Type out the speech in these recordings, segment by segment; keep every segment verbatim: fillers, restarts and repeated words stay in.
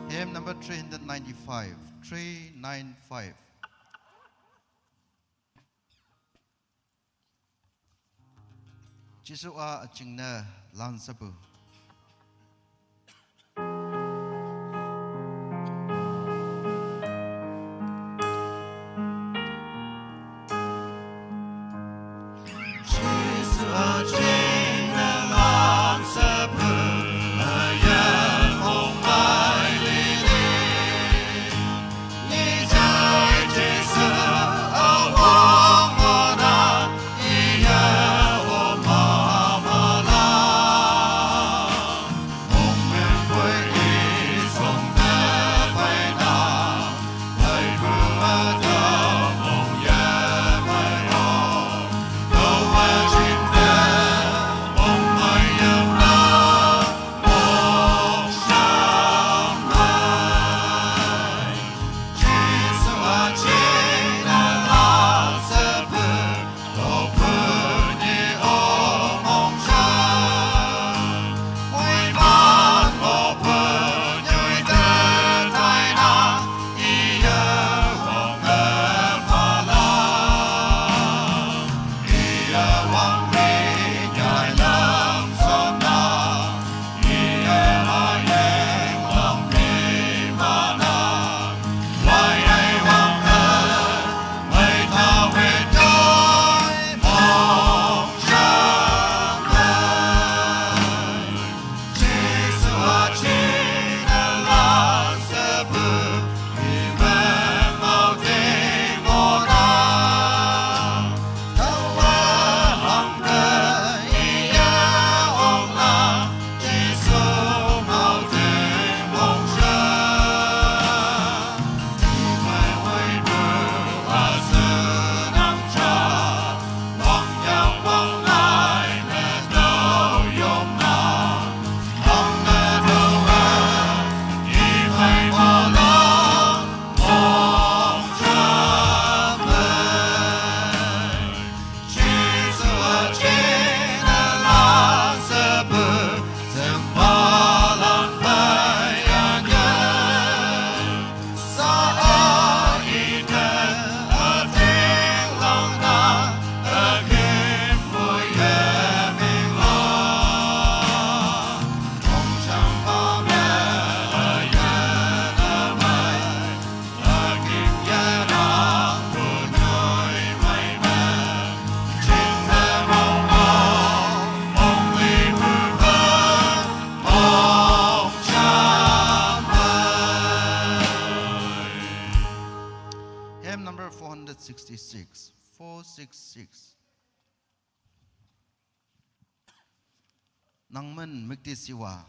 Hymn number three hundred ninety-five, three nine five. Jisu a achingnü lansapu. sixty-six, four six six. Nangmen mükti siwa.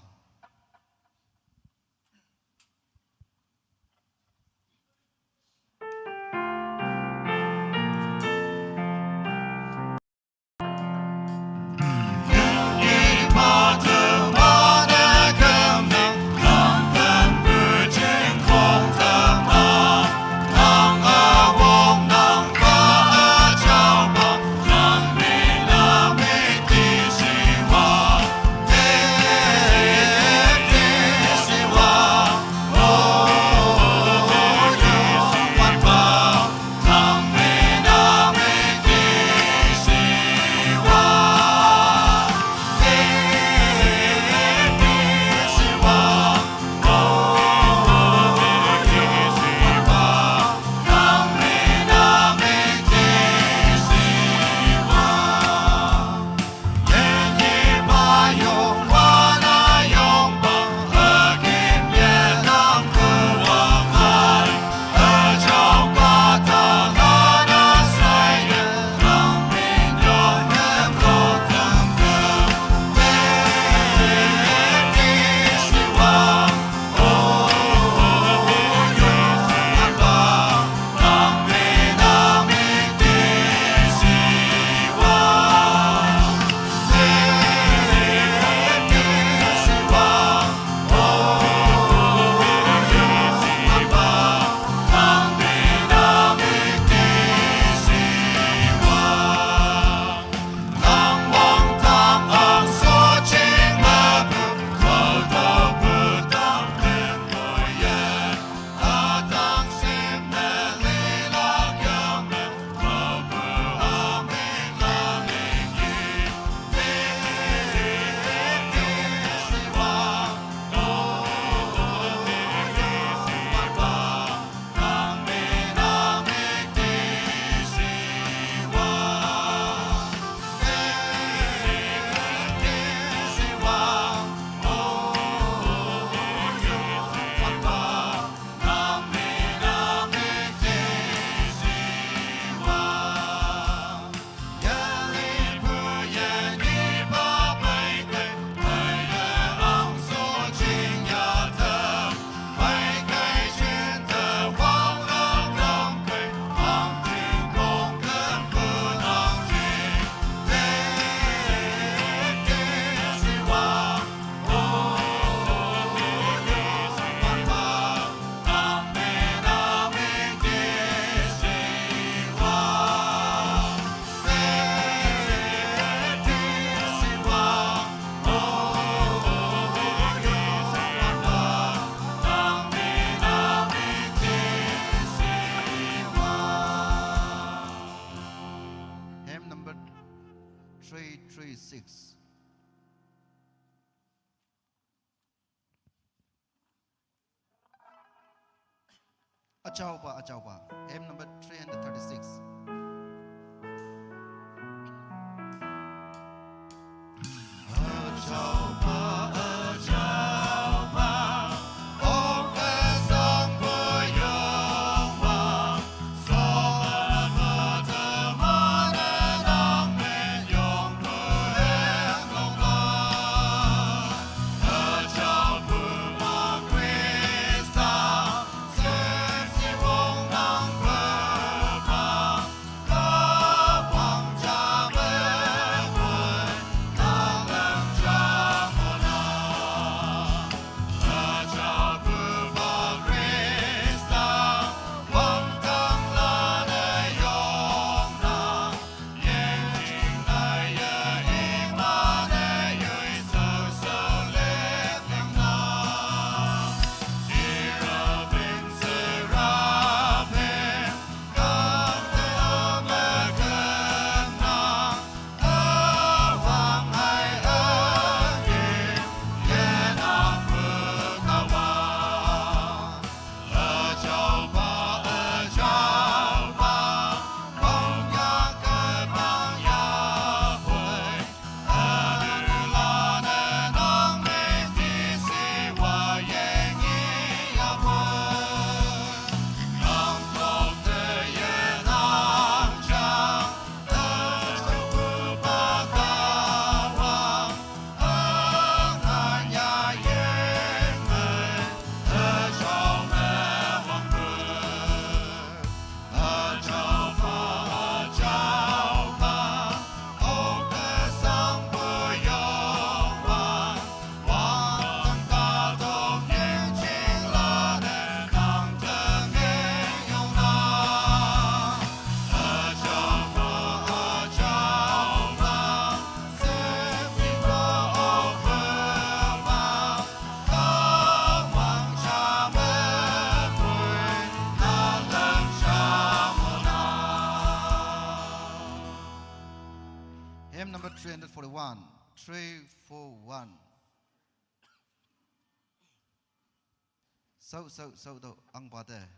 Hymn number three three six. Achauba, Achauba. Hymn number three hundred thirty-six. four one. Sau, sau, sau do ang pate.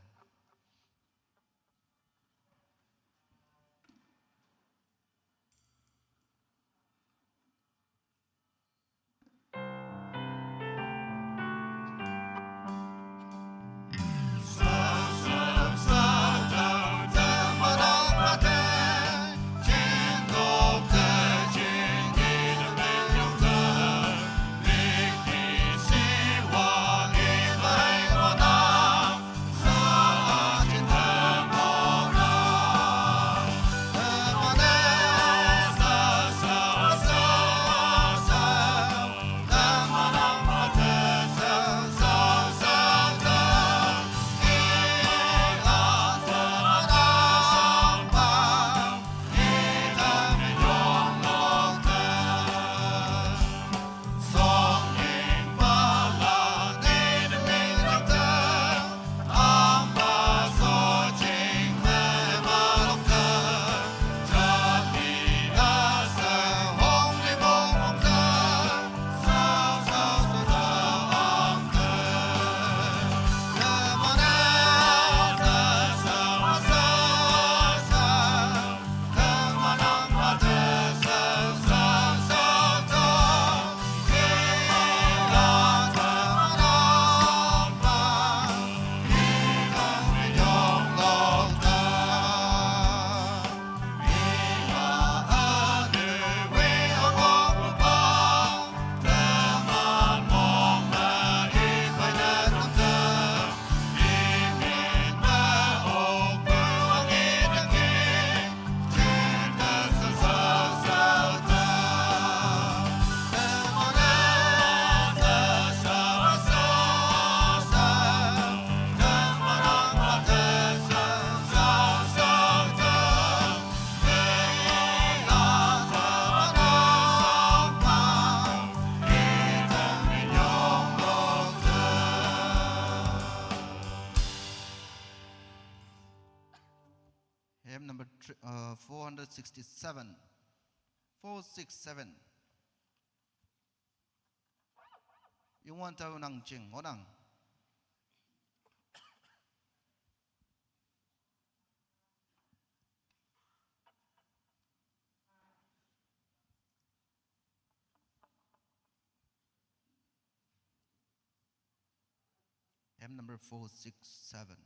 Hymn number thr- uh, four hundred sixty-seven. Four six seven. Yung wan tau nang ching, o nang. Hymn number four six seven.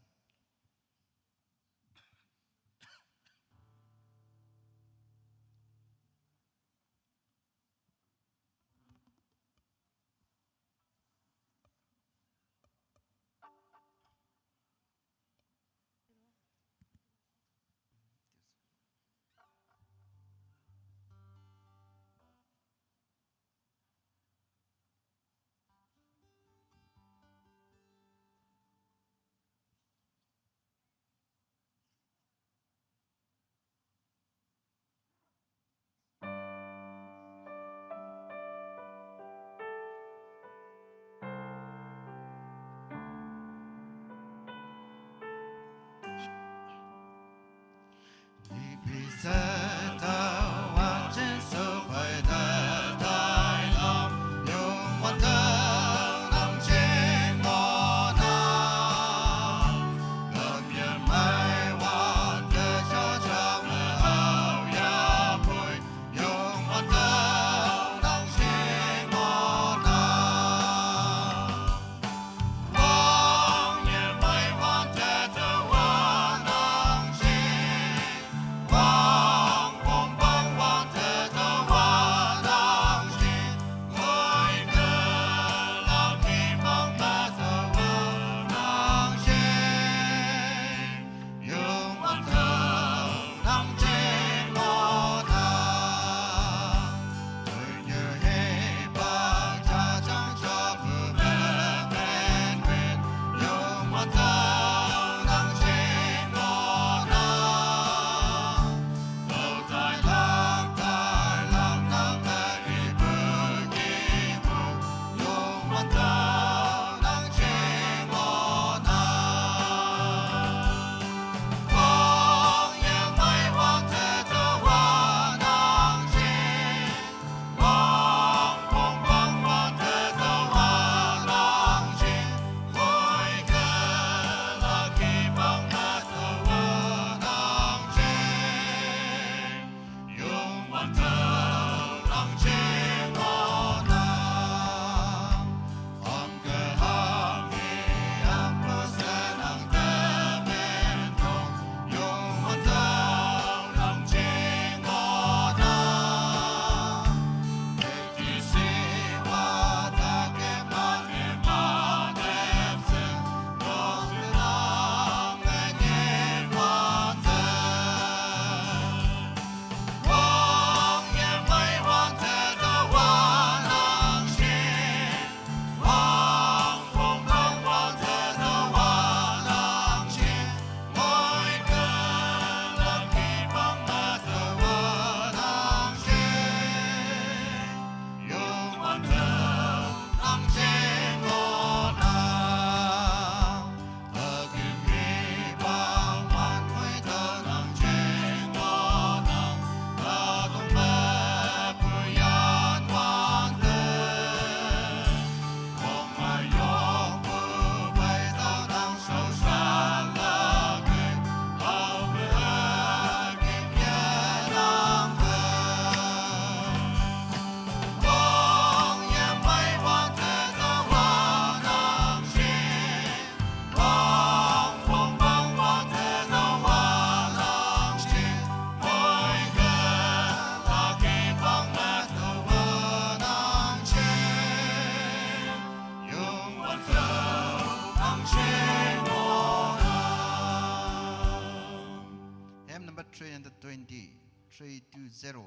Hymn number three hundred twenty, three two zero.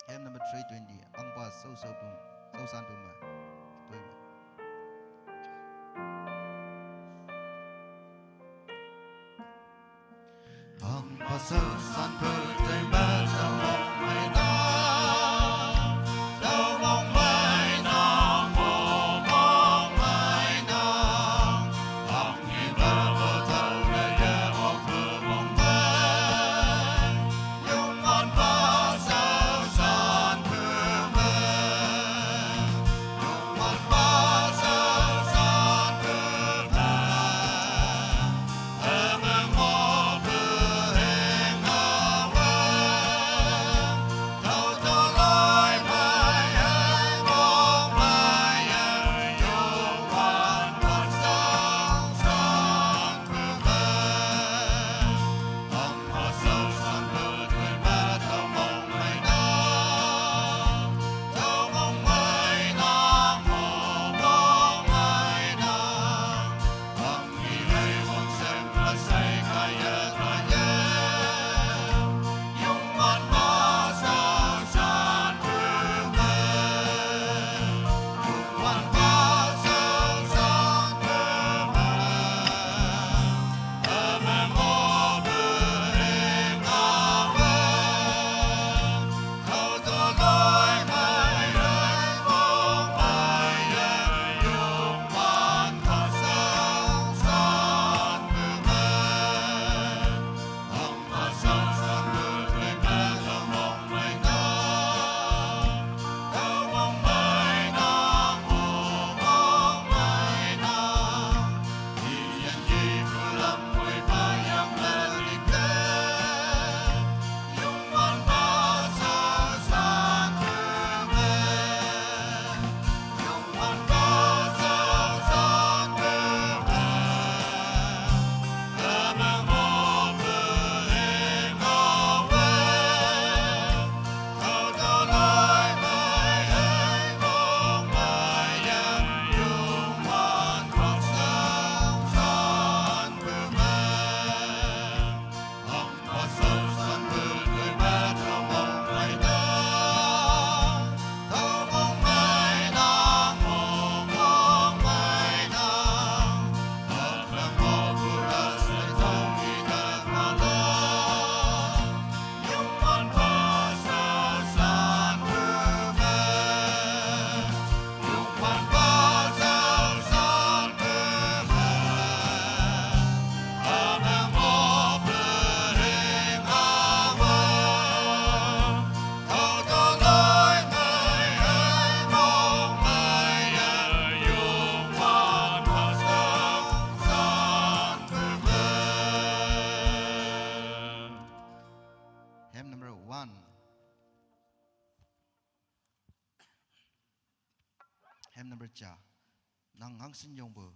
Hymn number three twenty. Angpa so so pum, so san pum ma. Pum ma. Angpa so san pum, pum ma, so mong mai na. So mong mai na, mong mong mai na. Hymn number one. Hymn number cha. Nang hang sin yong bu.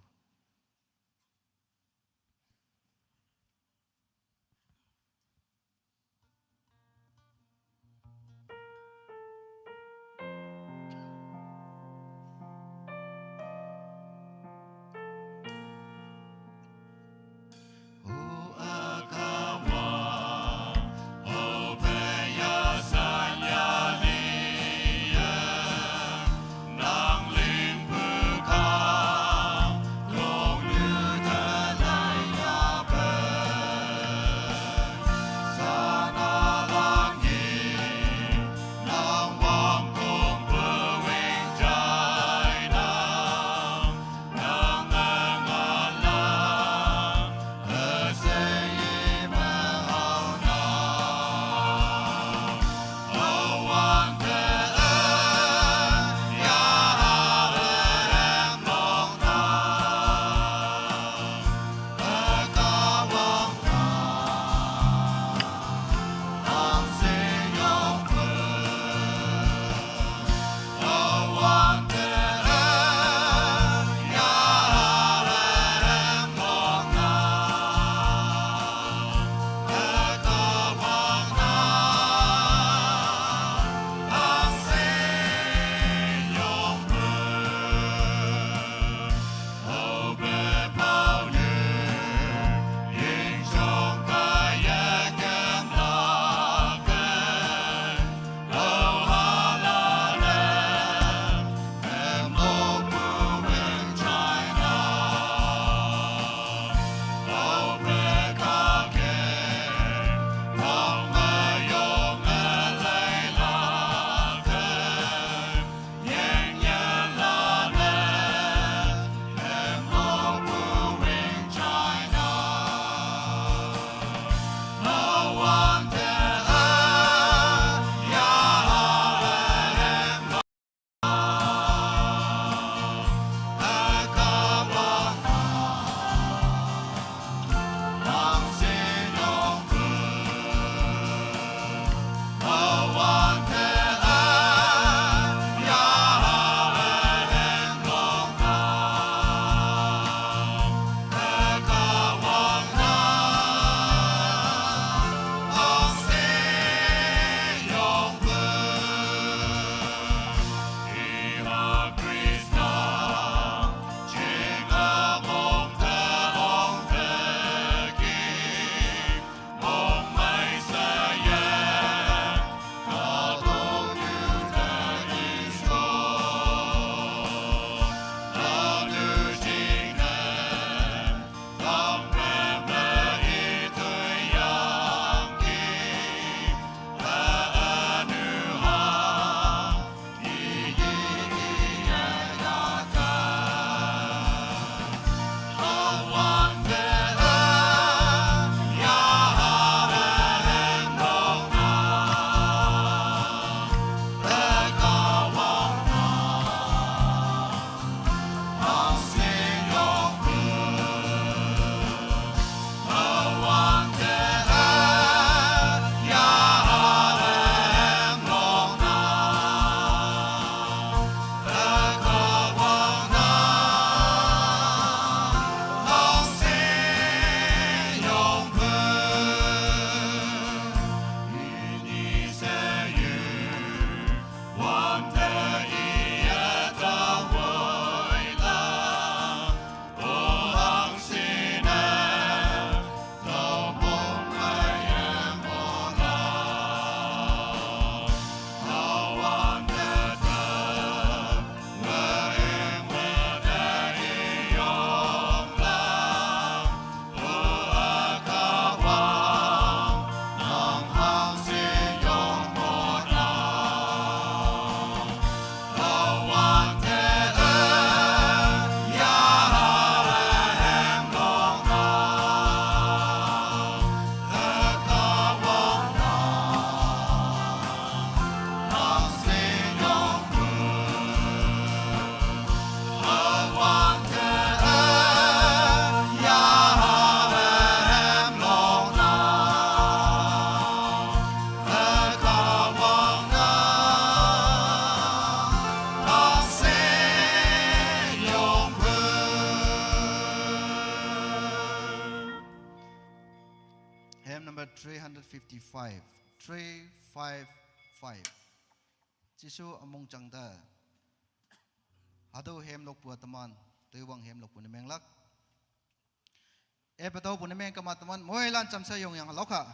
three hundred fifty-five, three five five. Jisu among chang ta. Hado hem lok pua teman, tewang hem lok pua nemeng lak. E patau pua nemeng kama teman, moi lan cham sa yong yang lok ha.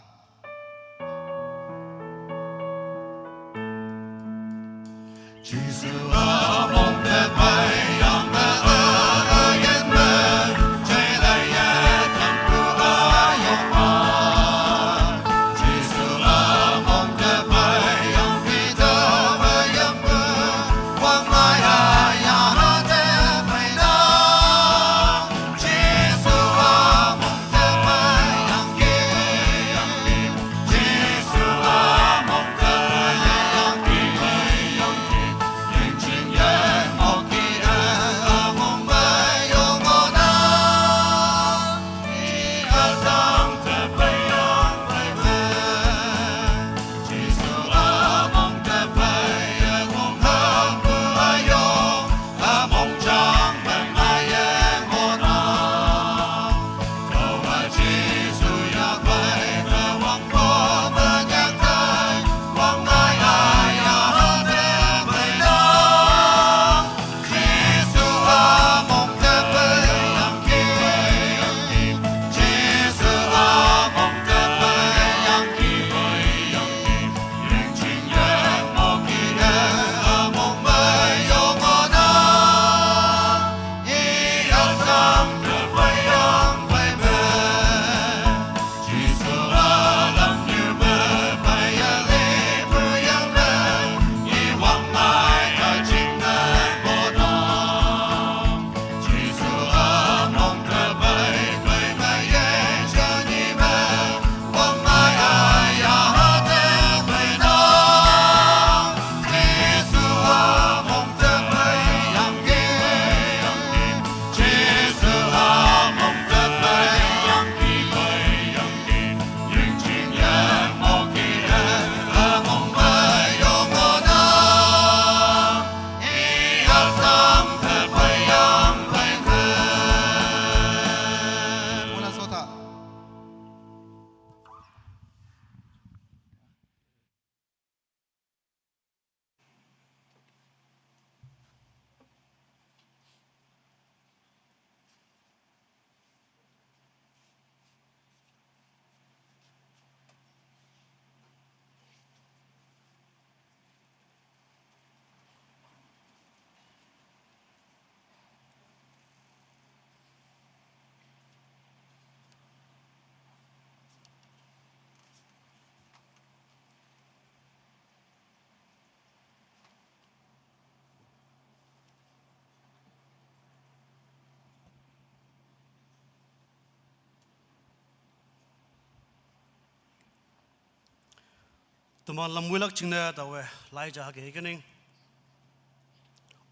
Teman lamwilak chingne tawe, lai ja hake hikening.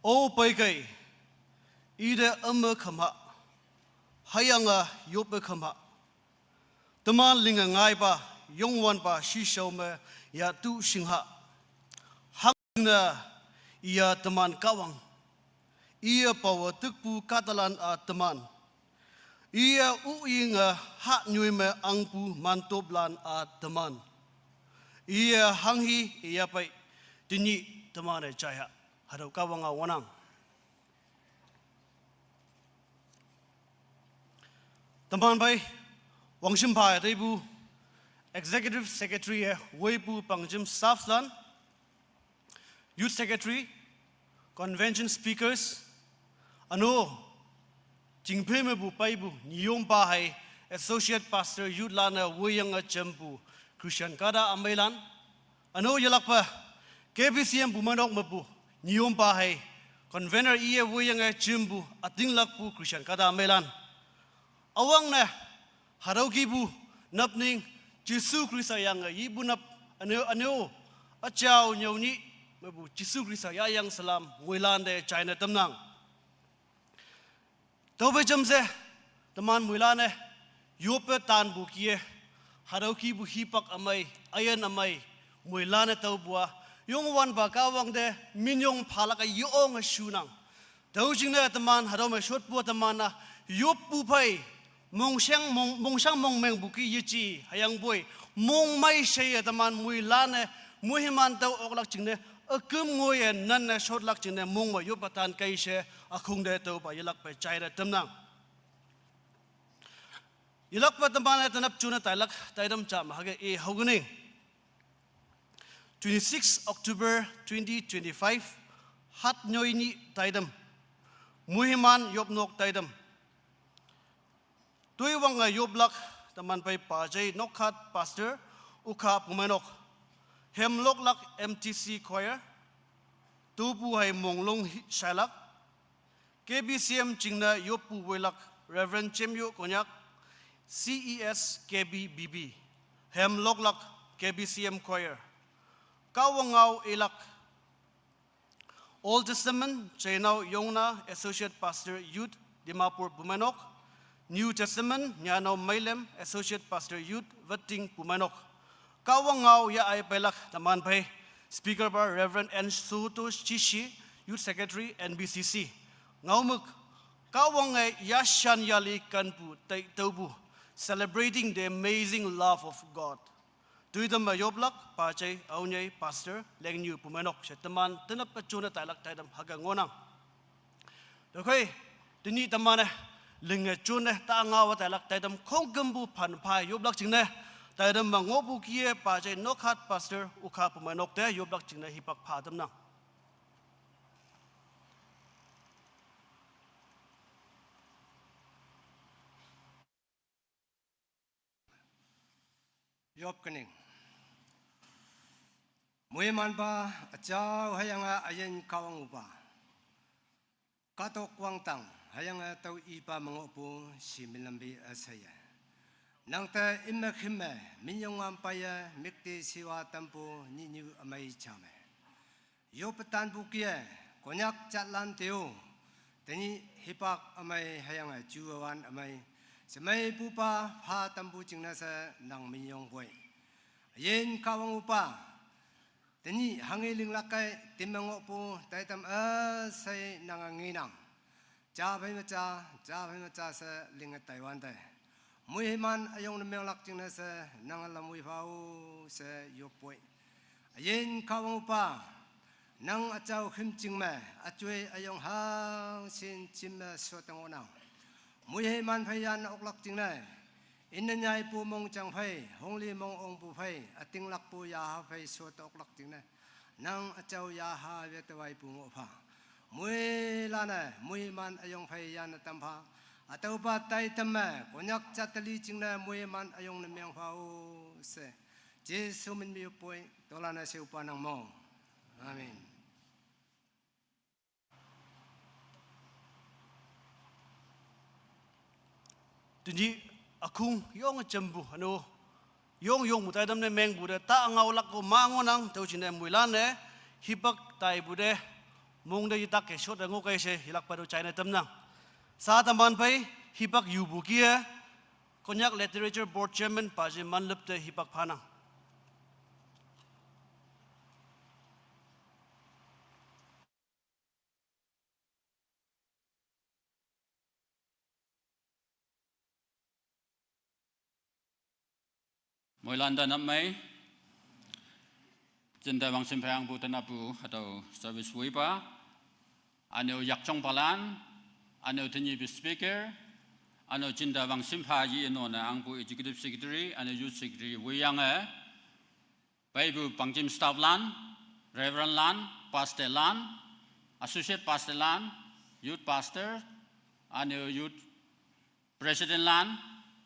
O paikai, ide ama khamha, hayanga yope khamha. Teman linga ngaipa, yongwanpa, shishau me, ya tu shingha. Hangna, iya teman kawang. Iya pawa tukpu katalan a teman. Iya u inga ha nyui me angpu mantoplan a teman. Iya hanghi iya pai tini teman e chaya. Hadau kawang a wanang. Teman pai, wangshim pai taibu, Executive Secretary e, weipu pangjim staffs lan, Youth Secretary, Convention Speakers, ano, jingphe mepu paipu, niyompa hai, Associate Pastor Youth lan e, weiyang a jempu, Christian kada ameilan, ano yalakpa, K B C M pu manok mepu, niyompa hai, Convener iye weiyang a jempu, atinglakpu, Christian kada ameilan. Awang ne, harau kipu, napning, Jisu Krista yang a yipu nap, aneo, aneo, achau nyau ni, mepu, Jisu Krista ya yang salam, muilan de china tamnang. Taupe jamse, teman muilan e, yope tanpu kie, harau kipu hipak amai, ayan amai, muilan e taupua, yongwanpa kawang de, minyong phalak a yong a shunang. Tau jingne teman, harau me shotpua teman na, yoppu pai, Mongshang mong, mongshang mongmeng buki yeji, hüyangpoi, mongmei sheye teman moilan-e, moiman tao oklak jingne, üküm ngoiye nanne shotlak jingne mongme yoppe tan kei she, ükhung te tüopa yelakpe jaine tamnang. Yelakpe teman-e tenap june tailak, taitam jam hüke i haokening. Twenty-six October twenty twenty-five, hat nyoi nyih taitam. Moiman yopnok taitam. Toi wange yoplak teman phei Pajei Nokhat Pastor, Ukha Pumeinok. Hemloklak M T C Choir. Topu hei Monglong hi-, shailak. K B C M jingne yoppu woilak Reverend Chemyo Konyak, C E S K B B B. Hemloklak K B C M Choir. Kahwang ngao ilak. Old Testament, Cheinao Yongna, Associate Pastor, Youth, Dimapur, Pumeinok. New Testament, Nyanao Meilem, Associate Pastor, Youth, Wetting, Pumeinok. Kahwang ngao ya-ai peilak teman phei. Speaker pa Reverend N Suto Chishi, Youth Secretary, N B C C. Ngaomük, Kahwange yashan yali kanpu tai tüopu. Celebrating the amazing love of God. Toitam me yoplak, Pajei, Aonyei, Pastor, Lengnyu, Pumeinok, she teman, tenap-e june tailak taitam hüke ngohnang. Tüokhei, tenyih teman-e, linge june, ta ngaowe tailak taitam khongkümpu phan pha yoplak jingne, taitam me ngohpu kih-e Pajei Nokhat Pastor, Ukha Pumeinok te yoplak jingne hipak pha tamnang. Yopkening. Moimanpa, üjao hüyange üyin Kahwang üpa. Kahtok wangdang, hüyange tao ipa me ngohpu, shimin lampi üsheiye. Nangte imme khime, minyong ngam peiye, müktishiwa tampu, nyihnyu ümei jame. Yoppe tanpu kih-e, Konyak jatlan te-o, tenyih hipak ümei hüyange juwan ümei, shemeipupa pha tampu jingne she nang minyongpoi. Üyin Kahwang üpa, tenyih hanghe linglak kei, time ngohpu, taitam üshei nange ngenang. Ja phei me ja, ja phei me ja she linge taiwante. Moiman üyong ne menglak jingne she, nang lam woi phao she yoppoi. Üyin Kahwang üpa, nang üjao khümjing me, üjoi üyong hangshin jim me shotte ngohnang. Moiman phei yan oklak jingne, inne nyaipu mongjang phei, hongli mong ongpu phei, ütinglakpu yaha phei shotte oklak jingne. Nang üjao yaha wete waipu ngoh pha. Moilan-e, moiman üyong phei yanne tam pha. Ütüopa taitam me, Konyak jat te li jingne moiman üyong ne meng phao she. Jesu min me yoppoi, tolan-e sheopa nang mo. Amen. Tenyih ükhung yonge jampu, üno, yong yongpu taitam ne mengpu te ta ngaolak ko ma ngohnang, tüo jingne moilan-e, hipak taipu te, mong te yetak ke shotte ngoh kei she, yelakpa tüo jaine tamnang. Sha teman phei, hipak yupu kih-e, Konyak Literature Board Chairman Pajei Manlüp te hipak phanang. Moilan te nap mei, jinte wangshim phei angpu tenappu hatüo service woipa, üne-o yakjongpalan, üne-o tenyihpu speaker, üne-o jinte wangshim pha ye none angpu executive secretary, üne-o youth secretary woiyange, peipu pangjim staff lan, Reverend lan, Pastor lan, Associate Pastor lan, Youth Pastor, üne-o Youth President lan,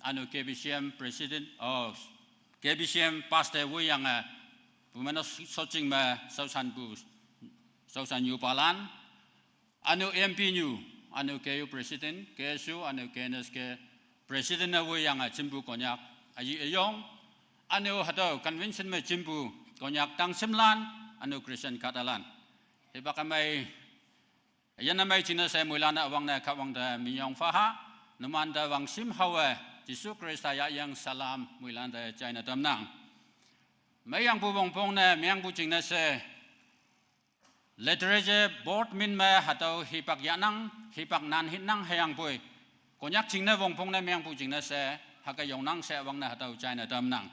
üne-o K B C M President, oh, K B C M Pastor woiyange, Pumeinok shotjing me shaoshanpu, shaoshan nyupalan, üne-o M P nyu, üne-o K U President, K S U, üne-o K N S K President ne woiyange jimpu Konyak, üyi üyong, üne-o hatüo convention me jimpu Konyak tangshimlan, üne-o Christian kahtalan. Hipak ümei, üyin ümei jingne she moilan-e üwangne Kahwang te minyong phaha, numante wangshim haowe, Jesu Khrista yahyang salam moilan te jaine tamnang. Meiyangpu wongpong ne, mengpu jingne she, Literature Board min me hatüo hipak yahnang, hipak nan hinnang hüyangpoi. Konyak jingne wongpong ne mengpu jingne she, hüke yongnang she üwangne hatüo jaine tamnang.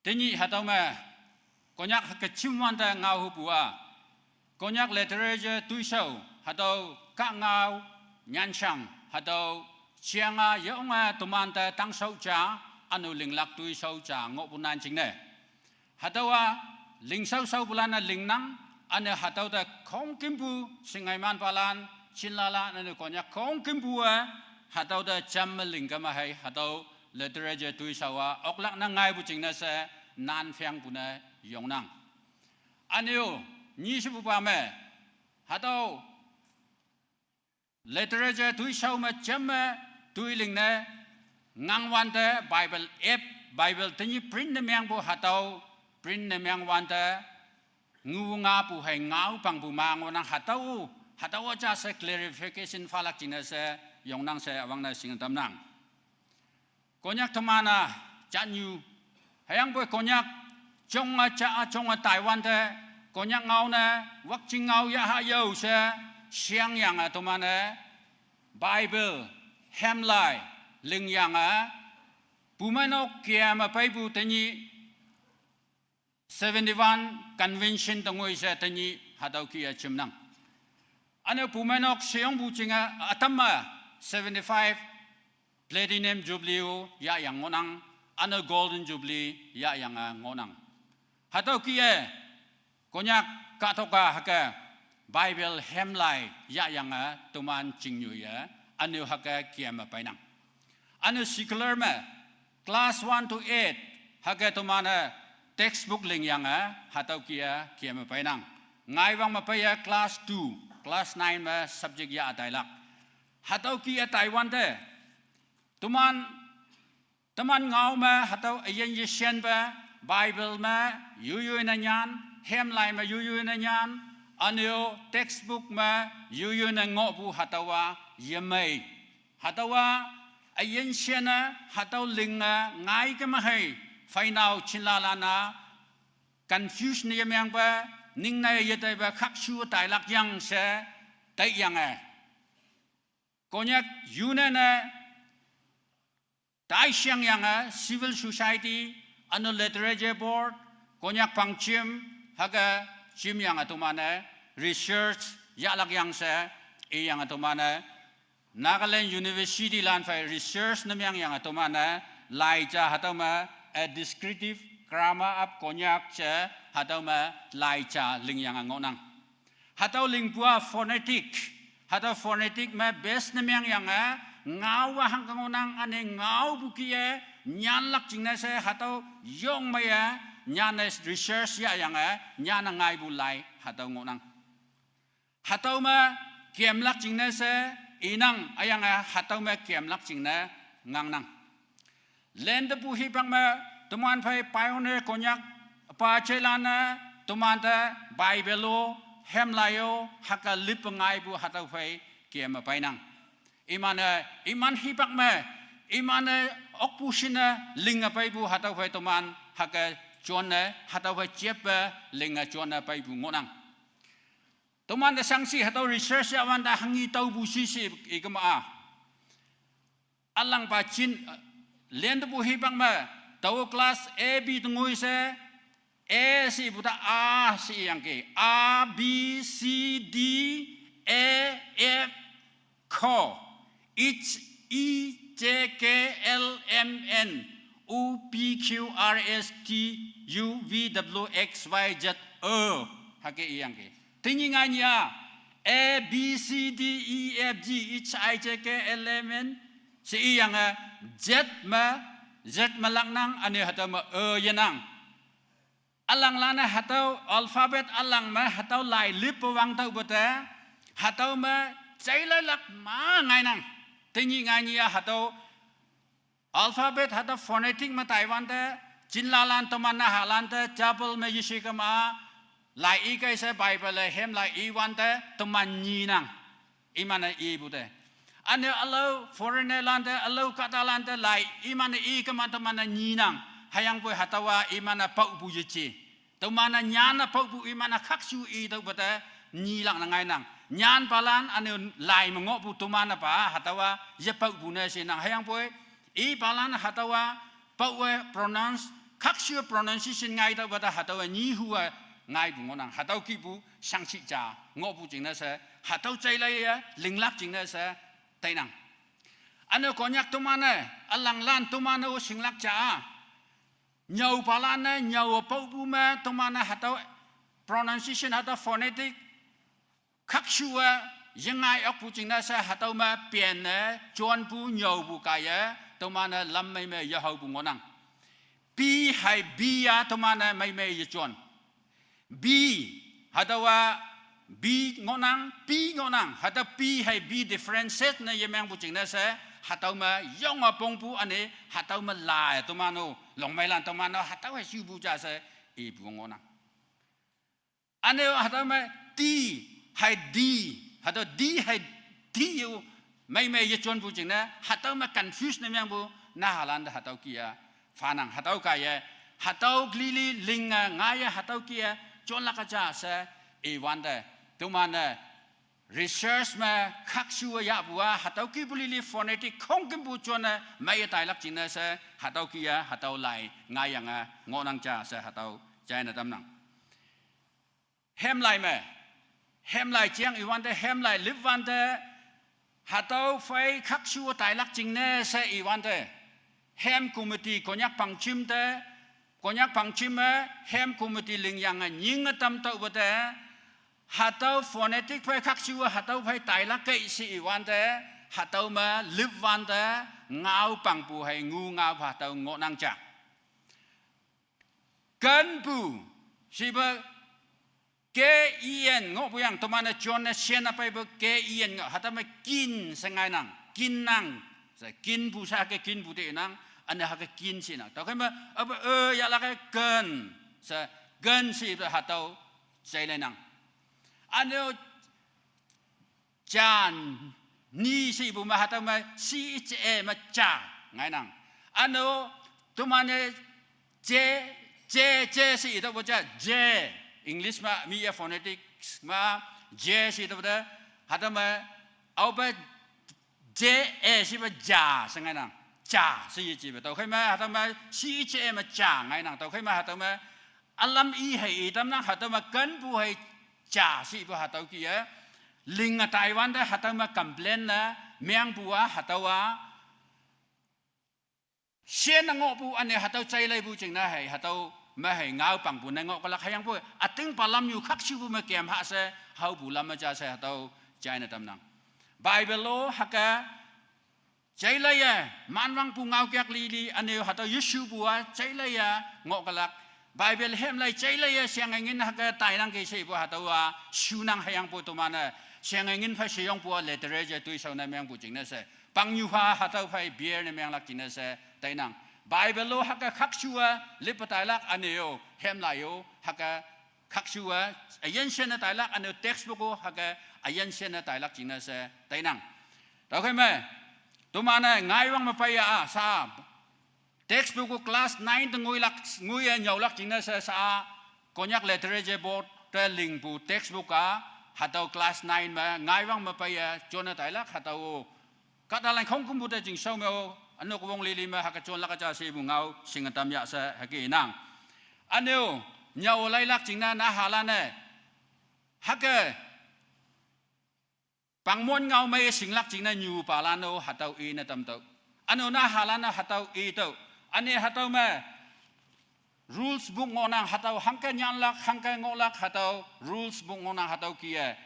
Tenyih hatüo me, Konyak hüke chimwante ngao hupu a, Konyak literature toishao, hatüo kah ngao, nyanshang, hatüo jiang a yonge temante tangshao ja, üne-o linglak toishao ja ngohpu nan jingne. Hatüowa, lingshao shaopulan-e lingnang, üne hatüo te khongkümpu, shingaimanpalan, chinlalan, üne Konyak khongkümpu-e, hatüo te jamme lingkema hei, hatüo literature toishao a, oklak ne ngaipu jingne she, nan phengpu ne yongnang. Üne-o, nyi shepupa me, hatüo literature toishao me jamme, toi lingne, ngangwante Bible app, Bible tenyih print ne mengpu hatüo, print ne mengwante, ngu ngapu hei ngao pangpu ma ngohnang hatüo, hatüo ja she clarification phalak jingne she, yongnang she üwangne shing tamnang. Konyak teman-a, janyu, hüyangpoi Konyak, jonge ja-a jonge taiwante, Konyak ngao ne, Wakching ngao yaha yao she, shiangyange teman-e, Bible, hemlai, lingyange, bumeinok keme peipu tenyih, seventy-one convention te ngoi she tenyih hatüo kih-e jimnang. Üne bumeinok sheyongpu jinge ütam me seventy-five platinum jubilee-o yahyang ngohnang, üne golden jubilee yahyange ngohnang. Hatüo kih-e, Konyak kahtok a hüke Bible hemlai yahyange toman chingnyu ye, üne-o hüke keme peinang. Üne secular me, class one to eight, hüke toman-e textbook lingyange, hatüo kih-e keme peinang. Ngaiwang me peiye class two, class nine me subject yah tailak. Hatüo kih-e taiwante, toman, teman ngao me hatüo üyin yeshenpe, Bible me, yoiyoi ne nyan, hemlai me yoiyoi ne nyan, üne-o textbook me, yoiyoi ne ngohpu hatüowa, yemei. Hatüowa, üyin shene, hatüo linge, ngaikema hei, phainao chinlalan-a, confusion yemengpe, ningne yeteipe khakshu tailak yang she, taiyange. Konyak Union-e, taishiangyange civil society, üne literature board, Konyak pangjim, hüke jimyange toman-e, research yahlak yang she, iyange toman-e, Nagaland University lan phei research ne mengyange toman-e, lai ja hatüo me, A Descriptive Grammar of Konyak she, hatüo me, lai ja lingyange ngohnang. Hatüo lingpu a phonetic, hatüo phonetic me base ne mengyange, ngao a hangke ngohnang üne ngaopu kih-e, nyanlak jingne she hatüo yong meiye, nyanne research yahyange, nyanne ngaipu lai, hatüo ngohnang. Hatüo me kemlak jingne she inang, hüyange hatüo me kemlak jingne ngangnang. Lentepu hipak me, teman phei pioneer Konyak, pa jelan-e, temante Bible-o, hemlai-o, hüke lippe ngaipu hatüo phei keme peinang. Iman-e, iman hipak me, iman-e okpu shinne linge peipu hatüo phei teman hüke jonne, hatüo phei jeppe linge jonne peipu ngohnang. Tomante shangshi hatüo research yahwante hanghi taopu shishi ikema a. Ülangpa jin, lentepu hipak me, tao class A B te ngoi she, A shepu ta A sheyangki, A, B, C, D, E, F, ko, H, I, J, K, L, M, N, O, P, Q, R, S, T, U, V, W, X, Y, Z, O. Hüke iyangki. Tenyih ngai nyi a, A, B, C, D, E, F, G, H, I, J, K, L, M, N, she iyange, Z me, Z me laknang, üne hatüo me O yenang. Ülanglan-e hatüo alphabet ülang me hatüo lai lippe wangtüohpu te, hatüo me jailailak ma ngainang. Tenyih ngai nyi a hatüo alphabet hatüo phonetic me taiwante, jinlalan teman nahalante, table me yeshikema, lai ikei she Bible-e hemlai iwante, teman nyinang. Iman-e ipu te. Üne ülao foreigner lante, ülao kahtalante lai, iman-e ikema teman-e nyinang. Hüyangpoi hatüowa iman-e paopu yeje. Teman-e nyanne paopu iman-e khakshu itüohpu te, nyilak ne ngainang. nyanpalan, ane lai me ngohpu toman-e pa hatüowa yepaopu ne she nang. Hüyangpoi ipalan hatüowa paowe pronounce, khakshu pronunciation ngai taopa te hatüowa nyihu-a ngaipu ngohnang. Hatüo kihpu shangshih ja ngohpu jingne she, hatüo jailaiye linglak jingne she tainang. Üne Konyak toman-e, ülanglan toman-e-o shinglak ja-a, nyüopalan-e nyüo paopu me toman-e hatüo pronunciation, hatüo phonetic khakshu-e yengai okpu jingne she hatüo me penne jonpu nyüopu kaiye toman-e lam mei me yehaopu ngohnang. P hei B-a toman-e mei mei yejon. B, hatüowa B ngohnang, P ngohnang, hatüo P hei B differentiate ne yemengpu jingne she, hatüo me yonge pongpu üne, hatüo me lai toman-o, longmeilan toman-o hatüo hei shupu ja she ipu ngohnang. Üne hatüo me T hei D, hatüo D hei T-o mei mei yejonpu jingne hatüo me confuse ne mengpu nahalan te hatüo kih-a phanang. Hatüo kaiye, hatüo lili linge ngaiye hatüo kih-e jonlak ja she iwante, toman-e research me khakshu-e yahpu-a hatüo kihpu lili phonetic khongkümpu jonne meiye tailak jingne she hatüo kih-e hatüo lai ngaiyange ngohnang ja she hatüo jaine tamnang. Hemlai me, hemlai jeang iwante, hemlai lipwante, hatüo phei khakshu-e tailak jingne she iwante, hem committee Konyak pangjim te, Konyak pangjim me hem committee lingyange nyinge tamtüohpa te, hatüo phonetic phei khakshu-e hatüo phei tailak kei she iwante, hatüo me lipwante ngao pangpu hei ngu ngao hatüo ngohnang ja. Kenpu, shipa K E N ngohpu yang, toman-e jonne shen-a peipu K E N ngoh, hatüo me kin she ngainang, kinnang. She kinpu she hüke kinpu te nang, üne hüke kin shenang. Tüokhei me, aope e yahlak-e ken, she ken shepu hatüo jaileinang. Üne-o ja, ni shepu me hatüo me C H A me ja ngainang. Üne-o toman-e je, je, je she itüohpu ja, je, English me mi-e phonetics me je she itüohpu te, hatüo me aope je, e shepu ja she ngainang. Ja she yejepe. Tüokhei me hatüo me C H A me ja ngainang. Tüokhei me hatüo me ülam i hei itamnang, hatüo me kenpu hei ja shepu hatüo kih-e linge taiwante hatüo me complain ne mengpu-a hatüowa shen-e ngohpu üne hatüo jaileipu jingne hei hatüo me hei ngao pangpu ne ngohkelak. Hüyangpoi ütingpa lamnyu khakshupu me kem ha she, haopu lam me ja she hatüo jaine tamnang. Bible-o hüke jailaiye manwangpu ngaokak lili, üne-o hatüo yeshupu-a jailaiye ngohkelak. Bible hemlai jailaiye shenge ngin hüke tainang kei shepu hatüowa shunang. Hüyangpoi toman-e shenge ngin phei sheyongpu-a literature toishao ne mengpu jingne she, pangnyu ha hatüo phei bear ne menglak jingne she tainang. Bible-o hüke khakshu-e lippe tailak, üne-o hemlai-o hüke khakshu-e üyin shen-e tailak, üne-o textbook-o hüke üyin shen-e tailak jingne she tainang. Tüokhei me, toman-e ngaiwang me peiya-a sha, textbook-o class nine te ngoilak, ngoiye nyüolak jingne she sha, Konyak Literature Board te lingpu textbook-a, hatüo class nine me ngaiwang me peiye jonne tailak hatüo-o. Kahtalan khongkümpu te chingshao me-o, ünok wong lili me hüke jonlak ja shepu ngao shinge tamya she hüke inang. Üne-o, nyüo lailak jingne nahalan-e hüke pangmon ngao mei shinglak jingne nyupalan-o hatüo ine tamtüoh. Üne-o nahalan-e hatüo itüoh. Üne hatüo me rules book ngohnang, hatüo hangke nyanlak, hangke ngohlak, hatüo rules book ngohnang, hatüo kih-e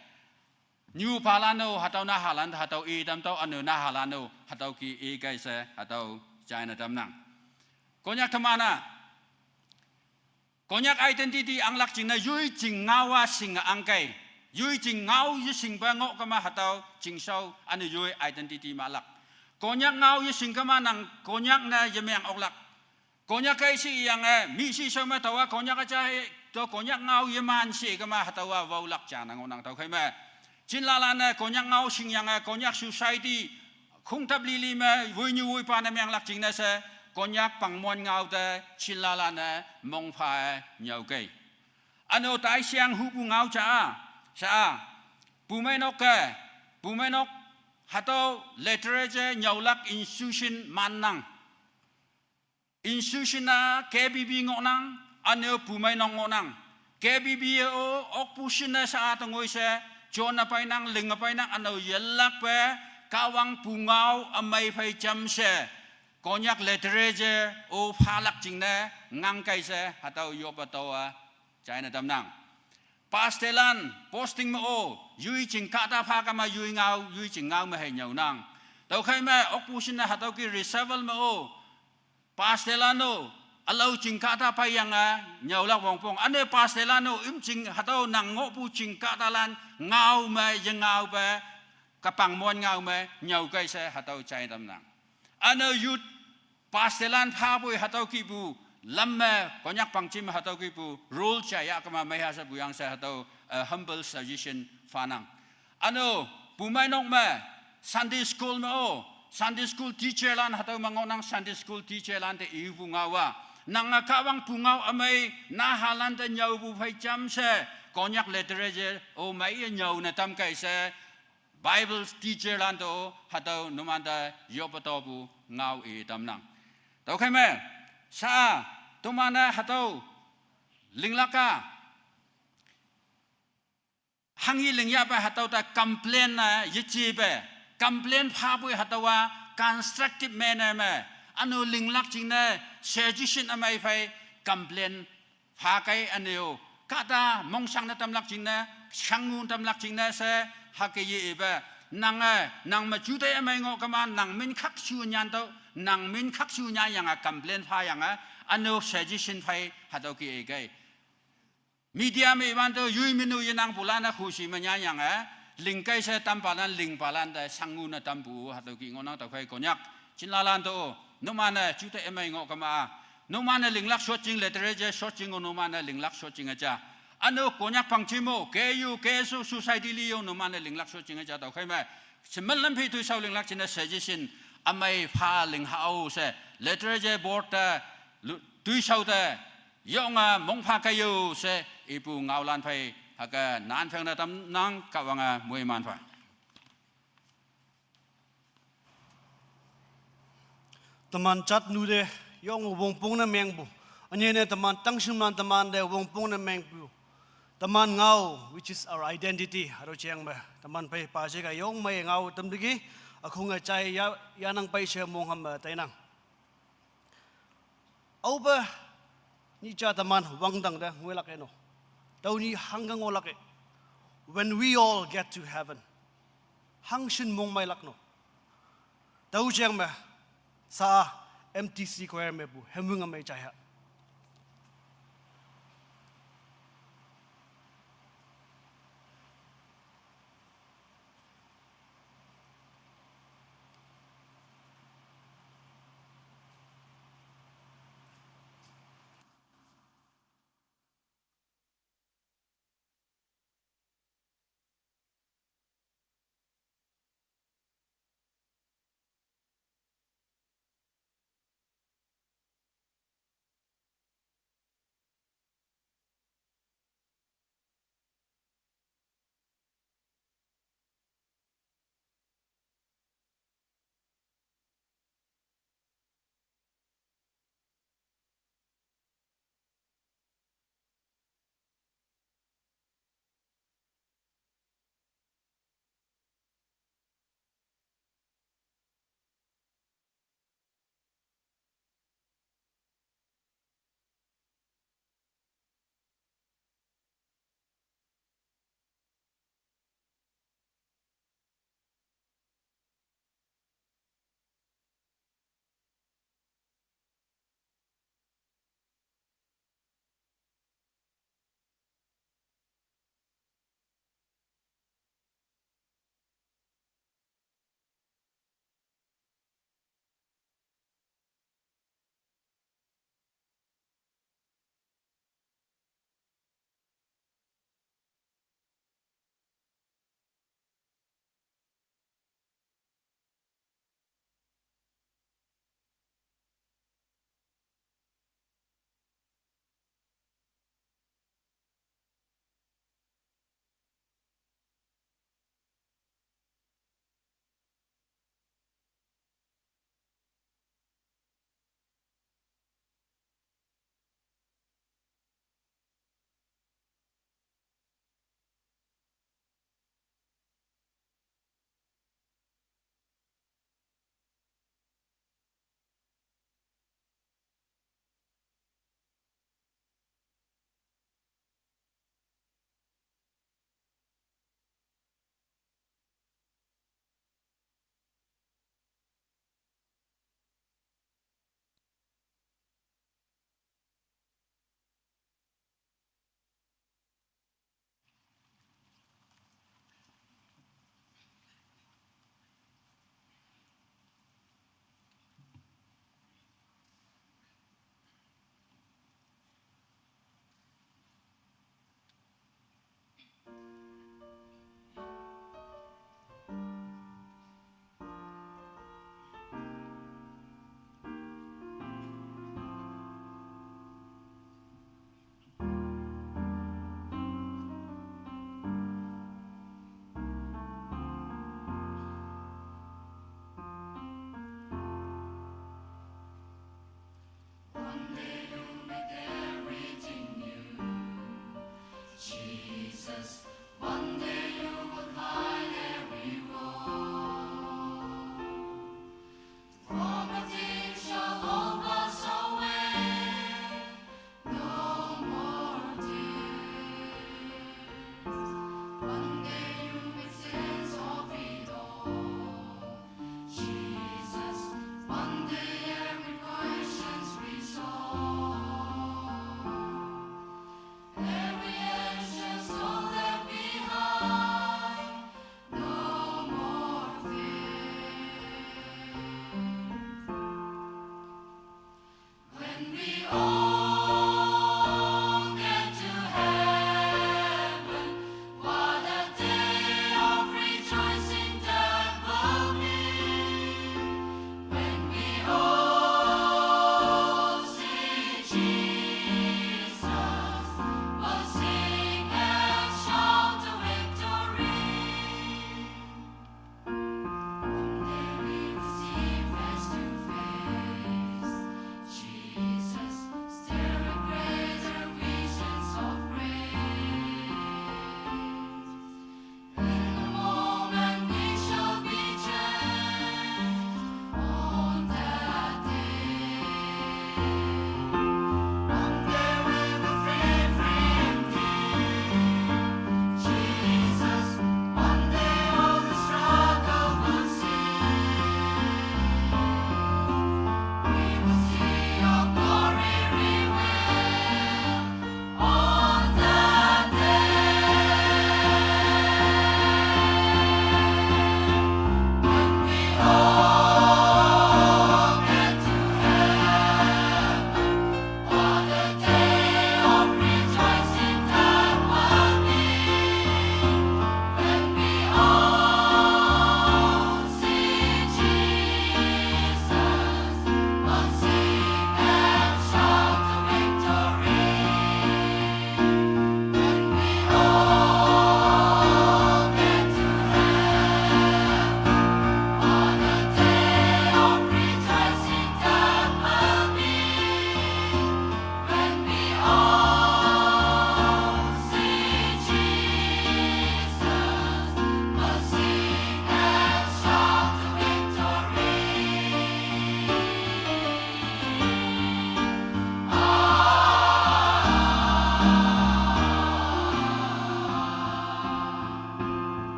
nyupalan-o hatüo nahalan hatüo itamtüoh. Üne-o nahalan-o hatüo kih ikei she hatüo jaine tamnang. Konyak teman-a Konyak identity anglak jingne yoi jing ngao-a shinge angkei. Yoi jing ngao yeshingpe ngohkema hatüo chingshao üne yoi identity mahlak. Konyak ngao yeshingkema nang Konyak ne yemeng oklak. Konyak kei sheyange, mi shishao me taowa Konyak-a ja i, tüo Konyak ngao yeman shekema hatüowa waolak ja nang ngohnang. Tüokhei me, chinlalan-e Konyak ngao shingyange Konyak society khongtap lili me woinyu woipa ne menglak jingne she, Konyak pangmon ngao te chinlalan-e mongpha-e nyüokei. Üne-o taishang hupu ngao ja-a, sha-a, Pumeinok ke, pumeinok hatüo literature nyüolak institution mannang. Institution-a K B B ngohnang, üne-o pumeinok ngohnang. K B B-o okpu shinne sha-a tengoi she, jone peinang, linge peinang, üne-o yelakpe, Kahwang pungao ümei phei jamshe, Konyak literature-o phalak jingne, ngangkei she, hatüo yoppe tüo-a, jaine tamnang. Pastelan, posting me-o, yoi ching kahta pha kama yoi ngao, yoi ching ngao me hei nyüonang. Tüokhei me, okpu shinne hatüo ki reserval me-o, pastelan-o, ülao ching kahta peiyange, nyüolak wongpong. Üne pastelan-o, üm ching hatüo nang ngohpu ching kahtalan, ngao me, ye ngaope, kapang mon ngao me, nyüokei she, hatüo jai tamnang. Üne-o youth, pastelan phapoi hatüo kihpu, lam me, Konyak pangji me hatüo kihpu, role jaiya kama meiha she puyang she hatüo, eh, humble suggestion phanang. Üne-o, pumeinok me, Sunday school me-o, Sunday school teacherlan hatüo me ngohnang Sunday school teacherlan te ipu ngao-a. Nange Kahwang pungao ümei, nahalan te nyüopu phei jamshe, Konyak literature-o meiye nyüone tamkei she, Bible teacherlan te-o, hatüo numante yoppe tüopu ngao i tamnang. Tüokhei me, sha, toman-e hatüo, linglak-a, hanghe lingyahpe hatüo te complain-e yejepe, complain phapoi hatüowa constructive manner me, üne-o linglak jingne suggestion ümei phei complain phakei üne-o. Kahta mongshangne tamlak jingne, shangngu tamlak jingne she, hüke ye ipe. Nange, nang me juteih ümei ngoh kema, nang min khakshu nyantüoh, nang min khakshu nyanyange complain phayange, üne-o suggestion phei hatüo ki ikei. Media me iwante yoi menu yenangpulan-e khushi me nyanyange, lingkei she tampalan lingpalan te shangngu ne tampu hatüo ki ngohnang tüokhei Konyak. Chinlalan te-o, numan-e juteih ümei ngoh kema-a. Numan-e linglak shotjing literature shotjing-o numan-e linglak shotjing üja. Üne-o Konyak pangji me-o, K U, K S O society li-o numan-e linglak shotjing üja tüokhei me. Shemen lam phi toishao linglak jingne suggestion, ümei pha ling hao she, literature board te, lu-, toishao te, yonge mongpha kei-o she, ipu ngaolan phei, hüke nan pheng ne tamnang Kahwange moiman pha. Teman jatnu te, yong wongpong ne mengpu. Ünyei ne teman tangshimlan teman te wongpong ne mengpu. Teman ngao, which is our identity, hatüo jeng me. Teman pei pa jega yong mei ngao tamteki, ükhonge jai ya, yanang pei she mongham me tainang. Aope, nyih ja teman wangdang te ngoilak-e no. Tüo nyih hangke ngohlak-e. When we all get to heaven. Hangshin mongmeilak no. Tüo jeng me, sa M T C choir mepu, hemwüng ümei jai ha.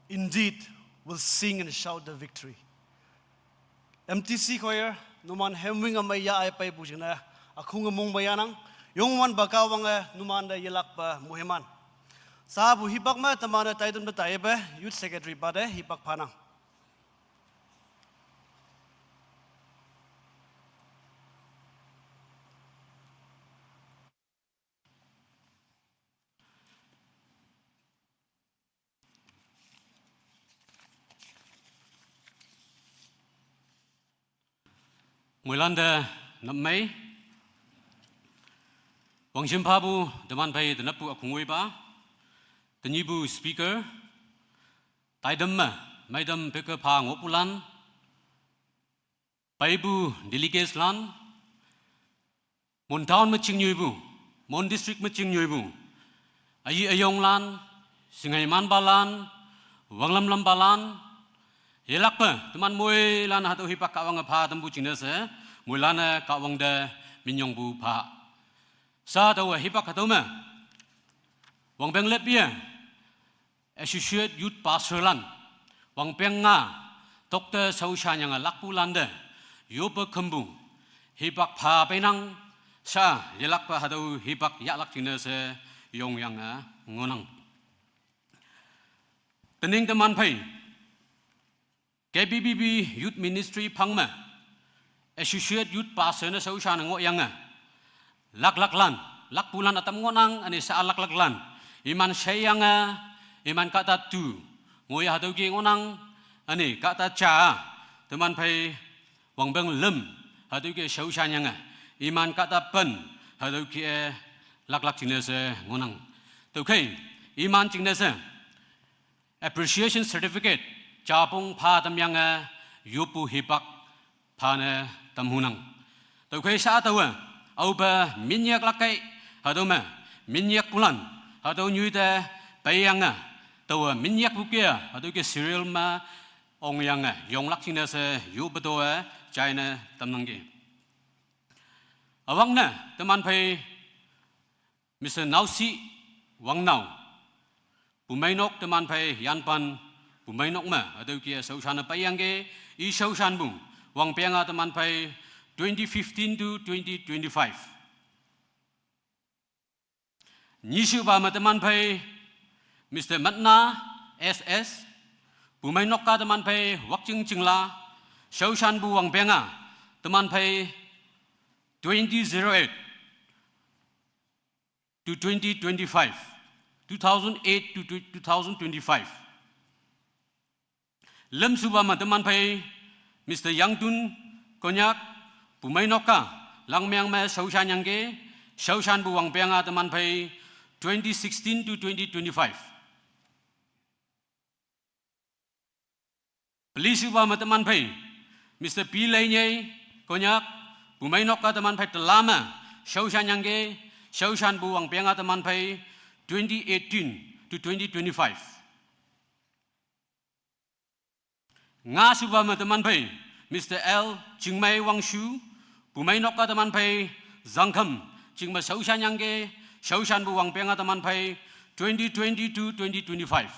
Indeed, we'll sing and shout the victory. M T C choir, numan hemwing amei ya ai pei pu jingne, akhung amung mei yanang, yongwan ba Kahwange, numan de yelakpe moiman. Sapu hipak me, teman-e taidem de taipe, Youth Secretary pa de, hipak phanang. Moilan te nap mei. Wangshim phapu teman phei tenappu akhungwoi pa. Tenyihpu speaker. Taidem me, meidem peke pha ngohpulan. Peipu delegates lan, Mon town me chingnyoipu, Mon district me chingnyoipu, ayi ayonglan, shinghei manpalan, wanglam lampalan, yelakpe, teman moilan hatüo hipak Kahwange pha tampu jingne she, moilan-e Kahwang te minyongpu pha. Sha taowe hipak hatüo me, wangpeng lepye, Associate Youth Pastor lan, wangpeng nga, Doctor Shaoshanyange lakpulan te, yoppe khümpu, hipak pha peinang, sha, yelakpe hatüo hipak yahlak jingne she, yongyange ngohnang. Tening teman phei, K B B B Youth Ministry phang me, Associate Youth Pastor ne shaoshan ngohyange, laklaklan, lakpulan ütam ngohnang, üne sha laklaklan, iman sheiyange, iman kahta tu, ngoiya hatüo ke ngohnang, üne kahta ja, teman phei, wangpeng lüm, hatüo ke shaoshanyange, iman kahta pen, hatüo ke, laklak jingne she ngohnang. Tüokhei, iman jingne she, appreciation certificate, japong pha tamyange, yoppu hipak, phane tamhunang. Tüokhei sha taowe, aope minyak lakkei, hatüo me, minyakpulan, hatüo nyoi te, peiyange, taowe minyakpu ke, hatüo ke serial me, ongyange, yonglak jingne she, yoppe towe, jaine tamnangki. Üwangne, teman phei, Mister Naoshi Wangnao. Pumeinok teman phei yanpan, pumeinok me, hatüo ke shaoshan-e peiyangki, i shaoshanpu, wangpeng-a teman phei twenty fifteen to twenty twenty-five. Nyishupa me teman phei, Mister Matna S S, pumeinok-a teman phei Wakching Chingla, shaoshanpu wangpeng-a, teman phei twenty zero eight to twenty twenty-five, two thousand eight to tw-, two thousand twenty-five. Lümshupa me teman phei, Mister Yangtun Konyak, pumeinok-a, Langmeang me shaoshan yangki, shaoshanpu wangpeng-a teman phei, twenty sixteen to twenty twenty-five. Pelishupa me teman phei, Mister P Leinyei Konyak, pumeinok-a teman phei tela me, shaoshan yangki, shaoshanpu wangpeng-a teman phei, twenty eighteen to twenty twenty-five. Ngashupa me teman phei, Mister L Chingmei Wangshu, pumeinok-a teman phei, Zangkham, chingme shaoshan yangki, shaoshanpu wangpeng-a teman phei, twenty twenty to twenty twenty-five.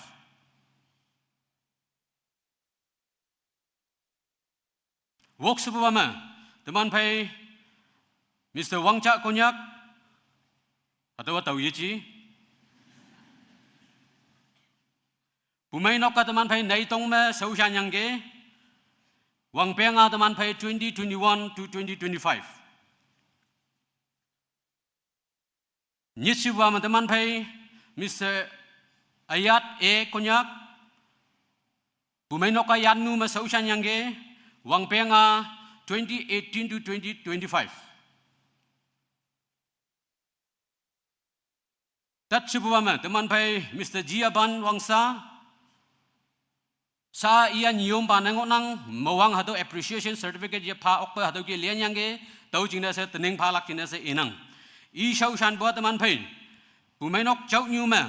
Wokshupa me, teman phei, Mister Wangcha Konyak, hatüowa tao yeji. Pumeinok-a teman phei Neitong me shaoshan yangki, wangpeng-a teman phei twenty twenty-one to twenty twenty-five. Nyitshiwa me teman phei, Mister Ayat A Konyak, pumeinok-a Yannu me shaoshan yangki, wangpeng-a twenty eighteen to twenty twenty-five. Tatshipuwa me teman phei Mister Jiaban Wangsa, sha iya nyiyompa ne ngohnang, mewang hatüo appreciation certificate yepha okpe hatüo ke lianyangki, tao jingne she tening phalak jingne she inang. I shaoshanpu-a teman phei, pumeinok jaonyu me,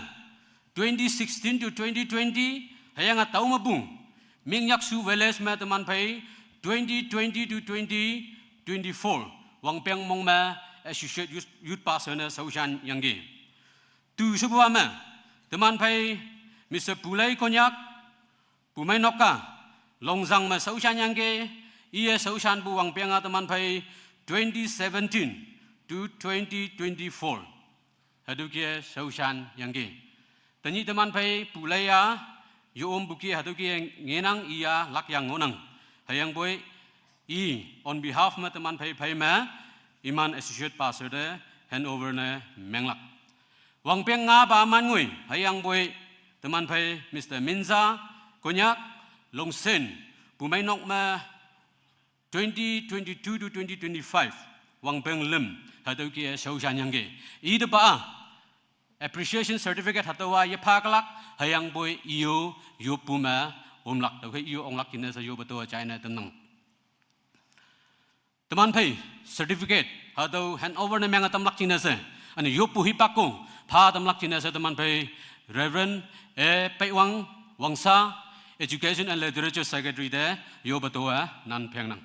twenty sixteen to twenty twenty, hüyange tao mepu, Mingyakshu village me teman phei, twenty twenty to twenty twenty-four, wangpeng mong me, associate youth, youth pastor ne shaoshan yangki. Tushipuwa me, teman phei, Mister Pulei Konyak, Pumeinok-a Longzang me shaoshan yangki, iye shaoshanpu wangpeng-a teman phei twenty seventeen to twenty twenty-four. Hatüoke shaoshan yangki. Tenyih teman phei pulei-a yo-ompu ki hatüoke ngenang iya lakyang ngohnang. Hüyangpoi i on behalf me teman phei phei me iman associate pastor te handover ne menglak. Wangpeng ngapa man ngoi, hüyangpoi teman phei Mister Minza, Konyak, Longsen, Pumeinok me twenty twenty-two to twenty twenty-five, wangpeng lüm, hatüoke shaoshan yangki. Ite pa, appreciation certificate hatüowa yepha kalak, hüyangpoi iyo yoppu me omlak, tüokhei iyo onglak jingne she yoppe to china tamnang. Teman phei certificate hatüo handover ne menge tamlak jingne she, üne yoppu hipak-o pha tamlak jingne she teman phei Reverend E Peiwang Wangsa, Education and Literature Secretary te yoppe to-e nan phengnang.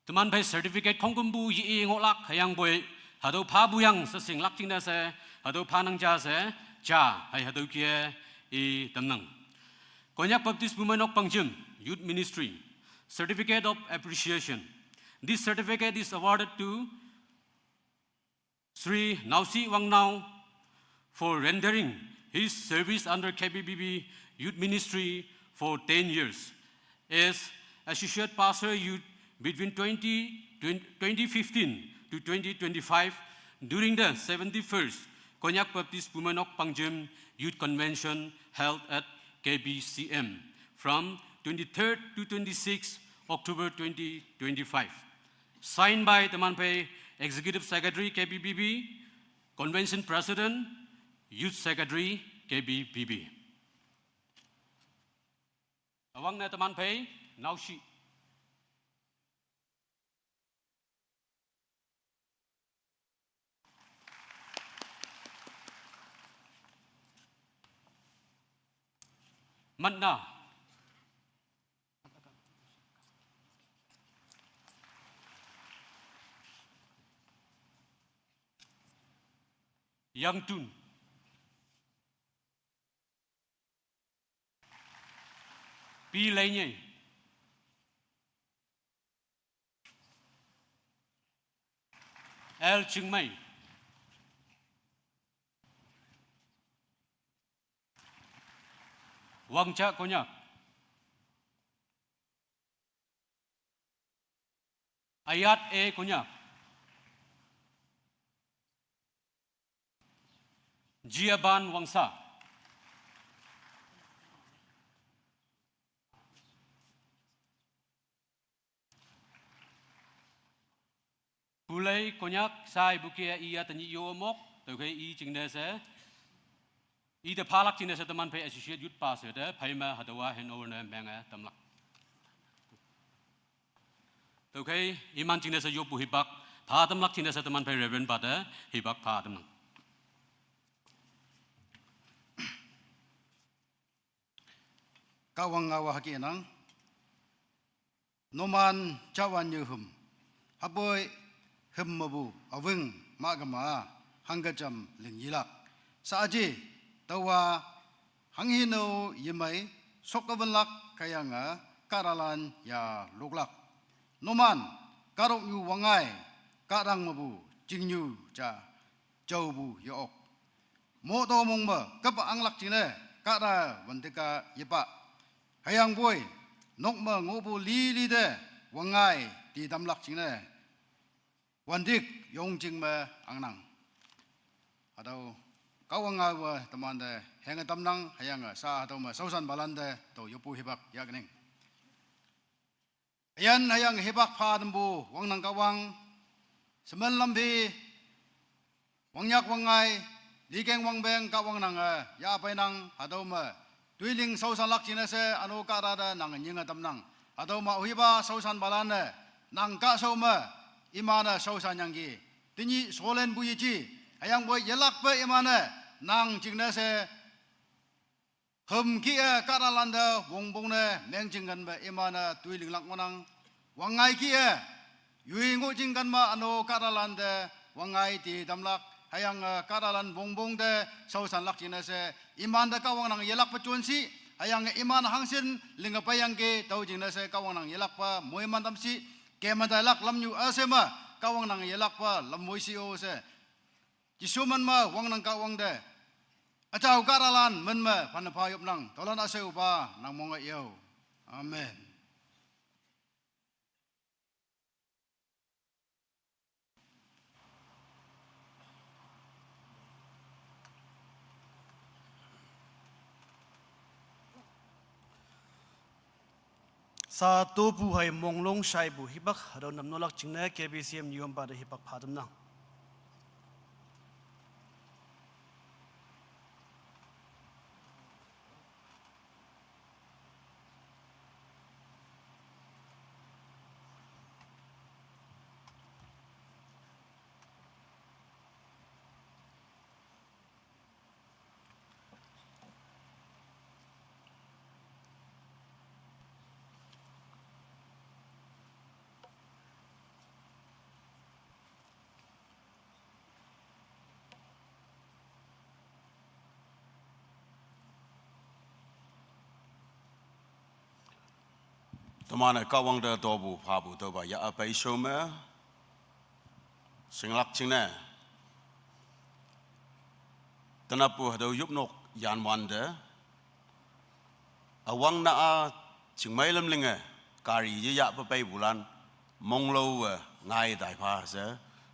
Teman phei certificate khongkümpu ye-i ngohlak, hüyangpoi hatüo phapu yang she shinglak jingne she, hatüo phanang ja she, ja hei hatüoke i tamnang. Konyak Baptist Pumeinok Pangjim Youth Ministry, Certificate of Appreciation. This certificate is awarded to Sri Naoshi Wangnao for rendering his service under K B B B Youth Ministry for ten years. As Associate Pastor Youth between twenty, twenty fifteen to twenty twenty-five, during the seventy-first Konyak Baptist Pumeinok Pangjim Youth Convention held at K B C M from twenty-third to twenty-sixth October twenty twenty-five. Signed by teman phei Executive Secretary K B B B, Convention President, Youth Secretary K B B B. Üwangne teman phei Naoshi. Manna. Yangtun. Pi Lainyei. L Chingmei. Wangcha Konyak. Ayat E Konyak. Jiaban Wangsa. Pulei Konyak shaipu ke iya tenyih yo mok, tüokhei i jingne she, ite phalak jingne she teman phei Associate Youth Pastor te phei me hatüowa handover ne menge tamlak. Tüokhei iman jingne she yoppu hipak pha tamlak jingne she teman phei Reverend pa te hipak pha tamnang. Kahwang ngaowa hüke nang. Numan jawan yehüm. Hüpoi hüm mepu üwing mah kema hangke jam ling yilak. Shaaji, taowa hanghi no yemei sok üwünlak hüyange kahtalan ya loklak. Numan, kahtoknyu wangngai, kahtang mepu chingnyu ja jaopu ye-ok. Moto mong me kap anglak jingne kahta wante ka yepa. Hüyangpoi, nok me ngohpu lili te wangngai ti tamlak jingne wantik yongjing me angnang. Hatüo Kahwang ngaowe temante henge tamnang, hüyange sha hatüo me shaoshanpalan te tao yoppu hipak yahkening. Üyan hüyange hipak pha tampu wangnang Kahwang, shemen lamphi, wangnyak wangngai, likeng wangpeng Kahwang nange yahpeinang. Hatüo me toiling shaoshanlak jingne she üno kahta te nange nyinge tamnang. Hatüo me aohipa shaoshanpalan-e nang kahshao me iman-e shaoshan yangki. Tenyih sholenpu yeji, hüyangpoi yelakpe iman-e nang jingne she Hüm kih-e kahtalan te wongbong ne mengjing kan me iman-e toi linglak ngohnang. Wangngai kih-e yoi ngoh jing kan me üno kahtalan te wangngai te tamlak. Hüyange kahtalan wongbong te shaoshanlak jingne she, iman te Kahwang nang yelakpe jonshi. Hüyange iman hangshin linge peiyangki tüo jingne she Kahwang nang yelakpe moiman tamshi. Keme tailak lamnyu üshei me Kahwang nang yelakpe lamwoi shi-o she, Jesu min me wangnang Kahwang te. Üjao kahtalan min me phanne pha yopnang. Tüolan üshei-opa nang monge yo. Amen. Sa topu hei monglong shaipu hipak hatüo namnolak jingne K B C M nyuampa te hipak pha tamnang. Teman-e Kahwang te topu phapu tüopa yah pei shao me shinglak jingne, tenappu hatüo yopnok yanwante üwangne-a chingmei lam linge gari yeyahpe peipulan monglowe ngai taipha she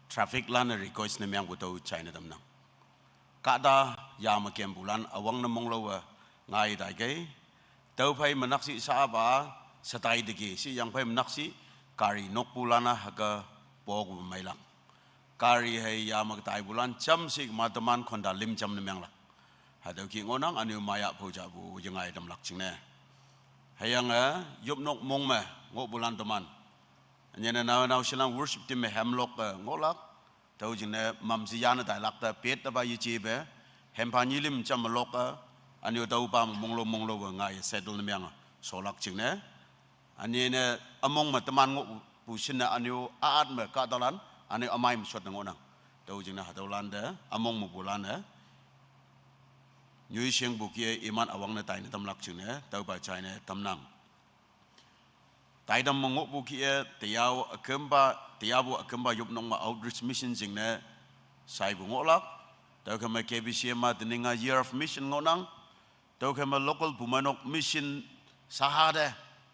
traffic lan-e request ne mengpu tüo jaine tamnang. Kahta ya me kempulan üwangne monglowe ngai taikei. Tüophei me nakshih sapa, shetai teki shiyangphei me nakshih gari nokpulan-a hüke poku meilak. Gari hei ya me taipulan jamshe ma teman khonta lim jam ne menglak. Hatüo kih ngohnang, ünyu maya phao japu yengai tamlak jingne. Hüyange yopnok mong me ngohpulan teman, ünyene nao nao shilan worship team me hemlok-e ngohlak. Tüo jingne mamshe yane tailak te pet tepa yejepe, hempha nyilim jam me lok-e, ünyu tüopa me monglo monglowe ngaiye settle ne menge sholak jingne. Ünyene ümong me teman ngohpu shinne ünyu aat me kahtalan, ünyu ümei me shot ne ngohnang. Tüo jingne hatüolan te ümong mepulan-e nyoishingpu kih-e iman üwangne taine tamlak jingne tüopa jaine tamnang. Taitam me ngohpu kih-e teyao ükümpa, teyapu ükümpa yopnok me outreach mission jingne shaipu ngohlak. Tüokhei me K B C M-a tening-a Year of Mission ngohnang. Tüokhei me local bumeinok mission saha te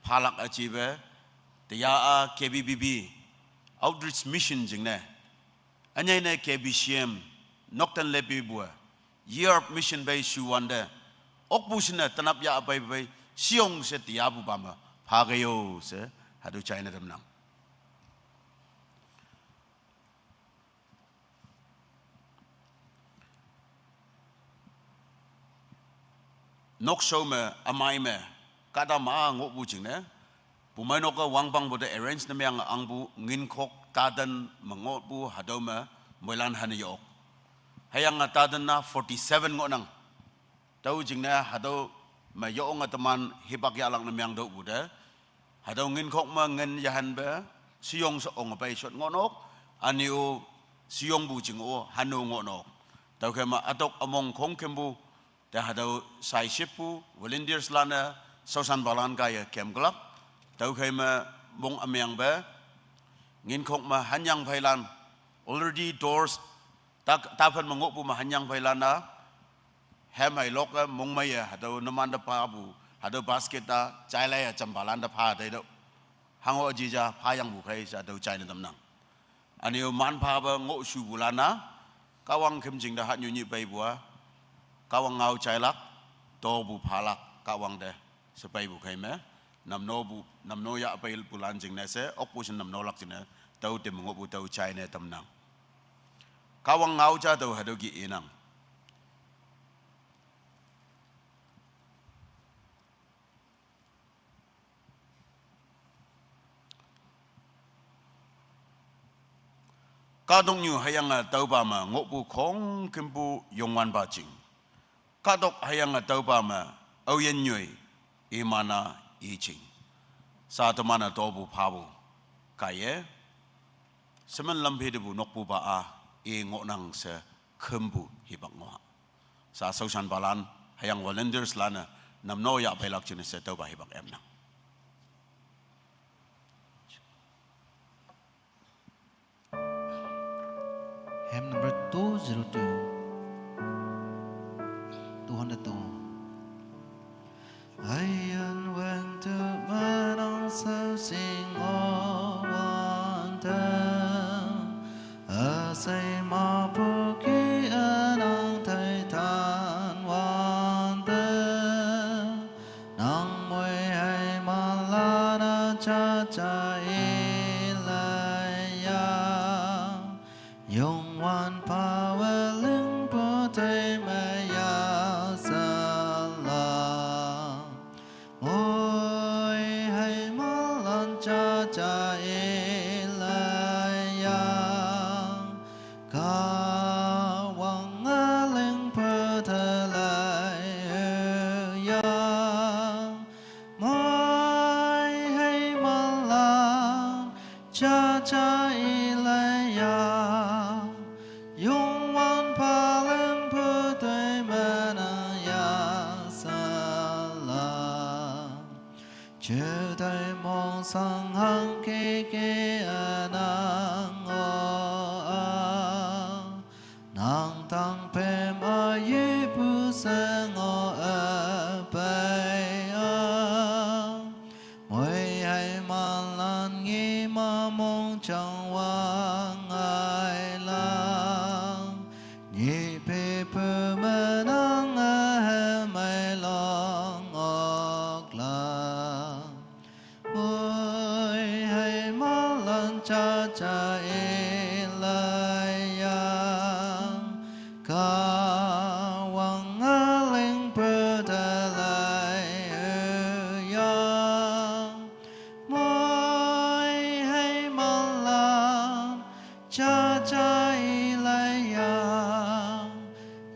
phalak üjepe, teya-a K B B B outreach mission jingne, ünyei ne K B C M Nokten Lepipu-e Year of Mission pei shuwante, okpu shinne tenap yah pei pei shiyong she teyapupa me phakei-o she hatüo jaine tamnang. Nokshao me, ümei me, kahta ma ngohpu jingne, bumeinok-e wangpangpu te arrange ne meng angpu Nginkhok Taten me ngohpu hatüo me moilan hane yok. Hüyange Taten-a forty-seven ngohnang. Tüo jingne hatüo me yonge teman hipak yahlak ne meng tüopu te, hatüo Nginkhok me ngin yehanpe shiyong she ong pei shot ngohnok, ünyu shiyongpu jing-o hanu ngohnok. Tüokhei me ütok ümong khongkümpu te hatüo saishippu volunteers lan-e shaoshanpalan kaiye kemklak. Tüokhei me mong ümengpe Nginkhok me hanyang pheilan already doors ta, taphan me ngohpu me hanyang pheilan-a hem hei lok-e mongmeiye hatüo numante phapu hatüo basket-a jailaiye jampalante pha teitüoh. Hango jija phayangpu khei she hatüo jaine tamnang. Ünyu manphape ngohshupulan-a Kahwang khümjing te hatnyu nyih peipu-a Kahwang ngao jailak, topu phalak Kahwang te she peipu khei me, namnopu, namno yah peipulan jingne she okpu shin namnolak jingne tüo teme ngohpu tüo jaine tamnang. Kahwang ngao ja tüo hatüo kih inang. Kahtoknyu hüyange tüopa me ngohpu khongkümpu Youngwanpa jing. Kahtok hüyange tüopa me Aoyin nyoi, iman-a iching. Sa teman-a topu phapu kaiye. Semen lamphei tepu nokpupa-a i ngohnang she khümpu hipak ngoh. Sa shaoshanpalan, hüyange volunteerslan-e namno yahpeilak jingne she tüopa hipak emnang. Hymn number two zero two. Two hundred two. Aoyin weng tu menang sou sing o wante. Üshei mapu ki ünang teitan wante. Nang moi hei malan-a jaja i leiya. Youngwanpa we lingpu tei me ya sala. Moi hei malan jaja i leiya. Kahwange lingpu te lei ya. Moi hei malan jaja i leiya. Youngwanpa lingpu tei menang ya sala. Jutai mongshang hangke ke ünang o a. Nang tangpem a yepu seng o üpei a. Moi hei malan ngi ma mongjang wang ai lang. Nyi pepu menang a hemei long ok lang. Moi hei malan jaja i leiya. Kahwange lingpu te lei ya. Moi hei malan jaja i leiya.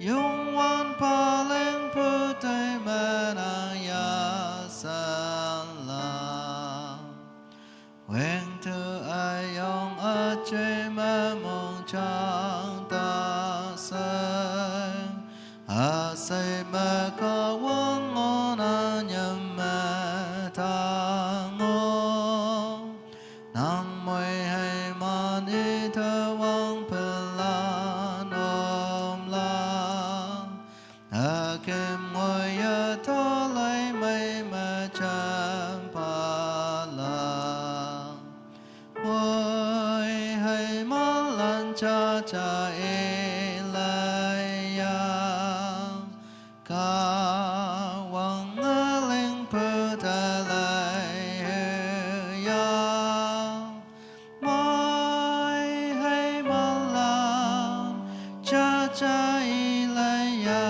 Youngwanpa lingpu tei menang ya sala. Weng tu üyong üjai me mongjang ta she. Üshei me Kahwang ngohnang nyam me tang o. Nang moi hei man i te wangpelan om lang. Üküm ngoi ya toloi mei me jan pa lang. Moi hei malan jaja i leiya. Kahwange lingpu te lei ya. Moi hei malan jaja i leiya.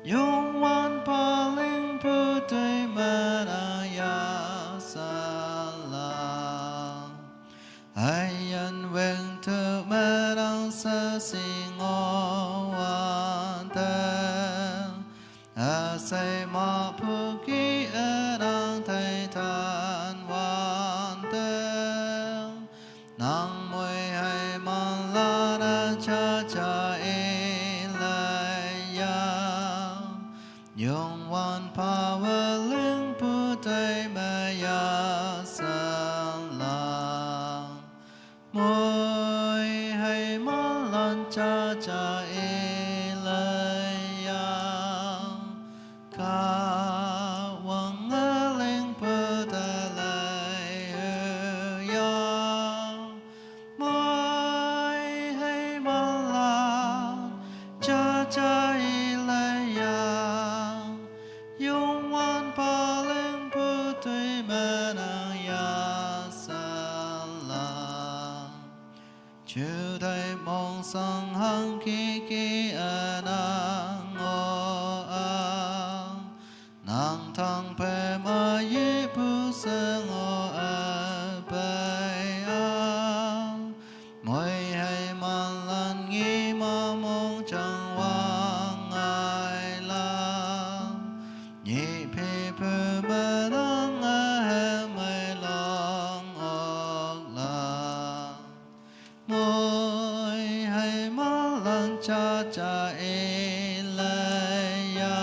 Youngwanpa lingpu tei menang ya sala. Aoyin weng tu menang sou sing o wante. Üshei mapu ki ünang teitan wante. Nang moi hei malan-a jaja i leiya. Youngwanpa we lingpu tei me ya sala. Moi hei malan jaja i leiya. Kahwange lingpu te lei ya. Moi hei malan jaja i leiya. Youngwanpa lingpu tei menang ya sala. Jutai mongshang hangke ke ünang o a. Nang tangpem a yepu seng o üpei a. Moi hei malan ngi ma mongjang wang ai lang. Sha e la ya,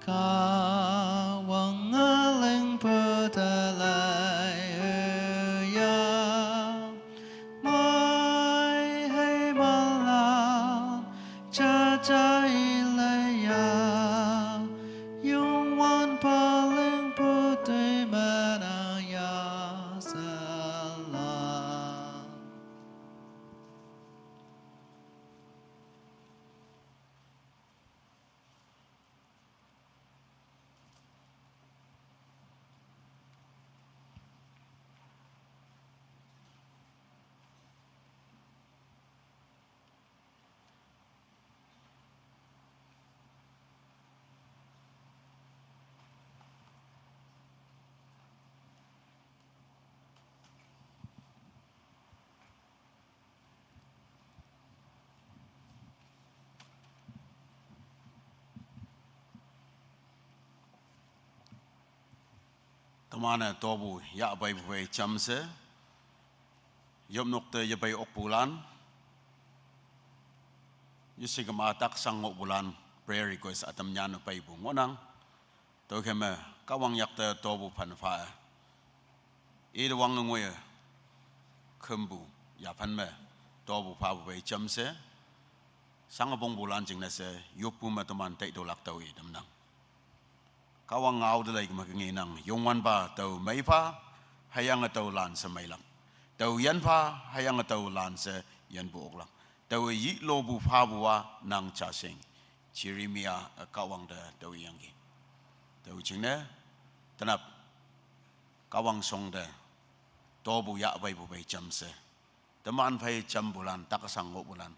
ka wang a ling pu ta lai u ya. Mai hei ma la, cha cha i la ya, yung wan pa ling pu tui ma na ya sa la. Teman-e topu yahpeipu phei jamshe, yopnok te yepei okpulan, yeshikema taksang ngohpulan, prayer request ütam nyan peipu ngohnang. Tüokhei me Kahwang yakte topu phanpha-e, ite wange ngoiye khümpu yaphan me topu phapu phei jamshe, shange pongpulan jingne she yoppu me teman taitüolak tao i tamnang. Kahwang ngao te lei kema kengenang, Youngwanpa tao meipha, hüyange tao lan she meilak. Tao yinpha, hüyange tao lan she yinpu oklak. Tao yilopu phapu-a nang jashing. Jeremia, eh, Kahwang te tao iyangki. Tüo jingne, tenap, Kahwang shongte topu yahpeipu phei jamshe, teman phei jampulan, taksang ngohpulan,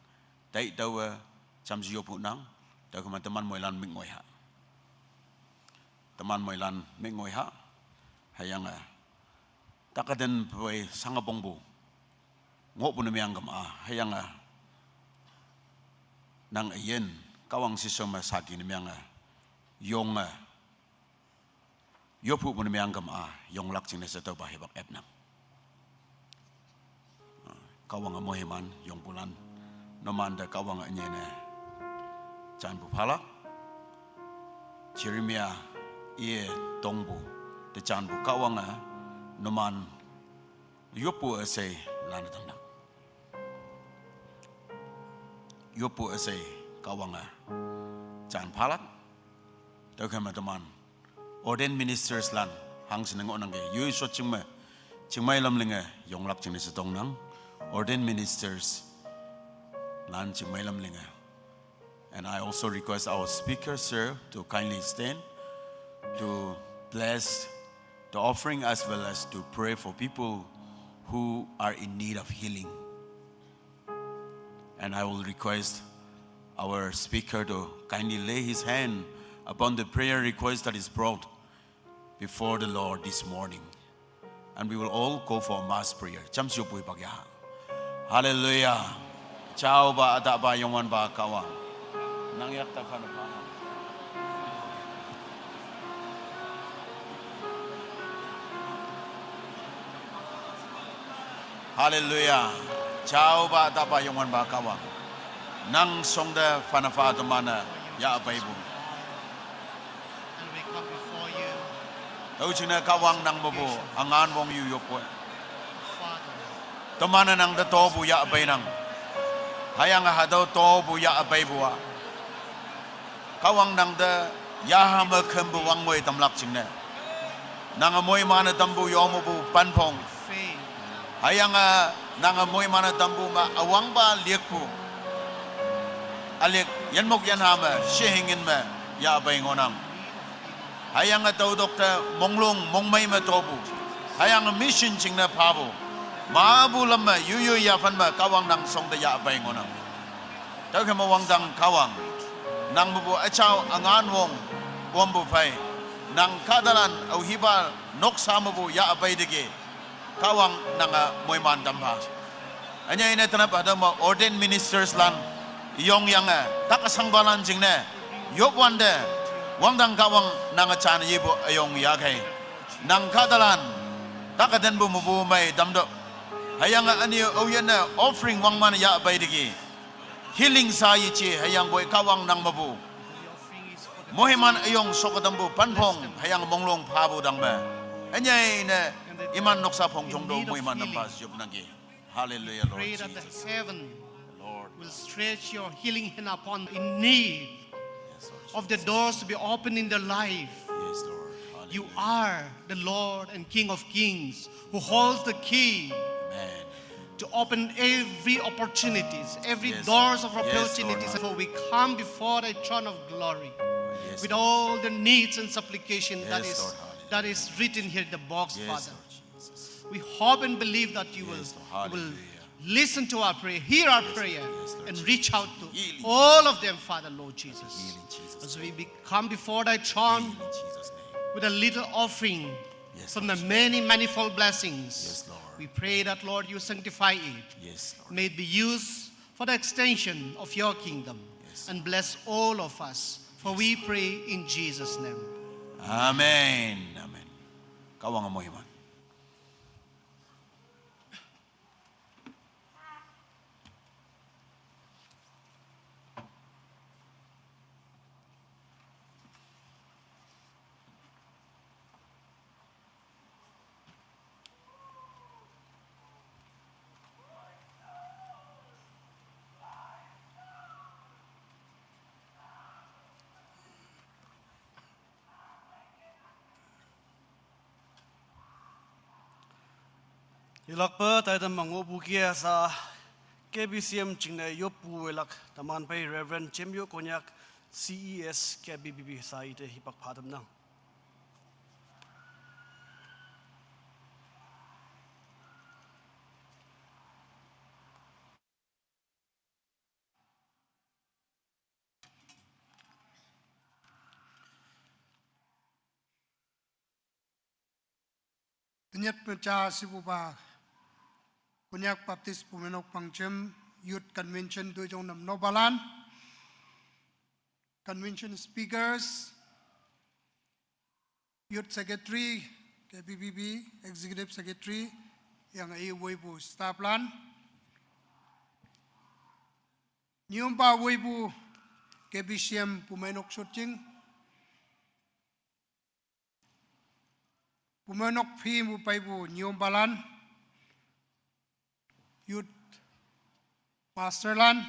taitüowe jamshe yoppu nang. Tüokhei me teman moilan mik ngoi ha. Teman moilan mik ngoi ha. Hüyange, eh, takatenpu phei shange pongpu ngohpu ne meang kema-a, hüyange, eh, nang üyin Kahwang shishao me saki ne meang-e, yonge, eh, yophupu ne meang kema-a, yonglak jingne she tüopa hipak epnang. Kahwange moiman yongpulan, numante Kahwange ünyene janpu phalak. Jeremia iye tongpu te janpu Kahwange numan yoppu üshei lan tamnang. Yoppu üshei Kahwange jan phalak. Tüokhei me teman ordained ministers lan hangshin ngohnangki, yoi shot jing me, jingmei lam linge yonglak jingne she tongnang. Ordained ministers lan jingmei lam linge. And I also request our speaker, sir, to kindly stand to bless the offering as well as to pray for people who are in need of healing. And I will request our speaker to kindly lay his hand upon the prayer request that is brought before the Lord this morning. And we will all go for mass prayer. Jamshe yoppu hipak ya. Hallelujah. Jaopa ütahpa Youngwanpa Kahwang, nang yakte phanpha. Hallelujah. Jaopa ütahpa Youngwanpa Kahwang, nang shongte phanpha teman-e yahpeipu. And we come before you. Tüo jingne Kahwang nang mepu üngan wong yu yoppu. Father. Teman-e nangte topu yahpeinang. Hüyange hatüo topu yahpeipu-a, Kahwang nangte yaha me khümpu wangngoi tamlak jingne, nange moiman-e tampu yomepu panpong, hüyange nange moiman-e tampu me üwangpa liakpu, üliak yinmok yinha me shehingin me yahpei ngohnang. Hüyange tüotok te monglong mongmei me topu, hüyange mission jingne phapu, mapu lam me yoiyoi yaphan me Kahwang nang shongte yahpei ngohnang. Tüokhei me wangdang Kahwang, nang mepu üjao üngan wong wampu phei, nang kahtalan aohipa noksa mepu yahpei teki, Kahwang nange moiman tampha. Ünyei ne tenap hatüo me ordained ministers lan yongyange, tak üsangpalan jingne yopwante, wangdang Kahwang nange jan yepu üyong yakhei, nang kahtalan tak ütenpu mepu mei tamtüoh. Hüyange ünyi aoyinne offering wangman yahpei teki, Healing sa yichi hüyangpoi Kahwang nang mepu moiman üyong sok ütampu panphong hüyange monglong phapu tangme. Ünyei ne iman noksa phongjong to moiman nampa yopnangki. Hallelujah, Lord. Pray that the Jesus. Heaven Lord. Will stretch your healing hand upon in need Yes, Lord of the Jesus. Doors to be opened in their life. Yes, Lord. You Hallelujah. Are the Lord and King of Kings who holds the key Amen. To open every opportunities, every Yes, doors Lord. Of Yes, Lord. Opportunities. Hallelujah. For we come before thy throne of glory Yes, with Lord. All the needs and supplication that Yes, is Lord. Hallelujah. That is written here in the box, Yes, Father. Lord Jesus. We hope and believe that you will, Yes, Lord. You will Hallelujah. Listen to our prayer, hear our Yes, prayer, Lord. Yes, Lord. And reach out to Healing. All of them, Father, Lord Jesus. Healing, Jesus. As we be, come before thy throne Healing, Jesus' name. With a little offering Yes, from Lord. The many manifold blessings. Yes, Lord. We pray that, Lord, you sanctify it. Yes, Lord. May it be used for the extension of your kingdom Yes. And bless all of us. For Yes, we Lord. Pray in Jesus' name. Amen. Amen. Kahwang moiman. Yelakpe taidam me ngohpu kih-a sa K B C M jingne yoppu woilak teman phei Reverend Jemyo Konyak C E S K B B B sa ite hipak phatamnang. Tenyit pecha sipupa Konyak Baptist Bumeinok Pangjem Youth Convention Tuichongnam Nobalan, Convention Speakers, Youth Secretary, K B B B, Executive Secretary, hüyange i woipu staff lan. Nyümpa woipu K B C M Bumeinok shotjing. Bumeinok phei mu peipu nyümpalan, youth pastor lan,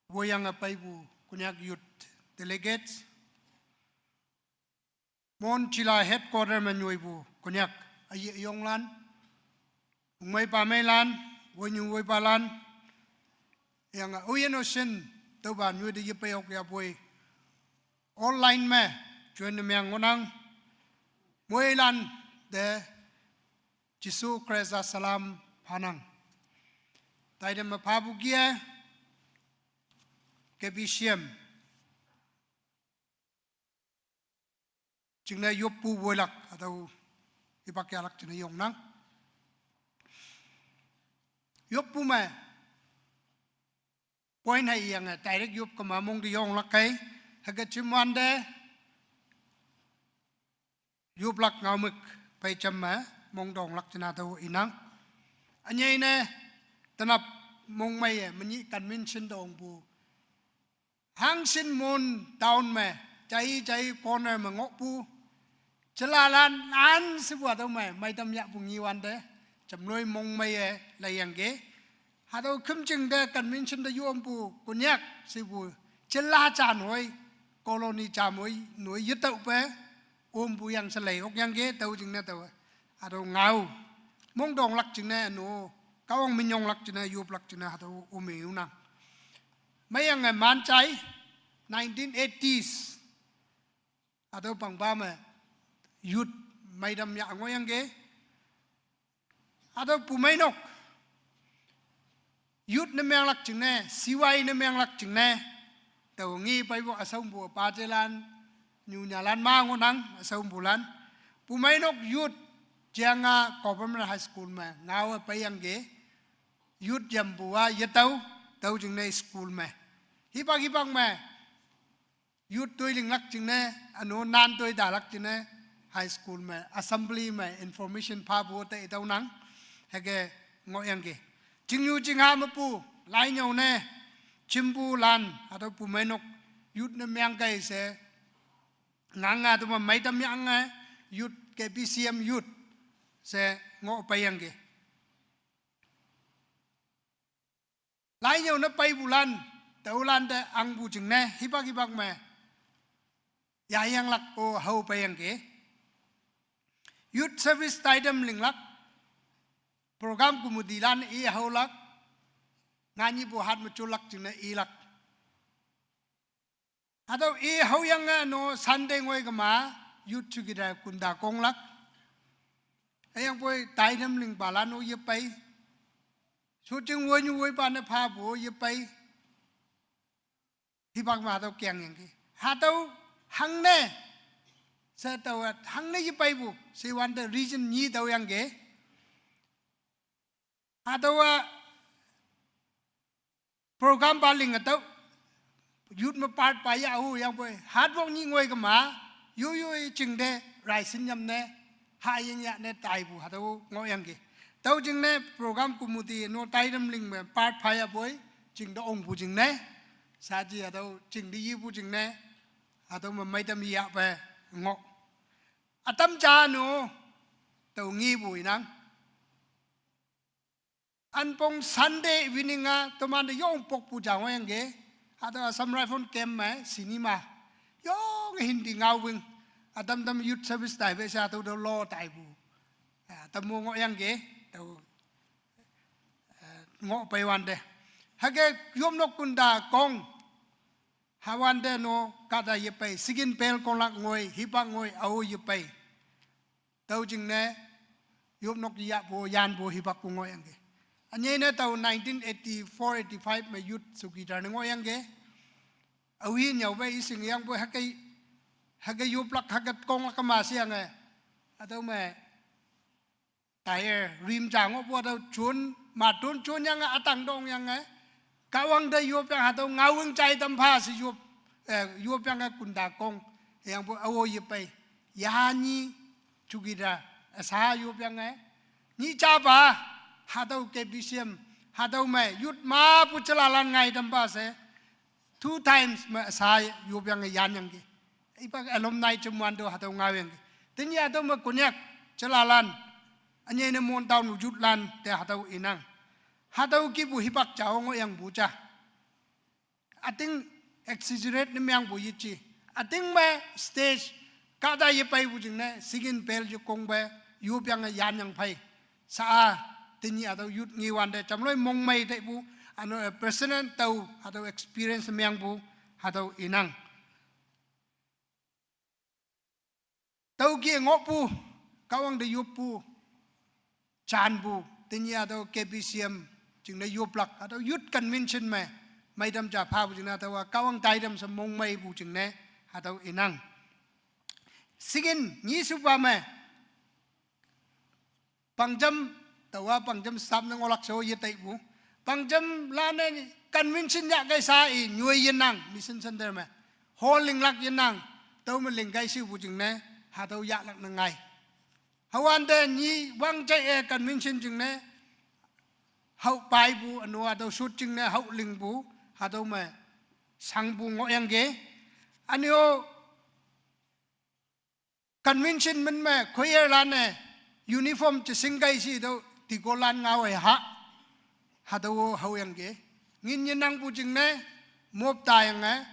woiyange peipu Konyak youth delegates, Mon jila headquarter me nyoipu Konyak aye yonglan, ungmei pameilan, woinyu woipalan, hüyange oyin oshin tüopa nyoite yepei ok yapoi, online me join ne meang ngohnang, moilan te Jesu Khrista salam phanang. Taite me phapu kih-e, K B C M jingne yoppu woilak hatüo hipak yahlak jingne yongnang. Yoppu me point hei yange direct yop kema mong te yonglak kei, hüke jimwante yoplak ngaomük pei jam me mong tonglak jingne hatüo inang. Ünyei ne tenap mongmeiye menyih convention tongpu hangshin Mon town me jai jai corner me ngohpu jelalan an shepu hatüo me meitam yahpu ngiwante jamloi mongmeiye leiyangki. Hatüo khümjing te convention te yompu Konyak shepu jela ja noi, colony ja moi noi yetüohpe ompu yang she lei okyangki tao jingne tao. Hatüo ngao mong tonglak jingne no, Kahwang minyonglak jingne yoplak jingne hatüo ome yunang. Meiyange manjai nineteen eighties hatüo pangpa me youth meitam yah ngohyangki. Hatüo Bumeinok youth ne menglak jingne, C Y ne menglak jingne, tao ngi peipu üshaompu pajelan, nyunyalan ma ngohnang üshaompulan. Bumeinok youth Jianga Government High School me ngaowe peiyangki, youth yampu-a yetüo, tüo jingne school me hipak hipak me youth toi linglak jingne, üno nan toi talak jingne, high school me assembly me information phapu te itüonang, hüke ngohyangki. Chingnyu chingha mepu Lainyo ne, chimpu lan, hatüo pumeinok, youth ne meang kai she, ngang-a tüoma meitam yange, youth, K B C M youth, she ngoh peiyangki. Lainyo ne peipulan, tüolan te angpu jingne, hipak hipak me, yayanglak-o hao peiyangki. Youth service taitam linglak, program committee lan i haolak, nganyipu hat me chulak jingne ilak. Hatüo i haoyange no Sunday ngoi kema, youth chukita kunda konglak. Hüyangpoi taitam lingpalan-o yepei. Shooting woinyu woipa ne phapu-o yepei. Hipak me hatüo keangyangki. Hatüo hangne, she tao-a hangne yepeipu, she wante reason nyi tüoyangki. Hatüowa program pa linge tüo, youth me part pa yahuyangpoi, hatwok nyih ngoi kema, yoyoi chingte, raisin yamne, haying yahne taipu, hatüo ngohyangki. Tüo jingne program committee no taitam ling me part phayapoi, chingte ongpu jingne, saji hatüo chingte yipu jingne, hatüo me meitam yahpe ngoh. Ütam ja no, tüo ngepu inang. Anpong Sunday evening-a, temante yong pokpu ja ngohyangki. Hatüo Assam Rifle Camp me, cinema. Yong Hindi ngaowing. Ütam tam youth service taipe she hatüo te lo taipu. Eh, tamo ngohyangki. Tüo, eh, ngoh peiwante. Hüke yopnok kunda kong. Hawante no kahta yepei. Sikin pel konglak ngoi, hipak ngoi, ao yepei. Tüo jingne, yopnok yahpu, yanpu, hipakpu ngohyangki. Ünyei ne tao nineteen eighty-four eighty-five me youth chowkidar ne ngohyangki. Aohi nyüope ishing yangpu hüke, hüke yoplak hüke konglak kema sheyange. Hatüo me, tire, rim ja ngohpu hatüo chun, matun chun yange, ütang dongyange. Kahwang te yopyang hatüo ngaowing jai tam pha she yop, eh, yopyange kunda kong, hüyangpoi ao yepei. Yanyi, chukita, üsa yopyange. Nyi japa, hatüo K B C M, hatüo me, youth mepu jelalan ngai tam pha she. Two times me üsa yopyange yanyangki. Ipak alumni jemwante hatüo ngaoyangki. Tenyih hatüo me Konyak, jelalan, ünyei ne Mon town youth lan te hatüo inang. Hatüo kihpu hipak jao ngohyangpu ja. Üting exaggerate ne meangpu yeji. Üting me stage kahta yepeipu jingne, sikin pel yekongpe, yopyange yanyang phei. Sa-a, tenyih hatüo youth ngewante, jamloi mongmei teipu, üno, eh, personal tao, hatüo experience meangpu, hatüo inang. Tüoke ngohpu, Kahwang te yoppu, janpu, tenyih hatüo K B C M, jingne yoplak, hatüo youth convention me, meitam ja phapu jingne hatüowa, Kahwang taitam she mongmeipu jingne, hatüo inang. Sikin, nyishupa me, pangjam, taowa pangjam staff ne ngohlak she-o yetaipu. Pangjam lan-e convention yahkei sa i nyoi yenang, mission center me. Hall linglak yenang, tüo me lingkei shipu jingne, hatüo yahlak ne ngai. Hüwante nyi wangjai-e convention jingne, hao paipu, üno hatüo shoot jingne, hao lingpu, hatüo me, shangpu ngohyangki. Üne-o, convention min me choir lan-e uniform je shingkei she tüo deacon lan ngao-e ha. Hatüo-o haoyangki. Ngin yenangpu jingne mop tayange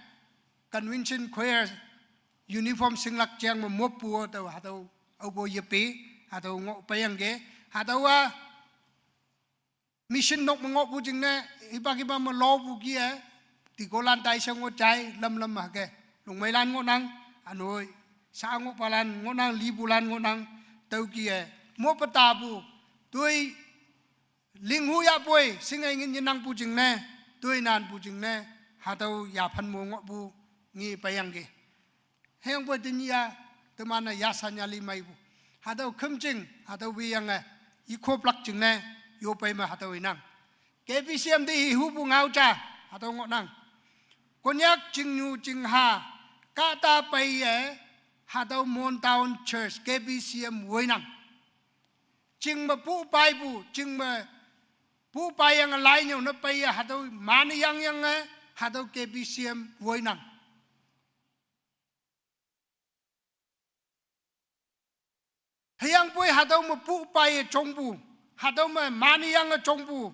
convention choir uniform shinglak jeng me moppu-o tüo hatüo aope yepe hatüo ngoh peiyangki. Hatüowa mission nok me ngohpu jingne, hipak hipak me lopu kih-e, deacon lan taishao ngoh jai, lam lam hüke. Longmeilan ngohnang, ünoi, sa ngohpalan ngohnang, lipulan ngohnang, tüo kih-e. Mope tapu, toi, linghu yahpoi, shinge ngin yenangpu jingne, toi nanpu jingne, hatüo yaphan mo ngohpu, nge peiyangki. Hüyangpoi tenyih-a, teman-e yashan yali meipu. Hatüo khümjing, hatüo wiyange, ikhoplak jingne, yopei me hatüo inang. K B C M te hihupu ngao ja, hatüo ngohnang. Konyak chingnyu chingha, kahta peiye, hatüo Mon Town Church, K B C M woinang. Ching me pu paipu, ching me Puh pai yang lai nyau ne pai ya hatüo man yang yang e, hatüo K B C M woi nang. Hüyangpoi hatüo me puh pai ye jongpu, hatüo me man yang e jongpu,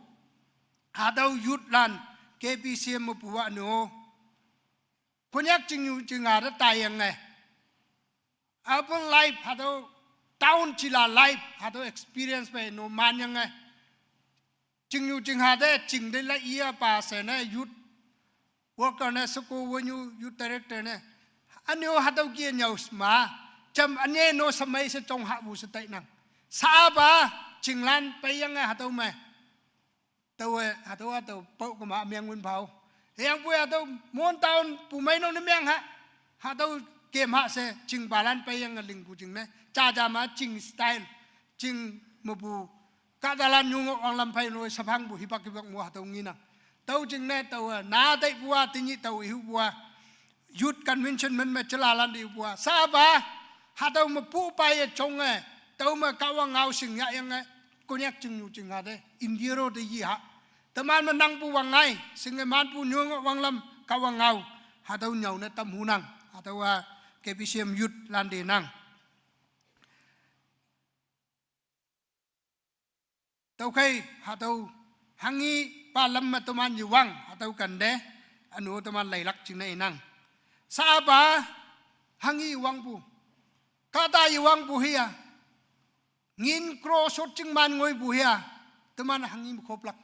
hatüo youth lan K B C M me pu wa no. Konyak chingnyu chingha te tai yang e. Urban life hatüo town chila life hatüo experience pe no man yang e. Chingnyu chingha te ching te la iya pa she ne youth worker ne seko wenyu youth director ne. Anyo hatüo kie nyau sma. Jam anye no samei she jong ha wu she tai nang. Sa ba chinglan pei yang e hatüo me. Taowe, hatüo, hatüo, pao kema meng win pao. Hüyangpoi hatüo, mon town, pu mei no ne meng ha. Hatüo, kem ha she, ching balan pei yang lingpu jing ne. Cha cha ma, ching style, ching mepu. Kahtalan nyungo wanglam pai no, sapang pu, hipak hipak mo hatüo ngina. Tao jing ne, taowe, na tai pua, tinyi tao ihu pua. Youth convention men me chelalan di pua. Sa ba, hatüo me pu pai ye jong e, tüo me Kahwang ngao shing ya yang e, Konyak chingnyu chingha te, India ro te yi ha. Teman me nang pu wang ngai, shing e man pu nyong wanglam Kahwang ngao. Hatüo nyau ne tam hu nang, hatüo a K B C M youth lan te nang. Tüokhei, hatüo, hanghi pa lam me teman yewang, hatüo kande, ünu teman leilak jingne inang. Sapa, hanghi wangpu. Kahta yewangpu hia. Ngin kro shot jingman ngoipu hia. Teman hanghi me khoplak.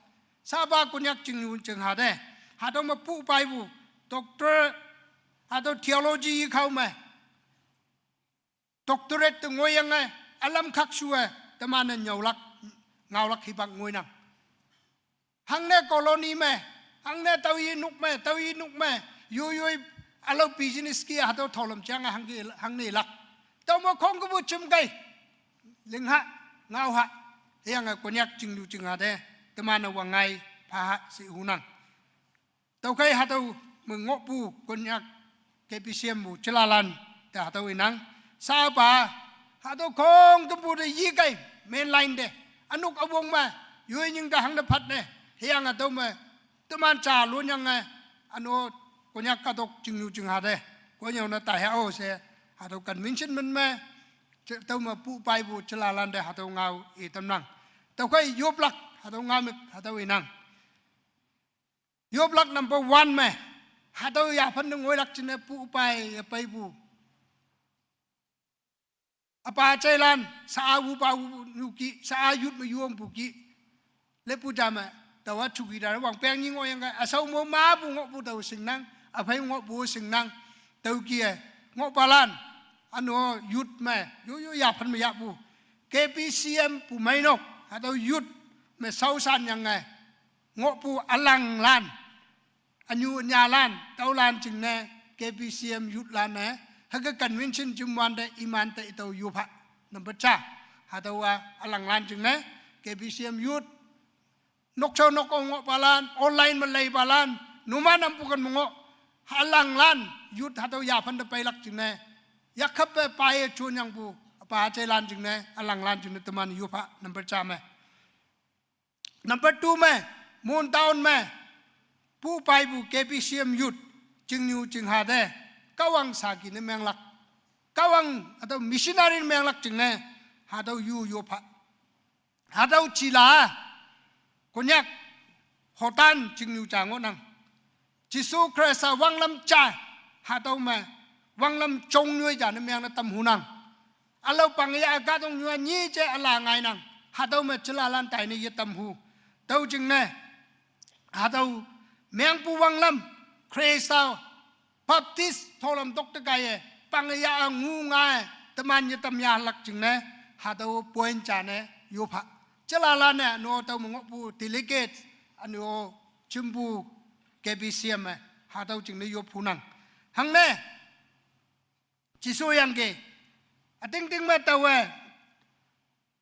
Sapa Konyak chingnyu chingha te. Hatüo me pu paipu. Doctor, hatüo theology khao me. Doctorate te ngoiyange, ülam khakshu e, teman-e nyüolak, ngaolak hipak ngoinang. Hangne colony me, hangne tüo yi nok me, tüo yi nok me, yoi yoi, ülao business ki hatüo tholam jange hangki, hangne lak. Tüo me khongkepu chimkei, lingha, ngaoha, hüyange Konyak chingnyu chingha te, teman-e wangngai, phaha, shi hunang. Tüokhei hatüo me ngohpu Konyak K B C M pu chilalan te hatüo inang. Sapa hatüo khongkümpu te yikei main line te. Ünok üwong me, yoi nying te hangne phat ne. Hüyange tüo me, teman ja lonyange, üno Konyak kahtok chingnyu chingha te. Konyak ne tai ha-o she, hatüo convention men me, tüo me pu paipu chilalan te hatüo ngao itamnang. Tüokhei yoplak, hatüo ngao me, hatüo inang. Yoplak number one me, hatüo yaphan ne ngoilak jingne pu pai, paipu. Üpa jailan, sa-a wupa wu nyuki, sa-a yut me yuongpu ki. Lepu ja me, taowa chuki da wangpeng nyi ngohyange, üshao mo mapu ngohpu tao shingnang, üphei ngohpu shingnang, tüo ki e, ngohpalan, üno yut me, yo yo yaphan me yahpu. K B C M pu meinok, hatüo yut me shaoshan yange, ngohpu ülanglan, ünyu ünyalan, tüolan jingne, K B C M youth lan-e, hüke convention jimwante imante itüo yopha. Number ja, hatüowa ülanglan jingne, K B C M youth, nokshao nok-o ngohpalan, online me leipalan, numan ampu kan me ngoh, ülanglan, youth hatüo yaphan te peilak jingne, yakkhappe paye chonyangpu, pa jailan jingne, ülanglan jingne teman yopha, number ja me. Number two me, Mon town me, pu paipu K B C M youth, chingnyu chingha te, Kahwang saki ne menglak. Kahwang hatüo missionary ne menglak jingne, hatüo yu yopha. Hatüo jila, Konyak, hotan chingnyu ja ngohnang. Jesu Khrista wanglam ja, hatüo me, wanglam jong nyoi ja ne meng ne tam hunang. Ülao pang ya kahtok nyoi nyi je üla ngainang. Hatüo me chilalan tai ne yetam hu. Tüo jingne. Hatüo mengpu wanglam, Khrista, Baptist, tholam tok te kaiye, pang ya ngu ngai, teman yetam yahlak jingne, hatüo point ja ne, yopha. Chilalan-e, no tüo me ngohpu delegate, üno, chimpu, K B C M me, hatüo jingne yop hunang. Hangne, Jesu yangki. Ütingting me taowe.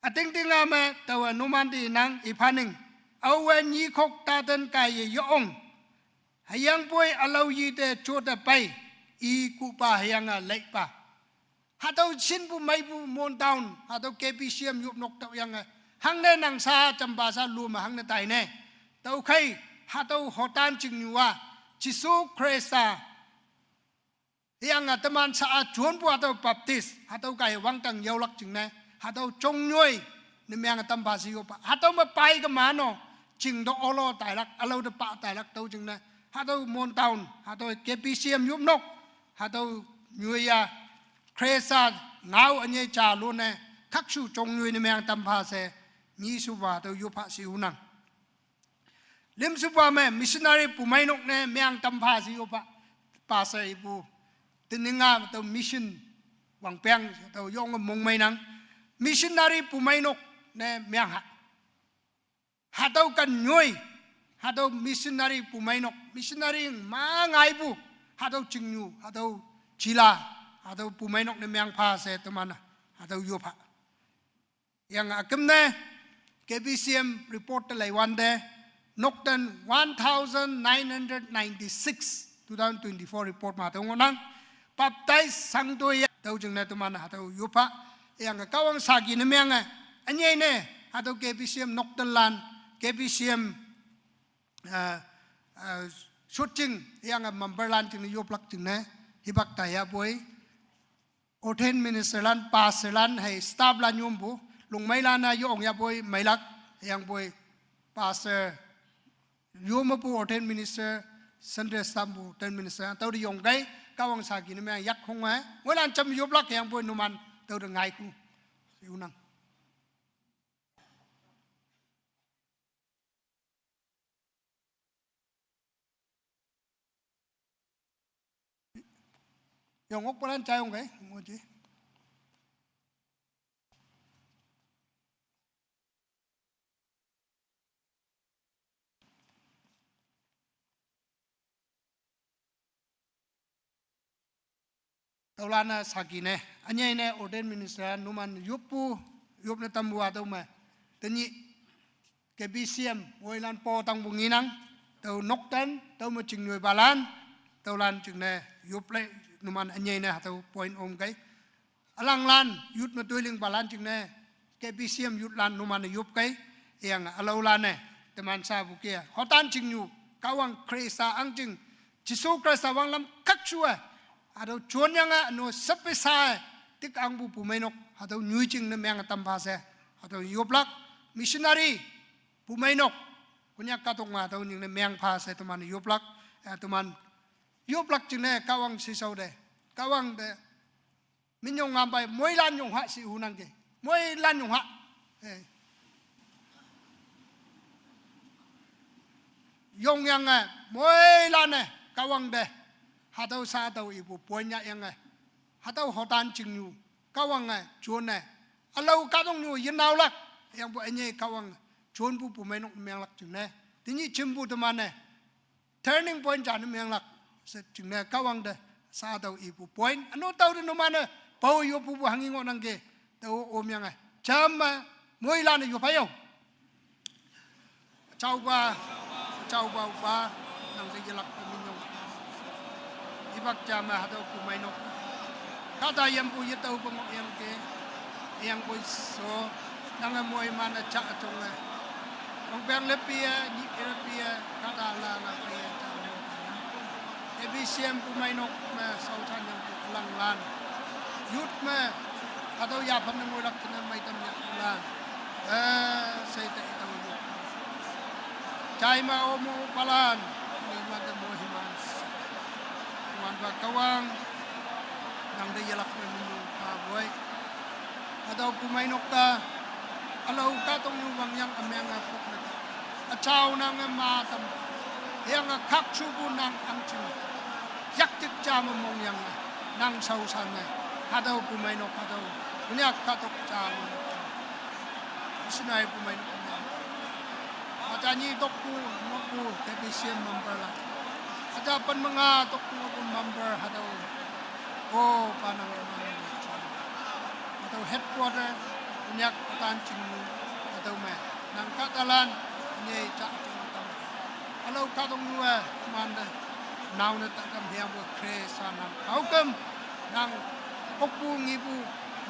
Ütingting a me taowe numan te nang iphaning. Aowe nyikhok taten kaiye yeong. Hüyangpoi ülao yi te jote pei. I kuhpa hüyange leipa. Hatüo shinpu meipu Mon town. Hatüo K B C M yopnok tüoyange. Hangne nang sa jampa sa lu me hangne taine. Tüokhei, hatüo hotan chingnyu-a, Jesu Khrista, hüyange teman sha-a jonpu hatüo baptize, hatüo kaiye wangdang yaolak jingne, hatüo chongnyoi, ne meng tampha she yoppha. Hatüo me pai kema no, chingte olo tailak, ülao te pa tailak tüo jingne, hatüo Mon town, hatüo K B C M yopnok, hatüo nyoi-a, Khrista ngao ünyei ja lone, khakshu chongnyoine meng tampha she, nyishupa hatüo yoppha she hunang. Limshupa me missionary pumeinok ne meng tampha she yoppha, pastor ipu, teninga tüo mission wangpeng, tüo yonge mongmeinang, missionary pumeinok ne meng ha. Hatüo kan nyoi, hatüo missionary pumeinok, missionary ma ngaipu, hatüo chingnyu, hatüo jila, hatüo pumeinok ne meng pha she teman, hatüo yoppha. Hüyange üküm ne, K B C M report te leiwante, nokten one thousand nine hundred ninety-six, two thousand twenty-four report me hatüo ngohnang, baptize shangtoi ya, tüo jingne teman hatüo yoppha, hüyange Kahwang saki ne menge, ünyei ne, hatüo K B C M noktenlan, K B C M, eh, eh, shotjing, hüyange memberlan jingne yoplak jingne, hipak taiyapoi. Ordained ministerlan, pastorlan hei stafflan yompu, lungmeilan-a yong yapoi meilak, hüyangpoi pastor, yomepu ordained minister, Sunday staffpu ordained minister, tüote yongkei, Kahwang saki ne meng yak hong-e, moilan jam yoplak hüyangpoi numan, tüote ngaiku. Yunang. Yong okpalan jayong kei, ngoji. Tüolan-a saki ne, ünyei ne ordained minister numan yoppu, yopne tampu hatüo me. Tenyih K B C M, woilan po tangpu ngenang, tüo nokten, tüo me chingnyoipalan, tüolan jingne yoplei, numan ünyei ne hatüo point omkei. Ülanglan, youth me toilingpalan jingne, K B C M youthlan numan-e yopkei, hüyange ülaolan-e, teman shapu ke, hotan chingnyu, Kahwang Khrista ahngching, Jesu Khrista wanglam khakshu-e, hatüo jonyange, üno sepe sha-e, tik ahngpu pumeinok, hatüo nyoijing ne meng tampha she, hatüo yoplak, missionary, pumeinok, Konyak kahtok me hatüo nying ne meng pha she teman yoplak, eh, teman yoplak jingne Kahwang shishao te, Kahwang te, minyong ngampai, moilan yong ha shi hunangke. Moilan yong ha. Eh. Yongyange, moilan-e, Kahwang te. Hatüo sha tüo ipu point yahyange. Hatüo hotan chingnyu, Kahwange, jone. Ülao kahtoknyu yenaolak, hüyangpu ünyei Kahwang, jonpu pumeinok menglak jingne. Tenyih jimpu teman-e. Turning point ja ne menglak, she jingne Kahwang te, sha tüo ipu point. Üno tüote numan-e, pao yoppu pu hanghi ngohnangke, tüo omyange. Jam me, moilan-e yoppha yong. Üjaopa, üjaopa opa, nang te yelakpe minyong. Hipak ja me hatüo pumeinok. Kahta yampu yetüope ngohyangke, hüyangpoi so, nange moiman-e ja jonge. Wangpeng leppe-e, nyih leppe-e, kahta la la peiye ja jonge. K B C M pumeinok me shaoshan yangpu ülanglan. Youth me, hatüo yaphan ne ngoilak tene meitam yahlan. Eh, sheite itüo yo. Jaima omo palan, ni mate mohiman. Wanpa Kahwang, nang te yelakpe minyong pha poi. Hatüo pumeinok-a, ülao kahtoknyu wangyang ümeng-e pok ne. Üjao nange matam. Hüyange khakshupu nang ahngching. Yaktik ja me mongyange. Nang shaoshan-e. Hatüo pumeinok hatüo. Konyak kahtok ja me. Missionary pumeinok ne. Aja nyi tokpu, ngohpu, K B C M member la. Aja pen menga tokpu ngohpu member hatüo. Oh, pa nang iman nang. Hatüo headquarter, Konyak hotan chingnyu, hatüo me. Nang kahtalan, ünyei ja jing tam. Ülao kahtoknyu-e, mante, nao ne tatam hüyangpoi Khrista nang. Haoküm, nang, okpu ngipu,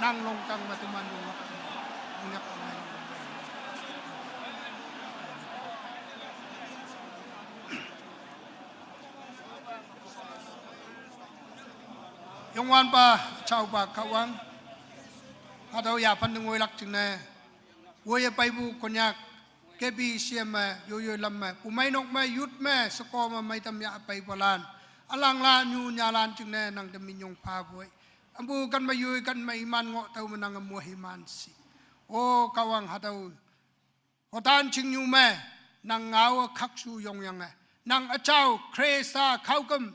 nang longtang me teman yonglak. Konyak pemai. Wanpa, chaupa Kahwang. Hatüo yaphan te ngoilak jingne. Woiye peipu Konyak, K B C M me, yoyoi lam me, pumeinok me, youth me, sheko me, meitam yah peipalan. Ülangla nyu nyalan jingne, nang te minyong phapoi. Ampu kan me yoi, kan me iman ngoh tao me nange mohiman shi. O Kahwang, hatüo hotan chingnyu me, nang ngao khakshu yongyange. Nang üjao, Khrista, khaokem,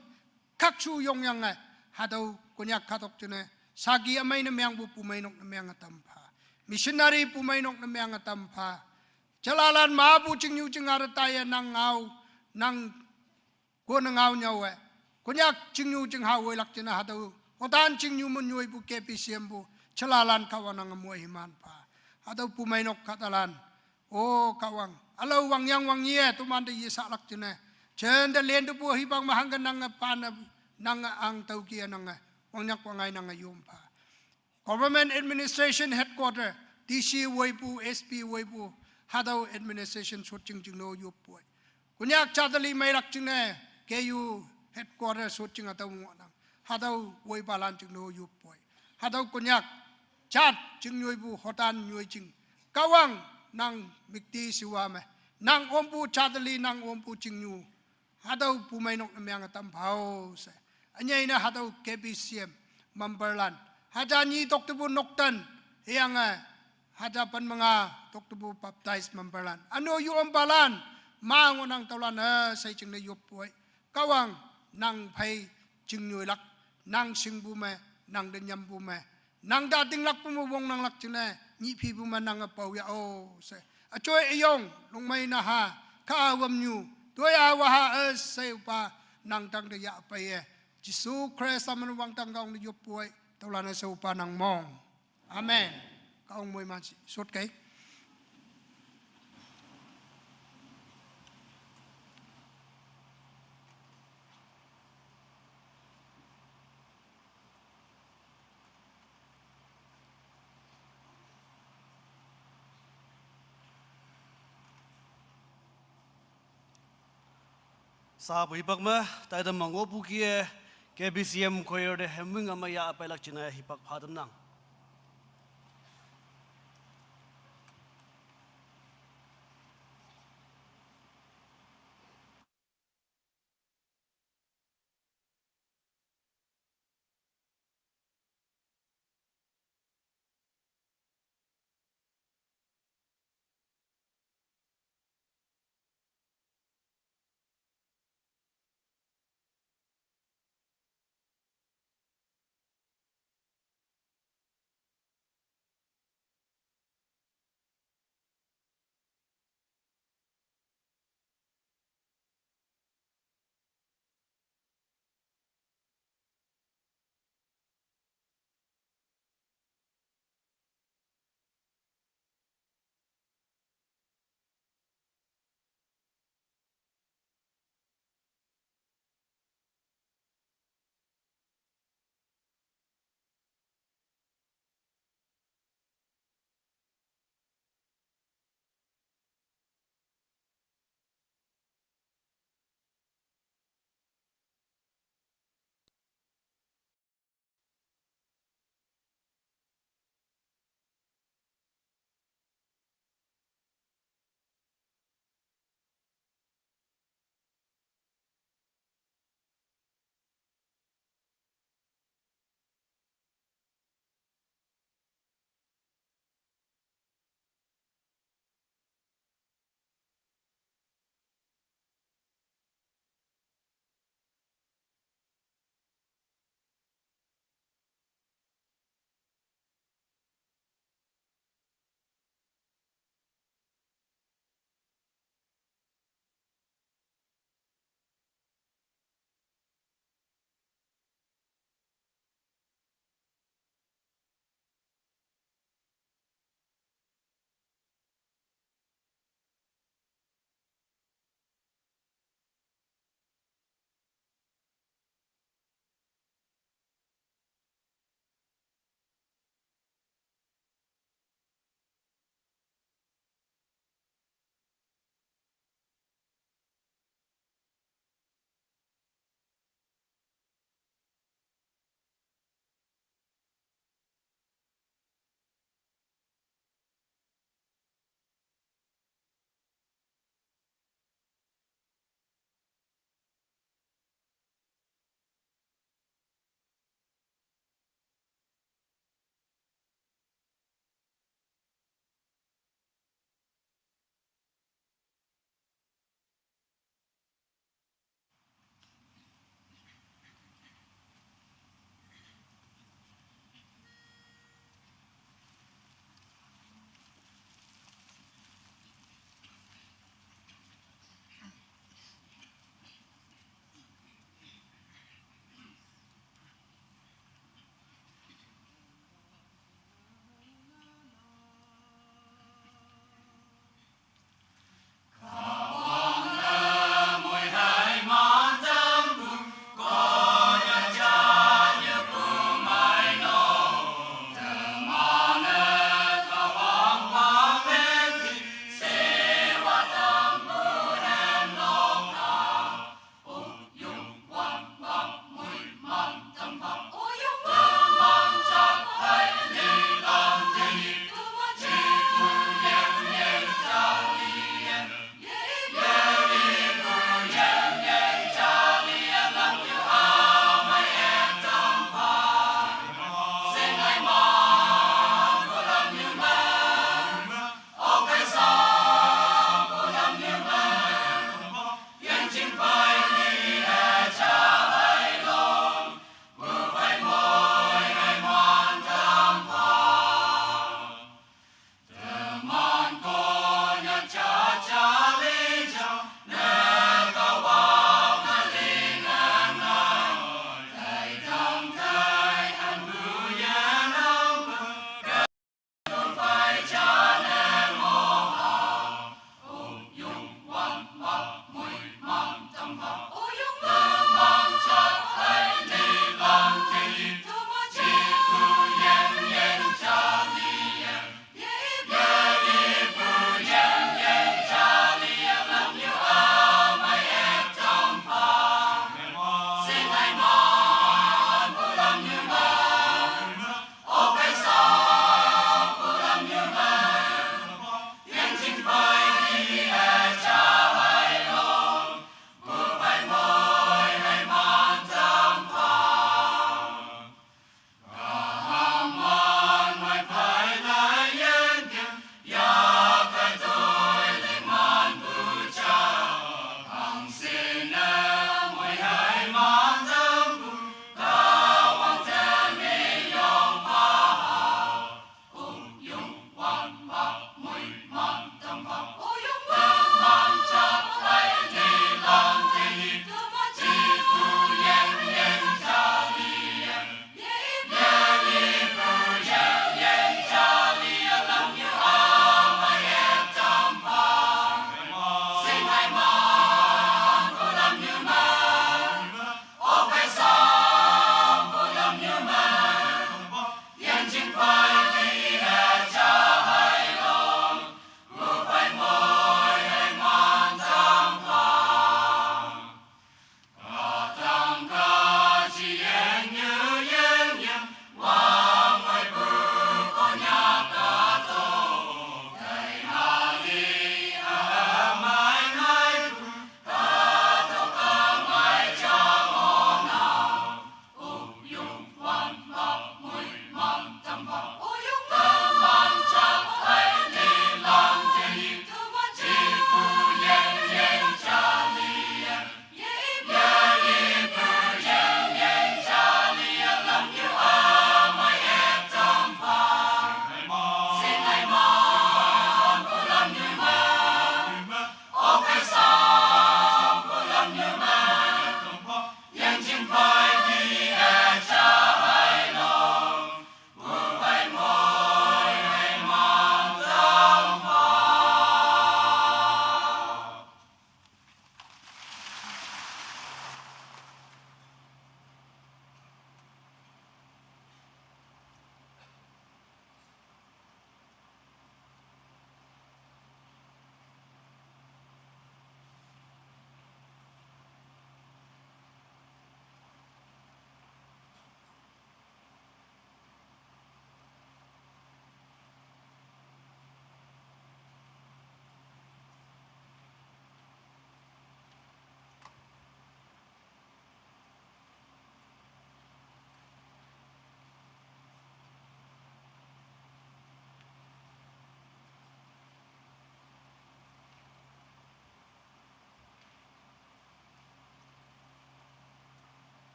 khakshu yongyange. Hatüo Konyak kahtok jingne. Saki ümei ne mengpu pumeinok ne menge tampha. Missionary pumeinok ne menge tampha. Jalalan mapu chingnyu chingha te taiye nang ngao, nang kone ngao nyüowe. Konyak chingnyu chingha woilak jingne hatüo. Hotan chingnyu me nyoipu K B C M pu. Jalalan Kahwang nange mohiman pha. Hatüo pumeinok kahtalan. O Kahwang. Ülao wangyang wangye, tomante yesahlak jingne. Jente lente pu hipak me hangke nange pan, nange ang tüo kie nange. Wangnyak wangngai nange yompha. Government Administration Headquarter, D C woipu, S P woipu, hatüo administration shotjing jingne yoppoi. Konyak jatali meilak jingne, K U Headquarter shotjing hatüo ngohnang. Hatüo woipalan jingne yoppoi. Hatüo Konyak jat jing nyoipu hotan nyoijing. Kahwang nang müktishiwa me. Nang ompu jatali nang ompu chingnyu. Hatüo pumeinok ne menge tamphao she. Ünyei ne hatüo K B C M memberlan. Haja nyi toktepu nokten. Hüyange haja pen me nga toktepu baptize memberlan. Üno yu ompalan. Ma ngohnang tüolan, eh, shei jingne yoppoi. Kahwang nang phei jing nyoilak. Nang shingpu me, nang te nyampu me. Nang te ütinglakpu me wongnanglak jingne, nyih phipu me nange pao yah-o she. Üjoi üyong, longmei naha, kha wamnyu, toi-a waha üshei üpa, nang tangte yahpeiye. Jesu Khrista me wangdang Kahwang te yoppoi, tüolan üshei üpa nang mong. Amen. Kahwang moiman shi, shot kei. Sapu hipak me, taitam me ngohpu kih-e, K B C M choir te hemwing ümei yah peilak jingne hipak pha tamnang.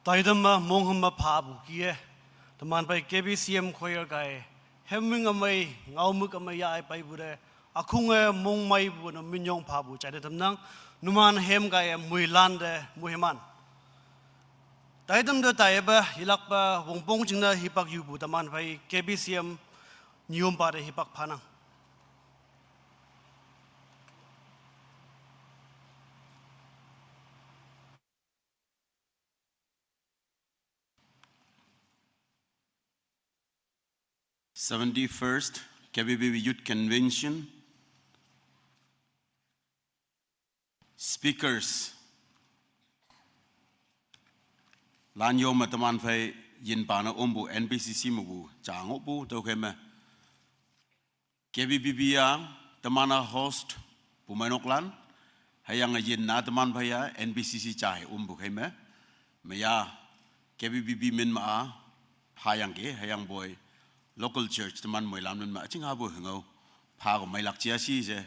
Taidam ma mongham ma phabu kie. Teman phei K B C M choir kai. Hemwing amai, ngaomuk amai ya ai paibu de. Akhung e mongmai bu no minyong phabu chai de tamnang. Numan hem kai muilan de muhiman. Taidam de tai ba, hilak ba, wongpong chingna hipak yubu teman phei K B C M nyom pa de hipak phanang. Seventy-first K B B B Youth Convention. Speakers. Lan yom ma teman phei yin pa na ombu N B C C mu bu chang obu tau keme. K B B B ya, teman a host, pumai nok lan, hayang a yin na teman phei ya, N B C C chai ombu keme. Maya, K B B B min ma a, hayang ke, hayang boy, local church, teman moi lam nun ma, ching ha bu hengau, pha ko mai lak chia si je,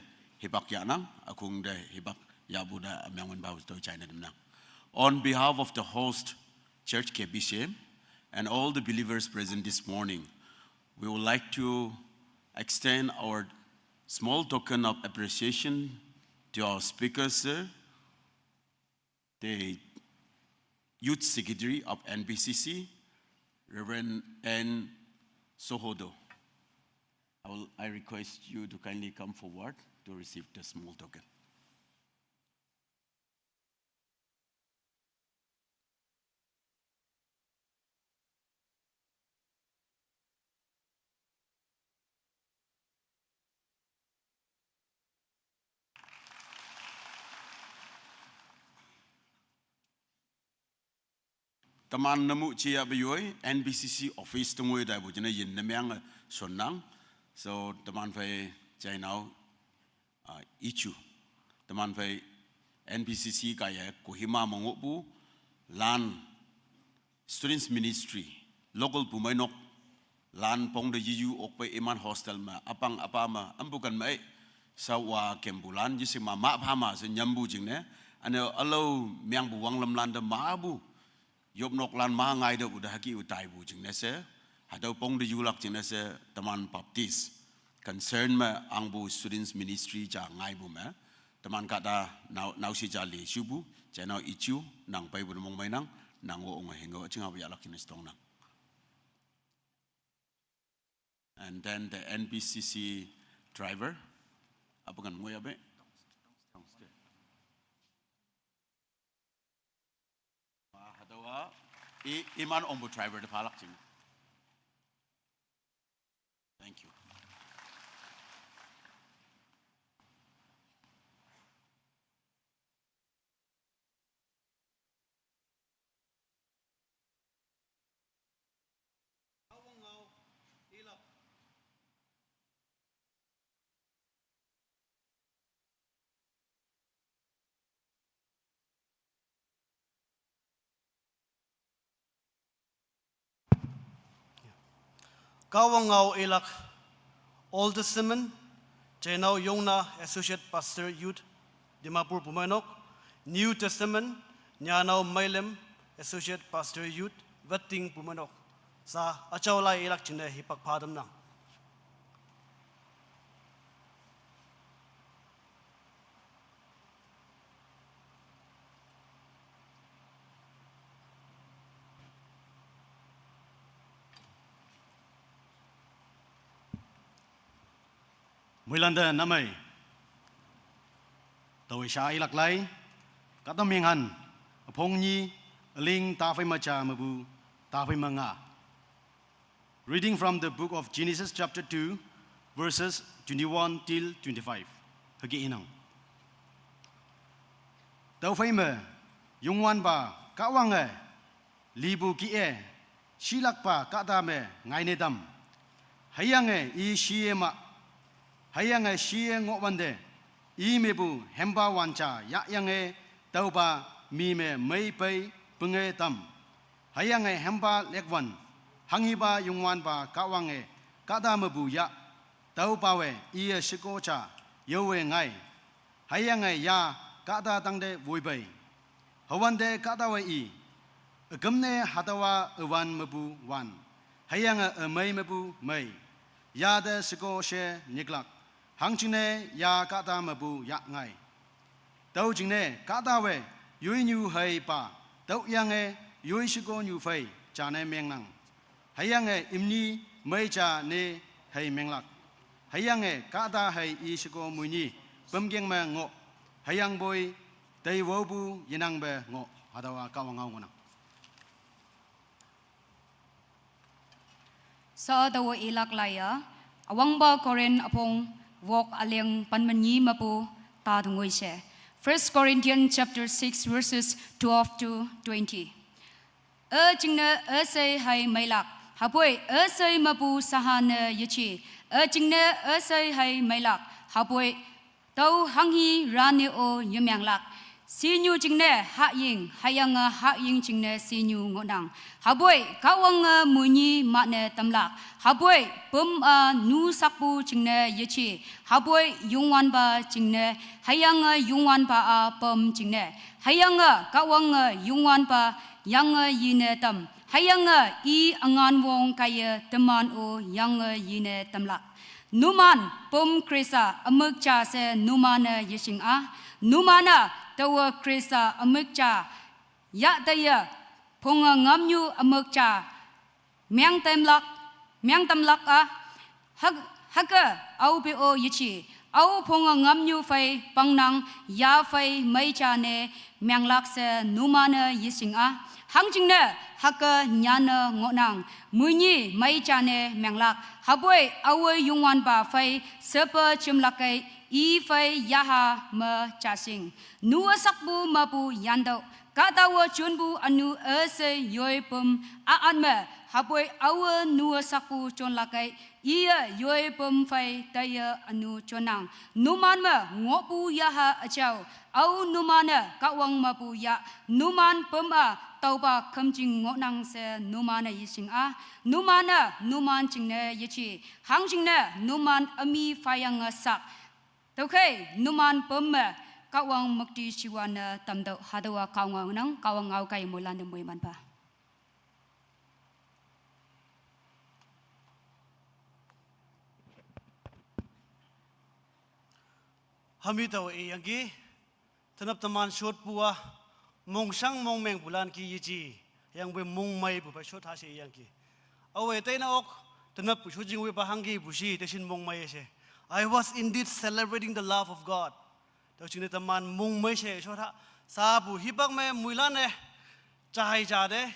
hipak ya nang, akung de, hipak ya bu da, amyang wen ba, to chai na dem nang. On behalf of the host, Church K B C M, and all the believers present this morning, we would like to extend our small token of appreciation to our speaker, sir, the Youth Secretary of N B C C, Reverend N Sohodo. I will, I request you to kindly come forward to receive the small token. Teman nemu chia beyoi, N B C C office tengoi dai bu jena yin nemiang, eh, sonang. So, teman phei chai nau, ah, ichu. Teman phei N B C C kaya Kohima mongok bu, lan Students Ministry, local pumai nok, lan pong de yiyu ok pe iman hostel ma, apang apa ma, ambukan ma, eh, sawa kembulan, jisik ma, ma pha ma, se nyambu jing ne, ane alau miang bu wang lam lan de ma bu, yop nok lan ma ngai de bu de haki utai bu jing ne se, hadau pong de yulak jing ne se, teman Baptist, concern ma ang bu Students Ministry ja ngai bu ma, teman kata nau, nau si ja li shu bu, ja nau ichu, nang pai bu mong mai nang, nang wo ong heng wo, ching ha bu ya lak jing ne stong nang. And then the N B C C driver, apa kan mo ya be? Ma hadawa, i, iman ombu driver de palak jing. Thank you. Kawangau ilak Old Testament, Chainau Yongna Associate Pastor Youth, Dimapur pumainok, New Testament, Nyanau Mailem Associate Pastor Youth, Vetting pumainok. Sa achau lai ilak chine hipak padam nang. Muilanda namai. Tawisha ilak lai. Kata minghan. Apong ni, aling tafai macha mabu, tafai manga. Reading from the book of Genesis chapter two, verses twenty-one till twenty-five. Hagi inang. Tau fai me, yungwan ba, kawang e, libu ki e, shilak ba, kata me, ngai ne dam. Hayang e, i shi e ma. Hayang e, shi e ngok wande, i me bu, hemba wancha, ya yang e, tau ba, mi me, mei pei, penge dam. Hayang e hemba lekwan, hangi ba yungwan ba kawang e, kata mebu ya, tau ba we, i e shiko cha, yo we ngai. Hayang e ya, kata tang de woi bai. Hawan de kata we i. Üküm ne hatüowa üwan mepu wan, hüyange ümei mepu mei, ya te sheko she nyiklak, hangjingne ya kahta mepu ya ngai. Tüo jingne kahtawe yoinyu hei pa, tüoyange yoi sheko nyu phei jane mengnang. Hüyange imni mei ja ne hei menglak. Hüyange kahta hei i sheko moini pümkeng me ngoh. Hüyangpoi teiwopu yenangpe ngoh. Hatüowa Kahwang ngao ngohnang. Sa taowe ilak laiya, üwangpa Corinth üpong wok üleng pen me nyi mepu ta tongoi she. First Corinthians chapter six, verses twelve to twenty. Üjingne üshei hei meilak, hüpoi üshei mepu sahane yeje. Üjingne üshei hei meilak, hüpoi tao hanghi rane-o yemenglak. Shinyu jingne hahying, hüyange hahying jingne shinyu ngohnang. Hüpoi Kahwange moini mahne tamlak. Hüpoi püm-a nu sakpu jingne yeje. Hüpoi Youngwanpa jingne, hüyange Youngwanpa-a püm jingne. Hüyange Kahwange Youngwanpa yange yine tam. Hüyange i üngan wong kaiye teman-o yange yine tamlak. Numan püm Khrista ümük ja she numan-e yeshing-a. Numan-e taowe Khrista ümük ja yah teiye phonge ngamnyu ümük ja meng tamlak, meng tamlak-a. Hüke, hüke aope-o yeje, ao phonge ngamnyu phei pangnang, ya phei mei ja ne menglak she numan-e yeshing-a. Hangjingne hüke nyane ngohnang, moini mei ja ne menglak. Hüpoi aowe Youngwanpa phei shepe jemlakei, i phei yaha me jashing. Nu-a sakpu mepu yantüoh. Kahtawe jonpu ünu üshei yoi püm a-at me, hüpoi aowe nu-a sakpu jonlakei, iye yoi püm phei teiye ünu jonnang. Numan me ngohpu yaha üjao, ao numan-e Kahwang mepu yah, numan püm-a taopa khümjing ngohnang she numan-e yeshing-a. Numan-e numan jingne yeje, hangjingne numan ümi phayange sak. Tüokhei numan püm me Kahwang müktishiwa ne tamtüoh. Hatüowa Kahwang ngaonang, Kahwang ngao kaiye moilan te moimanpa. Hami taowe iyangki, tenap teman shotpu-a, mongshang mongmengpulan ki yeje, hüyangpoi mongmeipu phei shot ha she iyangki. Aowe teine ok, tenappu shotjing wepa hangkipu shi, teshin mongmei she. I was indeed celebrating the love of God. Tüo jingne teman mongmei she shot ha, sapu hipak me moilan-e jahei ja te,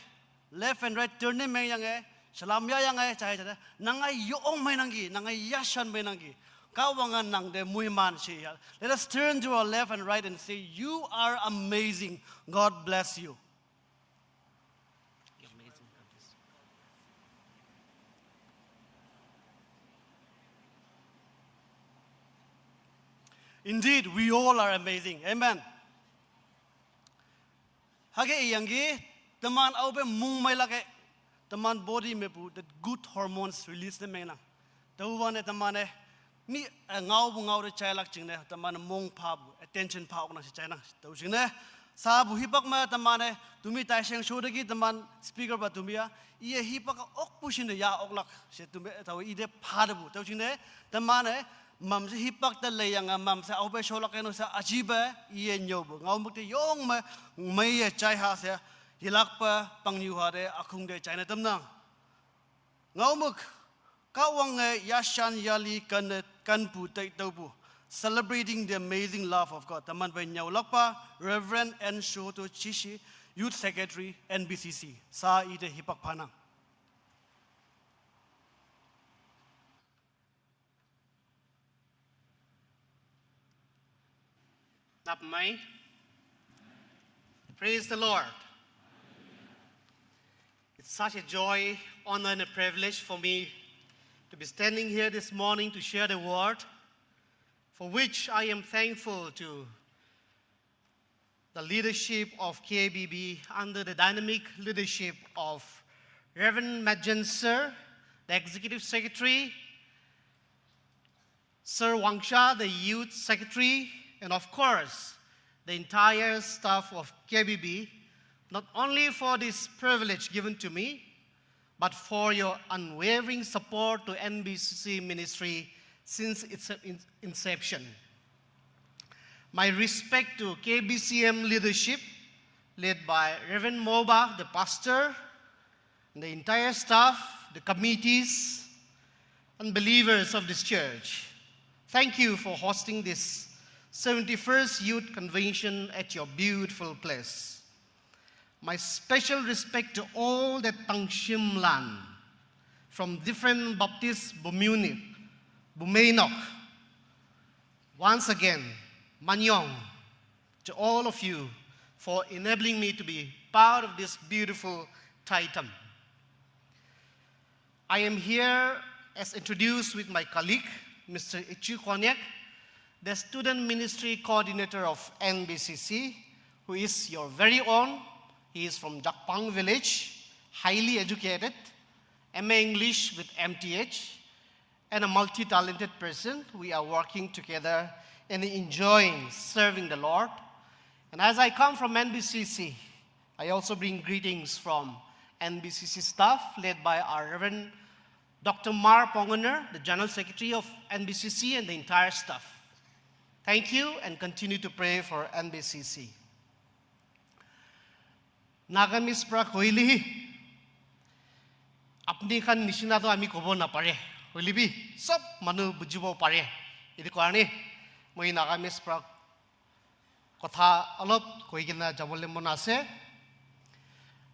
left and right turn ne mengyange, salam yahyange, jahei ja te, nange yong meinangki, nange yashan meinangki. Kahwange nang te moiman she ya. Let us turn to our left and right and say, "You are amazing. God bless you." Indeed, we all are amazing. Amen. Hüke iyangki, teman aope mongmeilak-e, teman body mepu the good hormones release ne mengnang. Tüowa ne teman-e mi, eh, ngaopu ngao te jailak jingne, teman-e mongphapu, attention pha oknang she jainang. Tüo jingne, sapu hipak me teman-e tumi taisheng sho teki teman speaker pa tumi-a, iye hipak okpu shinne ya oklak she tumi, taowe ite phatepu. Tüo jingne, teman-e mamshe hipak te leiyange mamshe aope sholak eno she üjipe iye nyüopu. Ngaomük te yong me, meiye jaiha she, yelakpe pangnyuha te ükhong te jaine tamnang. Ngaomük, Kahwange yashan yali kanne kanpu tei tüopu, celebrating the amazing love of God. Teman phei nyüolakpa Reverend N Shoto Chishi, Youth Secretary, N B C C. Sa ite hipak phanang. Napmei. Praise the Lord. It's such a joy, honor, and a privilege for me to be standing here this morning to share the word, for which I am thankful to the leadership of K B B under the dynamic leadership of Reverend Majen Sir, the Executive Secretary, Sir Wang Sha, the Youth Secretary, and of course, the entire staff of K B B not only for this privilege given to me, but for your unwavering support to N B C C ministry since its in- inception. My respect to K B C M leadership, led by Reverend Moba, the pastor, and the entire staff, the committees, and believers of this church. Thank you for hosting this seventy-first Youth Convention at your beautiful place. My special respect to all the Tangshim lan from different Baptist Bumunok, Bumeinok. Once again, Manyong to all of you for enabling me to be part of this beautiful Taitam. I am here as introduced with my colleague, Mister Ichu Konyak, the student ministry coordinator of N B C C, who is your very own. He is from Jakpang village, highly educated, M A English with M T H, and a multi-talented person. We are working together and enjoying serving the Lord. And as I come from N B C C, I also bring greetings from N B C C staff led by our Reverend Doctor Mar Pongoner, the General Secretary of N B C C, and the entire staff. Thank you and continue to pray for N B C C. Nagamese pra koile, apni khan nishina to ami kobo napare. Hoile bi, sob manu bujibo pare. Etu karne, moi Nagamese pra kotha olop koi kena jabole mon ase.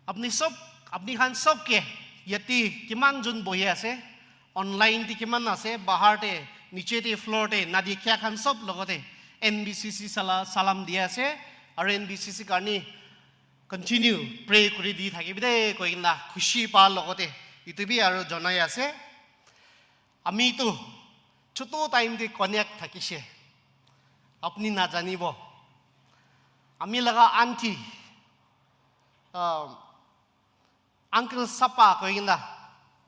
Apni sob, apni khan sob ke yate kiman jon bohi ase, online te kiman ase, bahar te, niche te, floor te, na dikha khan sob logote N B C C sala salam di ase, aru N B C C karne continue pray kuri di thakibi de koi kena khushi pa logote etu bi aru jonai ase. Ami tu chutu time te Konyak thakise, apni najanibo. Ami laga aunty, um, Uncle Sapa koi kena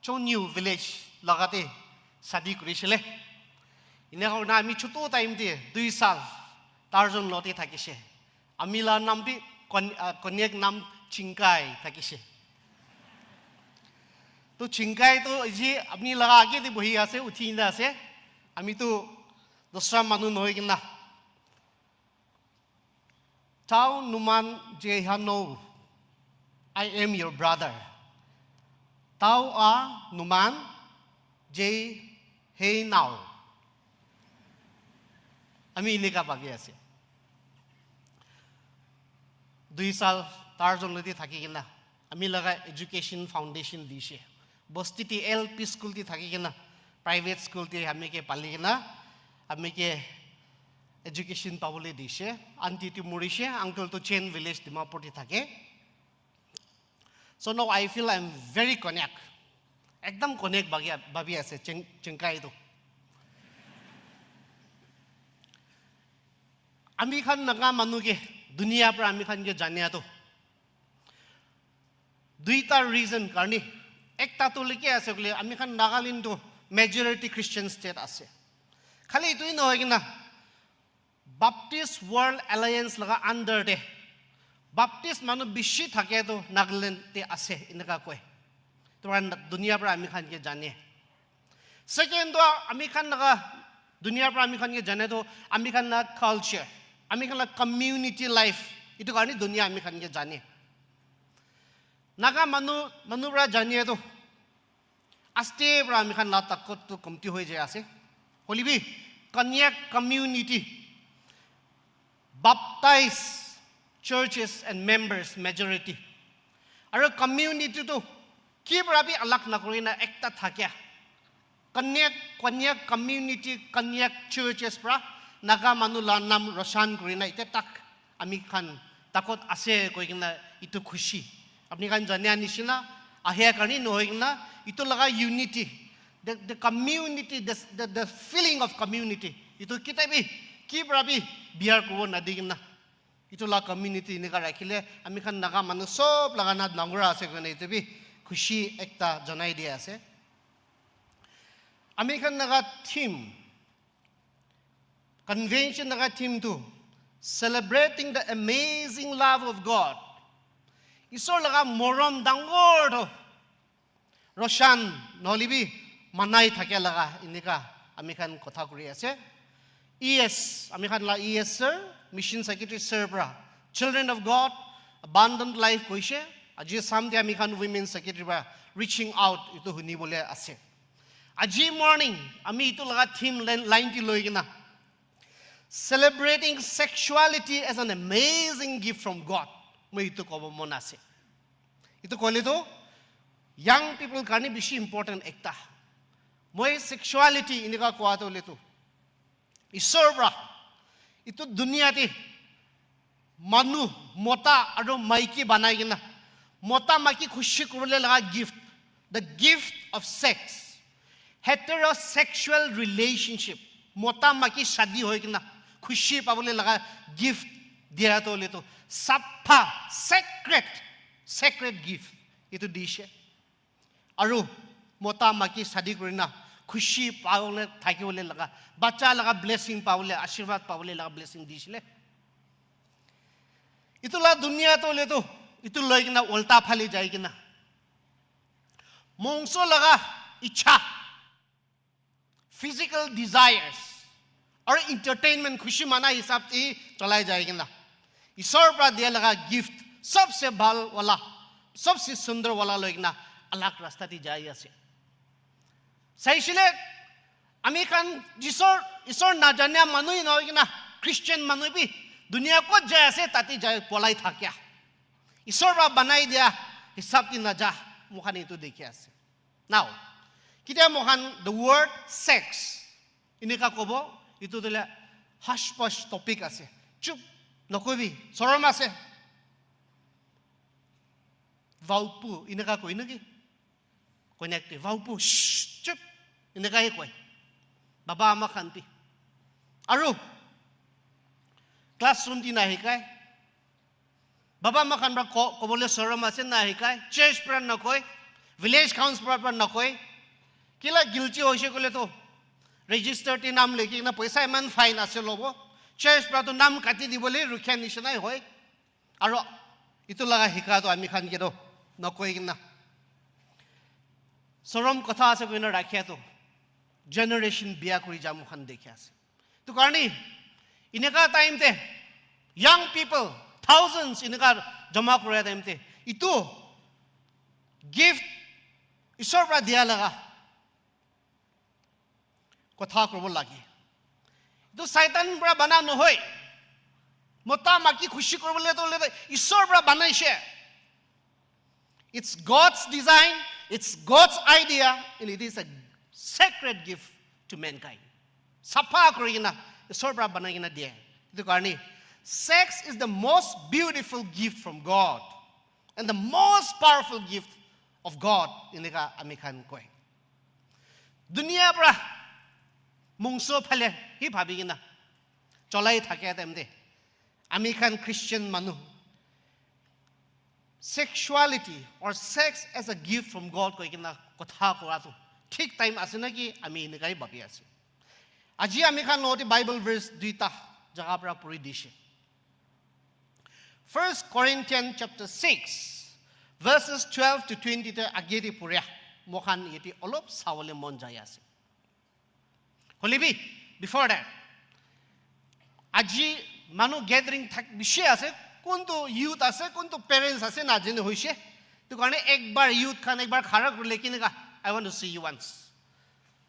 Chonyu village lagate shadi kurisile. Ine hoina ami chutu time te dui sal Tarzan lote thakise. Ami la nam bi Kon-, ah, Konyak nam Chingkai thakise. To Chingkai to ji apni laga age te bohi ase, uthi na ase. Ami to dusra manu nohoi kena. Tau numan je hano, I am your brother. Tau a numan je hei nau. Ami eneka bhabi ase. Dui sal Tarzan lote thaki kena ami laga education foundation dishe. Bosti te L P school te thaki kena, private school te ami ke pali kena, ami ke education pabole dishe. Aunty tu morishe, uncle tu Chen village Dimapur te thake. So now I feel I'm very Konyak. Ekdam Konyak bagi, bhabi ase, Ching-, Chingkai tu. Ami khan Naga manu ke, dunia pra ami khan ke jania tu. Duita reason karne, ekta tu leke ase kule, ami khan Nagaland tu majority Christian state ase. Khali etu hi nohoi kena, Baptist World Alliance laga under te Baptist manu bishi thake tu Nagaland te ase, eneka koi. Tora dunia pra ami khan ke jane. Second tu ami khan laga dunia pra ami khan ke jane tu ami khan la culture, ami khan la community life. Etu karne dunia ami khan ke jane. Naga manu, manu pra jane tu aste pra ami khan la takot tu komti hoi jai ase. Hoile bi, Konyak community, baptized churches and members majority. Aru community tu ki pra bi alag nakuri na ekta thakia. Konyak, Konyak community, Konyak churches pra Naga manu la nam roshan kuri na ite tak ami khan takot ase koi kena etu khushi. Apni khan jania nishina, ahia karne nohoi kena, etu laga unity, the, the community, the, the, the feeling of community. Etu kita bi, ki pra bi, biar kubo nadi kena. Etu la community eneka rakhile, ami khan Naga manu sob laga na dangor ase koina etu bi khushi ekta janai di ase. Ami khan laga theme, convention laga theme tu, celebrating the amazing love of God Isor laga morom dangor to roshan nohole bi manai thake laga enika ami khan kotha kuri ase. E S, ami khan la E S sir, Mission Secretary sir pra, Children of God, Abundant Life koise, aji Sunday ami khan Women Secretary pra reaching out itu huni bole ase. Aji morning, ami itu laga theme line, line ti loi kena, Celebrating Sexuality as an Amazing Gift from God. Moi itu kobo mon ase. Itu koile to, young people karne bishi important ekta. Moi sexuality enika kowa to le to, Isor pra itu dunia te manu mota aru maiki banai kena, mota maiki khushi kuribole laga gift, the gift of sex, heterosexual relationship, mota maiki shadi hoi kena khushi pabole laga gift dia to le to, sapha sacred, sacred gift itu dishe. Aru mota maiki shadi kurina khushi pabole, thakibole laga, bacha laga blessing pabole, ashirwad pabole laga blessing dishile. Itu la dunia to le to, itu loi kena ulta phale jai kena, mongso laga ichha, physical desires aru entertainment, khushi mana hisab te cholai jai kena, Isor pra dia laga gift sabse bhal wala, sabse sundar wala loi kena alag rasta te jai ase. Saisile, ami khan Isor, Isor najania manu hi nohoi kena, Christian manu bi dunia kot jai ase tate jai polai thakia, Isor pra banai dia hisab te naja, moi khan itu dikhi ase. Now, ketia moi khan the word sex enika kobo, itu to le hush push topic ase. Chup, nokobi, sorom ase. Vaupu, enika koi naki? Koi naki, vaupu, shh, chup, enika hi koi. Baba ama khan te. Aru classroom te nahikai. Baba ama khan pra ko-, kobole sorom ase, nahikai. Church pra nakoi, village council pra, pra nakoi. Kila guilty hoise koile to, register te nam likhi kena poisa iman fine ase lobo. Church pra to nam kati dibole rukha nishinai hoi. Aru itu laga hika to ami khan ke to nakoi kena, sorom kotha ase koina rakhia to, generation bia kuri ja moi khan dikhi ase. Itu karne enika time te young people thousands enika jama kura time te itu gift Isor pra dia laga kotha kuribo lage. Itu Satan pra bana nohoi. Mota maiki khushi kuribole to le Isor pra banaise. It's God's design, it's God's idea, and it is a sacred gift to mankind. Sapha kuri kena Isor pra banai kena dia. Itu karne, sex is the most beautiful gift from God and the most powerful gift of God, enika ami khan koi. Dunia pra mongso phale hi bhabi kena cholai thake time te, ami khan Christian manu sexuality or sex as a gift from God koi kena kotha kura to thik time ase naki, ami enika hi bhabi ase. Aji ami khan logote Bible verse duita jaga pra puri dishe. First Corinthians chapter six, verses twelve to twenty te age te puria. Moi khan yate olop sabole mon jai ase. Hoile bi, before that, aji manu gathering thak bishi ase, kuntu youth ase, kuntu parents ase, najane hoise. Itu karne ekbar youth khan ekbar khara kurile kineka, I want to see you once.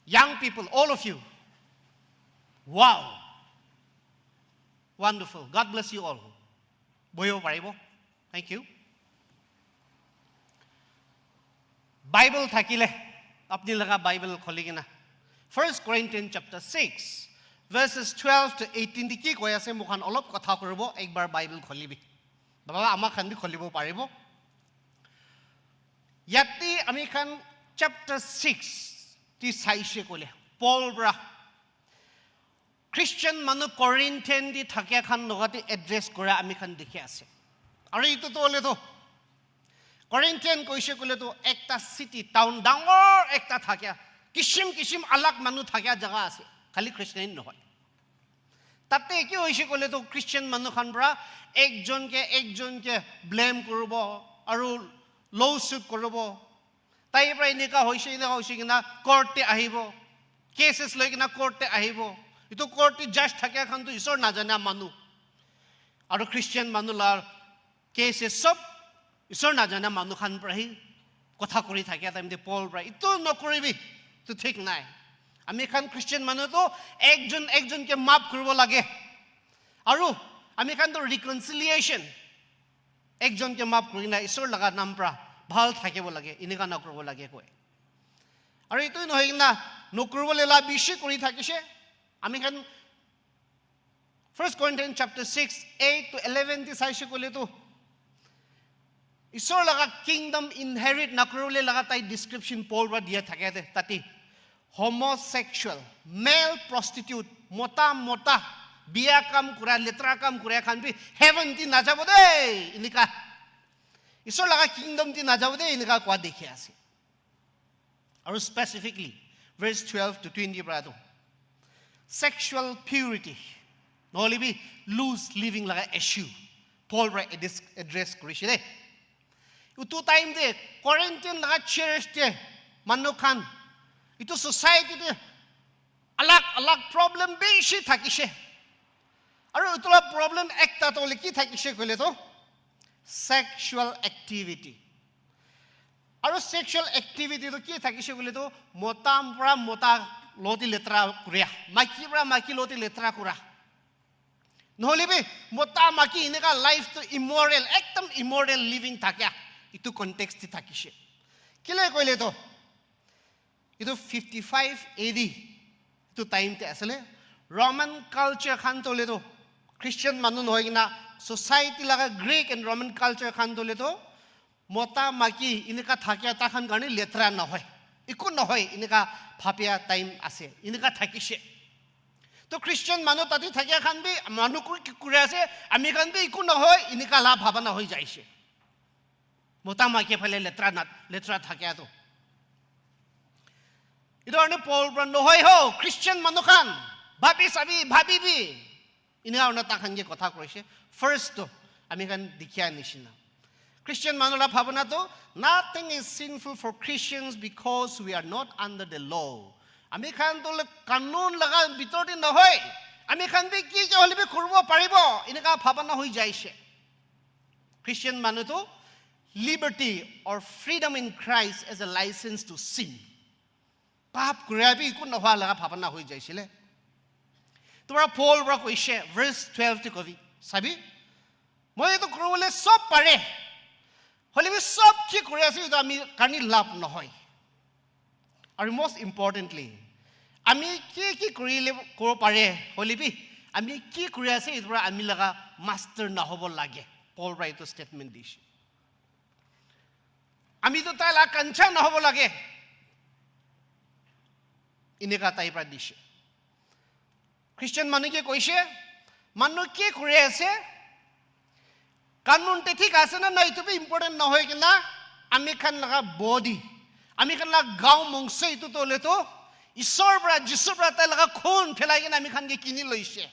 Young people, all of you. Wow. Wonderful. God bless you all. Bohibo paribo. Thank you. Bible thakile, apni laga Bible khuli kena, First Corinthians chapter six, verses twelve to eighteen te ki koi ase, moi khan olop kotha kuribo, ekbar Bible khulibi. Baba ama khan bi khulibo paribo. Yate ami khan chapter six te saise koile, Paul pra Christian manu Corinthian te thakia khan logote address kura ami khan dikhi ase. Aru itu to hoile to, Corinthian koise koile to ekta city, town dangor ekta thakia, kishim kishim alag manu thakia jaga ase, khali Christian nohoi. Tate ki hoise koile to Christian manu khan pra ekjon ke ekjon ke blame kuribo, আৰু ল' চুট কৰিব। তাইৰ পৰা এনেকুৱা হৈছে, এনেকুৱা হৈছে কিনা কৰ্টে আহিব, কেচেছ লৈ কিনা কৰ্টে আহিব। এইটো কৰ্টে জাজ থাকে খানতো ঈশ্বৰ নাজানা মানুহ। আৰু খ্ৰীষ্টিয়ান মানুহ লাৰ কেচেছ চব ঈশ্বৰ নাজানা মানুহ খান পৰা সি কথা কৰি থাকে টাইম দে পল পৰা, "এইটো নকৰিবি, এইটো ঠিক নাই।" আমি খান খ্ৰীষ্টিয়ান মানুহতো একজন একজনকে মাফ কৰিব লাগে। আৰু আমি খানতো ৰিকনচিলিয়েশ্যন, একজনকে মাফ কৰি না ঈশ্বৰ লগা নাম পৰা ভাল থাকিব লাগে, এনেকুৱা নকৰিব লাগে কয়। আৰু এইটোৱে নহয় কিনা নকৰিবলৈ লা বেছি কৰি থাকিছে। আমি খান First Corinthians chapter six, eight to eleven দি চাইছে ক'লেতো, ঈশ্বৰ লগা কিংডম ইনহেৰিট নকৰিবলৈ লগা তাই ডিছক্ৰিপশ্যন পল পৰা দিয়া থাকে দে। তাতে homosexual, male prostitute, মতা মতা বিয়া কাম কৰা, লেতেৰা কাম কৰা খান বি হেভেন দি নাযাব দেই, এনেকা। ঈশ্বৰ লগা কিংডম দি নাযাব দেই, এনেকা কোৱা দেখি আছে। আৰু specifically verse twelve to twenty পৰাতো ছেক্সুৱেল পিউৰিটি নহ'লে বি লুজ লিভিং লগা ইছ্যু পল পৰা এড্ৰেছ এড্ৰেছ কৰিছে দেই। এইটো টাইম দে কৰেণ্টিয়ান লগা চাৰ্চ দে মানুহ খান এইটো ছ'চাইটিতে আলাগ আলাগ প্ৰব্লেম বেছি থাকিছে। আৰু এইটো প্ৰব্লেম একটাতো কি থাকিছে ক'লেতো ছেক্সুৱেল এক্টিভিটি। আৰু ছেক্সুৱেল এক্টিভিটিটো কি থাকিছে বুলিতো মতা পৰা মতা লতি লেতেৰা কৰা, মাইকী পৰা মাইকী লতি লেতেৰা কৰা। নহ'লে বি মতা মাইকী এনেকা লাইফটো ইমৰেল, একদম ইমৰেল লিভিং থাকে। এইটো কণ্টেক্সট থাকিছে। কেলে ক'লেতো এইটো ফিফটি ফাইভ এ ডি এইটো টাইমতে আছিলে। ৰমান কালচাৰ খান তলেতো খ্ৰীষ্টিয়ান মানুহ নহয় কিনা ছ'চাইটি লগা গ্ৰীক এণ্ড ৰমান কালচাৰ খান তলেতো মতা মাইকী এনেকা থাকে এটা খান কাৰণে লেতেৰা নহয়, একো নহয়, এনেকা ভাবিয়া টাইম আছে, এনেকা থাকিছে। তো খ্ৰীষ্টিয়ান মানুহ তাতে থাকে খান বি মানুহ কৰি আছে, আমি খান বি একো নহয়, এনেকা লাভ ভাৱনা হৈ যাইছে। মতা মাইকী ফালে লেতেৰা না লেতেৰা থাকে তো। এইটো কাৰণে পল পৰা নহয় হ খ্ৰীষ্টিয়ান মানুহ খান ভাবি চাবি ভাবিবি। এনে আৰু তাক খানকে কথা কৈছে। ফাৰ্ষ্টটো আমি খান দেখিয়া নিচিনা খ্ৰীষ্টিয়ান মানুহৰ ভাৱনাটো, "Nothing is sinful for Christians because we are not under the law." আমি খান তো কানুন লগা ভিতৰতে নহয়, আমি খান বি কি কি হ'লে বি কৰিব পাৰিব, এনেকা ভাৱনা হৈ যাইছে। খ্ৰীষ্টিয়ান মানুহটো liberty or freedom in Christ as a license to sin. পাপ কৰিবি একো নোহোৱা লগা ভাৱনা হৈ যাইছিলে। তোমাৰ পল পৰা কৈছে, ভাৰ্চ টুৱেলভটো কবি চাবি, "মই এইটো কৰিবলৈ চব পাৰে, হ'লে বি চব কি কৰি আছে এইটো আমি কাৰণে লাভ নহয়।" আৰু মষ্ট ইম্পৰ্টেণ্টলি আমি কি কি কৰিলে ক'ব পাৰে, হ'লে বি আমি কি কৰি আছে এইটো পৰা আমি লগা মাষ্টাৰ নহ'ব লাগে। পল পৰা এইটো ষ্টেটমেণ্ট দিছে। আমিতো তাই লা কাঞ্চা নহ'ব লাগে, এনেকা টাইপ পৰা দিছে। খ্ৰীষ্টিয়ান মানুহে কৈছে, মানুহ কি কৰি আছে, কানুনতে ঠিক আছে নে নাই, এইটো বি ইম্পৰ্টেণ্ট নহয় কিনা, আমি খান লগা বডি, আমি খান লগা গাঁও মংস এইটো তলেতো ঈশ্বৰৰ পৰা, যীশুৰ পৰা তাই লগা খুন পেলাই কিনে আমি খানকে কিনি লৈছে।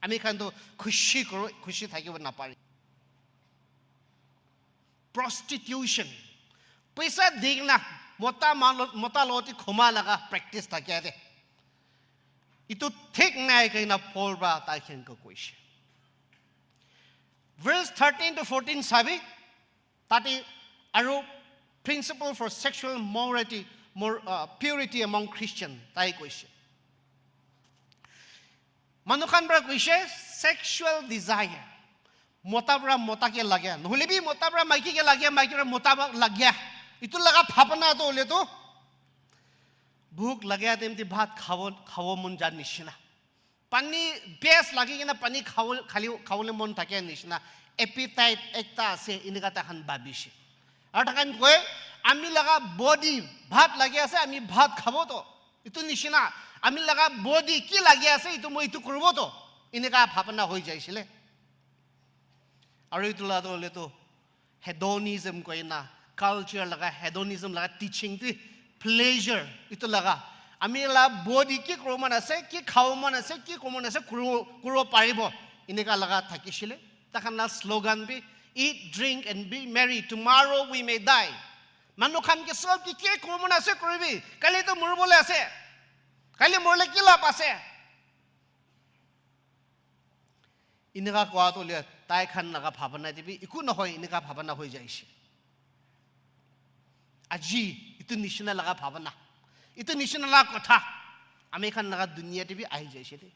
আমি খানতো খুচি কৰো, খুচি থাকিব নাপাৰি। প্ৰষ্টিটিউশ্যন, পইচা দি কিনা মতা মানুহ, মতা লগতে ঘুমা লগা প্ৰেক্টিছ থাকে দে। এইটো ঠিক নাই কিনা পল পৰা তাই সেনেকৈ কৈছে। ভাৰ্চ থাৰ্টিন টু ফৰ্টিন চাবি, তাতে আৰু principle for sexual morality, more, uh, purity among Christian তাই কৈছে। মানুহ খান পৰা কৈছে ছেক্সুৱেল ডিজায়াৰ, মতা পৰা মতাকে লাগে, নহ'লে বি মতা পৰা মাইকীকে লাগে, মাইকী পৰা মতা পৰা লাগে। এইটো লগা ভাৱনাটো হ'লেতো ভোক লাগে তেমতি ভাত খাব, খাব মন যোৱাৰ নিচিনা, পানী বেছ লাগি কিনে পানী খাব, খালি খাবলৈ মন থাকে নিচিনা, এপিটাইট একটা আছে, এনেকা এটা খান ভাবিছে। আৰু তাকান কয়, "আমি লগা বডি ভাত লাগি আছে, আমি ভাত খাব তো।" এইটো নিচিনা, "আমি লগা বডি কি লাগি আছে, এইটো মই এইটো কৰিব তো।" এনেকা ভাৱনা হৈ যাইছিলে। আৰু এইটো লাটো হ'লেতো হেডনিজম কয় না, কালচাৰ লগা হেডনিজম লগা টিচিং, প্লেজাৰ এইটো লগা। আমি লা বডি কি কৰিব মন আছে, কি খাব মন আছে, কি কৰিব মন আছে, কৰিব, কৰিব পাৰিব, এনেকা লগা থাকিছিলে। তাখান না শ্লোগান বি Eat, drink, and be merry. Tomorrow we may die. Manu khan ke sob ki ke kuribo mona ase kuribi. Kali to muribole ase. Kali morile ki lab ase? Eneka kowa to le tai khan laga bhabana te bi eku nohoi, eneka bhabana hoi jaise. Aji itu nishina laga bhabana, itu nishina laga kotha ami khan laga duniya te bi ahi jaise de.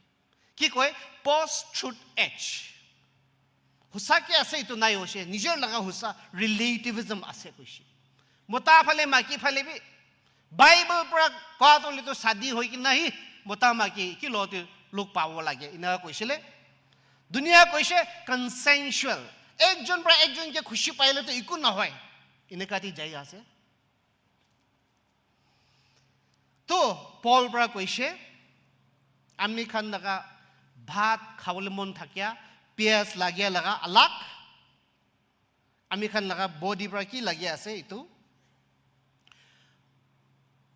Ki koi? Post truth age. Hosa ke ase itu nai hoise, nijor laga hosa relativism ase koise. Mota phale maki phale bi Bible pra kowa to le to shadi hoi kena hi mota maki ki lo te log pabo lage, eneka koisile. Duniya koise consensual. Ekjon pra ekjon ke khushi paile to eku nohoi. Eneka te jai ase. To Paul pra koise, ami khan laga bhat khabole mon thakia, piyas lagia laga alag, ami khan laga body pra ki lagi ase itu.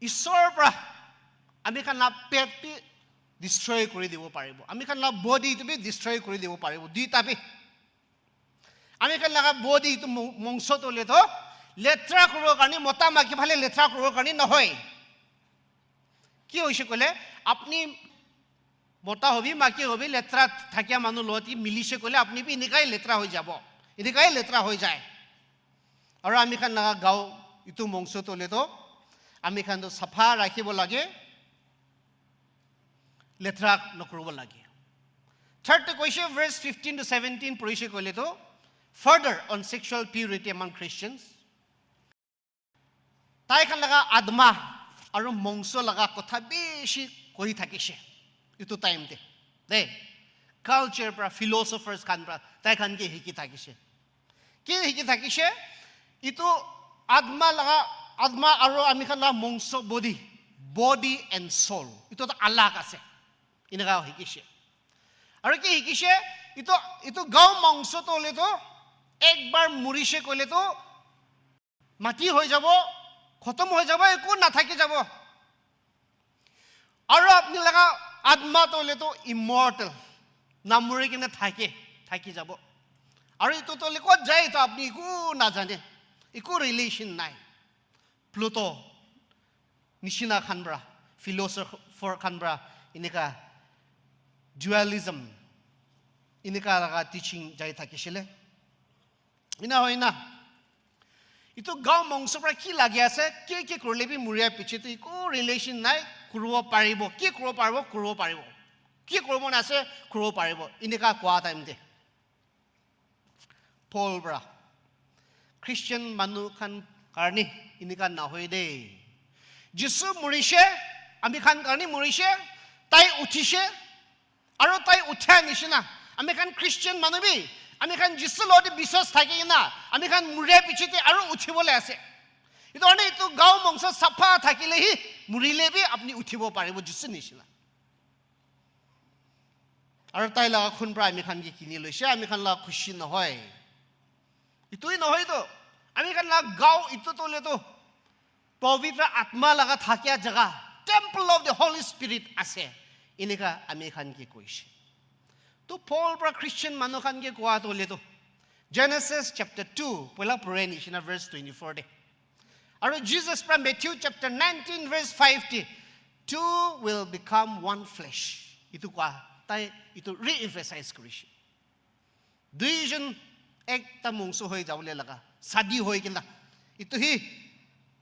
Isor pra ami khan la pet bi destroy kuri dibo paribo. Ami khan la body tu bi destroy kuri dibo paribo. Duita bi. Ami khan laga body itu mo-, mongso to le to letra kuribo karne, mota maki phale letra kuribo karne nohoi. Ki hoise koile, apni mota hobi, maki hobi, letra thakia manu loti milise koile, apni bi enikai letra hoi jabo, enikai letra hoi jai. Aru ami khan laga gao itu mongso to le to, ami khan to sapha rakhibo lage, letra nokuribo lage. Third te koise, verse fifteen to seventeen porise koile to, further on sexual purity among Christians. Tai khan laga atma aru mongso laga kotha bishi koi thakise itu time te. De, culture pra, philosophers khan pra, tai khan ke hiki thakise. Ki hiki thakise? Itu atma laga, atma aru ami khan laga mongso, body, body and soul. Itu to alag ase. Eneka hikise. Aru ki hikise? Itu, itu gao mongso to le to, ekbar murise koile to, mati hoi jabo, khotom hoi jabo, eku nathaki jabo. Aru apni laga atma to le to immortal, namuri kena thake, thaki jabo. Aru itu to le kot jai to apni eku najane, eku relation nai. Plato nishina khan pra, philosopher khan pra, eneka dualism, eneka laga teaching jai thakisile. Ena hoi na? Itu gao mongso pra ki lagi ase, ki ki kurile bi muria piche te eku relation nai, kuribo paribo, ki kuribo paribo, kuribo paribo. Ki kuribo na ase, kuribo paribo. Eneka kowa time te Paul pra, Christian manu khan karne eneka nahoi de. Jisu murise, ami khan karne murise, tai uthise, aru tai utha nishina, ami khan Christian manu bi, ami khan Jisu loti biswas thaki kena, ami khan muria piche te aru uthibole ase. Itu karne itu gao mongso sapha thakile hi, murile bi apni uthibo paribo Jisu nishina. Aru tai laga khun pra ami khan ke kini loise, ami khan laga khushi nohoi. Itu hi nohoi to. Ami khan laga gao itu to le to, Pavitra Atma laga thakia jaga, temple of the Holy Spirit ase. Eneka ami khan ke koise. To Paul pra Christian manu khan ke kowa to le to, Genesis chapter two, poila pore nishina verse twenty-four te. Aru Jesus pra Matthew chapter nineteen verse five te, "Two will become one flesh." Itu kowa, tai itu re-emphasize korise. Duijon ekta mongso hoi jabole laga, shadi hoi kena. Itu hi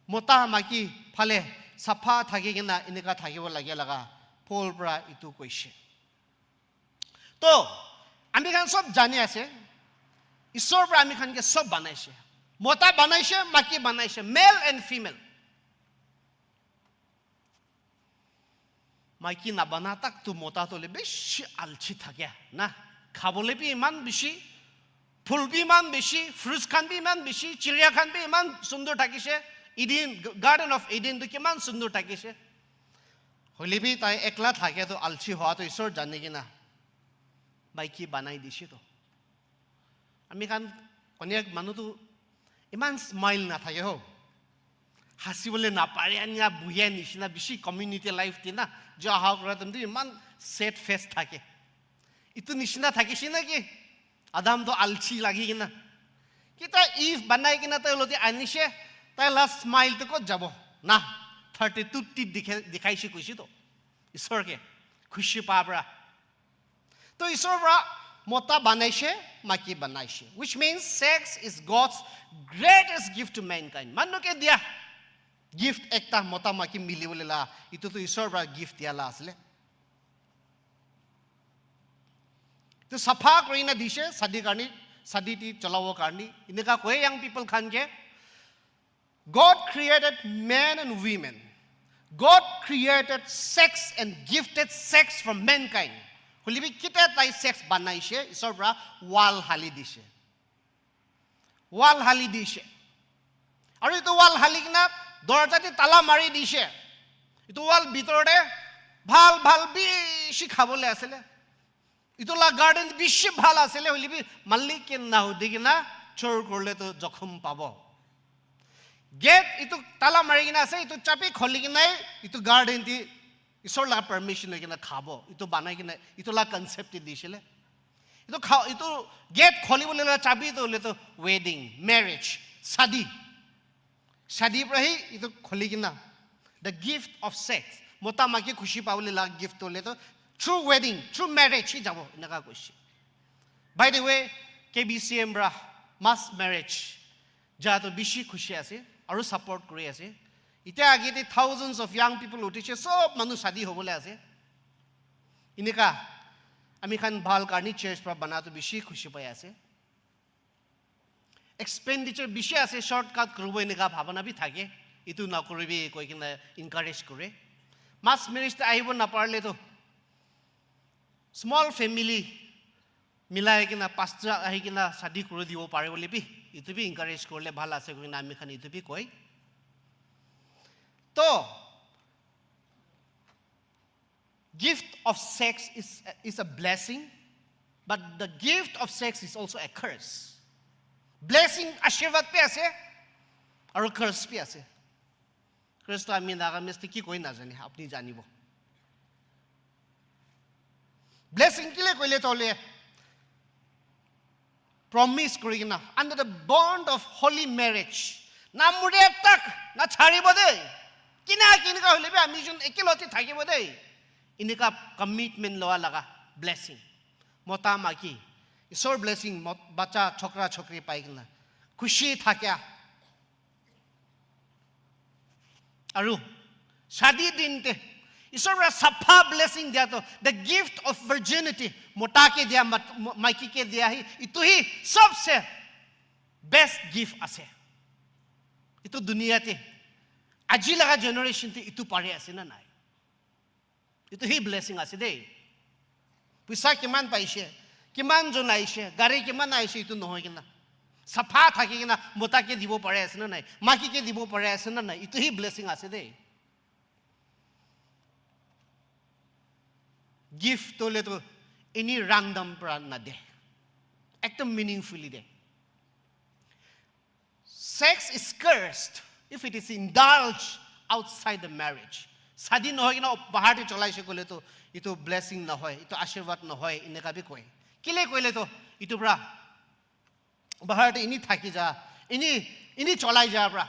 mota maki phale sapha thaki kena eneka thakibo lage laga Paul pra itu koise. To, ami khan sob jani ase, Isor pra ami khan ke sob banaise. Mota banaise, maki banaise, male and female. Maiki nabana tak tu mota to le bishi alchi thake na. Khabole bi iman bishi, phul bi iman bishi, fruits khan bi iman bishi, chiriya khan bi iman sundur thakise. Eden, Garden of Eden tu kiman sundur thakise. Hoile bi tai ekla thake to alchi hoa to Isor jani kena maiki banai dise to. Ami khan Konyak manu tu iman smile nathake ho. Hasibole napare ania buhia nishina bishi community life te na. Jo aha kora time tu iman sad face thake. Itu nishina thakise na ki? Adam to alchi lagi kena. Kita Eve banai kena tai loti anishe, tai la smile to kot jabo? Na, thirty-two teeth dikhe-, dikhaishe kuishe to. Isor ke khushi pa pra. To Isor pra mota banaishe, maki banaishe. Which means sex is God's greatest gift to mankind. Manu ke dia gift ekta mota maki mili bole la, itu to Isor pra gift dia la asile. To sapha kori na dishe, sadi karni, sadi ti cholabo karni. Ineka koi young people khan ke, God created men and women. God created sex and gifted sex for mankind. Hoilebi kita tai sex banaishe, Isor pra wall hali dishe. Wall hali dishe. Aru itu wall hali kena dorja te tala mari dishe. Itu wall bitor te bhal bhal bishi khabole asile. Itu la garden bishi bhal asile, hoilebi malik ke na hudi kena chor korle to jokhom pabo. Gate itu tala mari kena ase, itu chabi kholi kena itu garden te Isor la permission loi kena khabo. Itu banai kena, itu la concept te disile. Itu kha-, itu gate kholi bole la chabi to le to wedding, marriage, sadi. Sadi pra hi itu kholi kena. The gift of sex. Mota maki khushi pabole la gift to le to through wedding, through marriage hi jabo, ineka koishe. By the way, K B C M pra mass marriage ja to bishi khushi ase, aru support kori ase. Itya age te thousands of young people utishe, sob manu sadi hobole ase. Ineka, ami khan bhal karni church pra bana to bishi khushi pai ase. Expenditure bishi ase, shortcut kuribo eneka bhabana bi thake. Itu nakuribi koi kena encourage kore. Mass marriage te ahibo naparle to small family milai kena pastor ahi kena sadi kuri dibo pare bole bi, itu bi encourage korle bhal ase koi kena ami khan itu bi koi. To, gift of sex is, is a blessing, but the gift of sex is also a curse. Blessing, ashirwad bi ase, aru curse bi ase. Curse to ami Nagamese te ki koi najane, apni janibo. Blessing kile koile to le, promise kori kena, under the bond of holy marriage, na mure tak na charibo de, kina kineka hoile bi ami jun ekeloti thakibo de, ineka commitment loa laga blessing. Mota maki, Isor blessing, mot-, bacha chokra chokri pai kena khushi thakia. Aru sadi din te Isor pra sapha blessing dia to, the gift of virginity, mota ke dia, mat-, mo-, maiki ke dia hi, itu hi sobse best gift ase. Itu duniya te aji laga generation te itu pare ase na nai? Itu hi blessing ase dei. Puisa kiman paishe, kiman jon aishe, gari kiman aishe, itu nohoi kena, sapha thaki kena mota ke dibo pare ase na nai, maiki ke dibo pare ase na nai, itu hi blessing ase dei. Gift to le to any random pra na de, ekdom meaningfully de. Sex is cursed if it is indulged outside the marriage. Sadi nohoi kena bahar te cholaishe koile to itu blessing nohoi, itu ashirwad nohoi, ineka bi koi. Kile koile to itu pra bahar te ini thaki ja, ini, ini cholai ja pra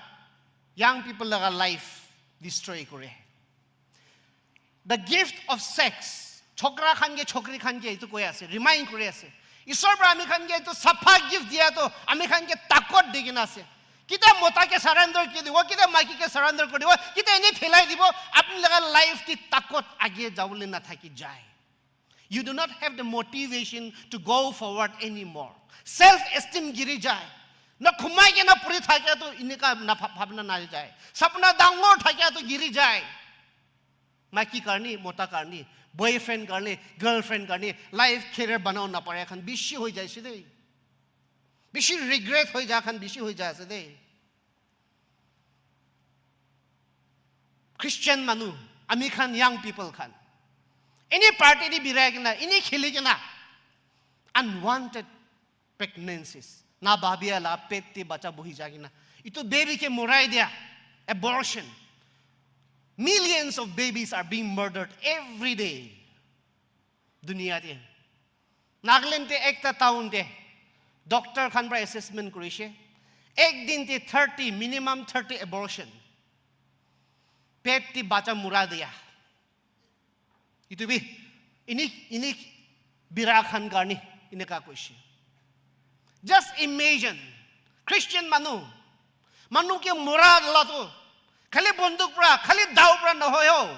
young people laga life destroy kore. The gift of sex. Chokra khan ke, chokri khan ke itu koi ase, remind kori ase. Isor pra ami khan ke itu sapha gift dia to, ami khan ke takot di kena ase. Kita mota ke surrender kori dibo, kita maiki ke surrender kori dibo, kita ene phelai dibo, apni laga life te takot age jabole na thaki jai. You do not have the motivation to go forward anymore. Self esteem giri jai. Na khumai kena puri thakia to ineka na bha-, bhabna na jai. Sapna dangor thakia to giri jai. Maiki karni, mota karni, boyfriend karni, girlfriend karni, life career banao na pare khan bishi hoi jaise dei. Bishi regret hoi ja khan bishi hoi jaise dei. Christian manu, ami khan young people khan, ini party te birai kena, ini kheli kena, unwanted pregnancies, na bhabia la pet te bacha bohi ja kena, itu baby ke morai dia, abortion. Millions of babies are being murdered every day. Duniya te. Nagaland te ekta town te Doctor khan para assessment kurishe, ek din te thirty, minimum thirty abortion, pet te bacha mura diya. Itu bi ini ini bira khan karne eneka koishe. Just imagine, Christian manu, manu ke mura la to khali bonduk pra, khali dao pra nohoi ho,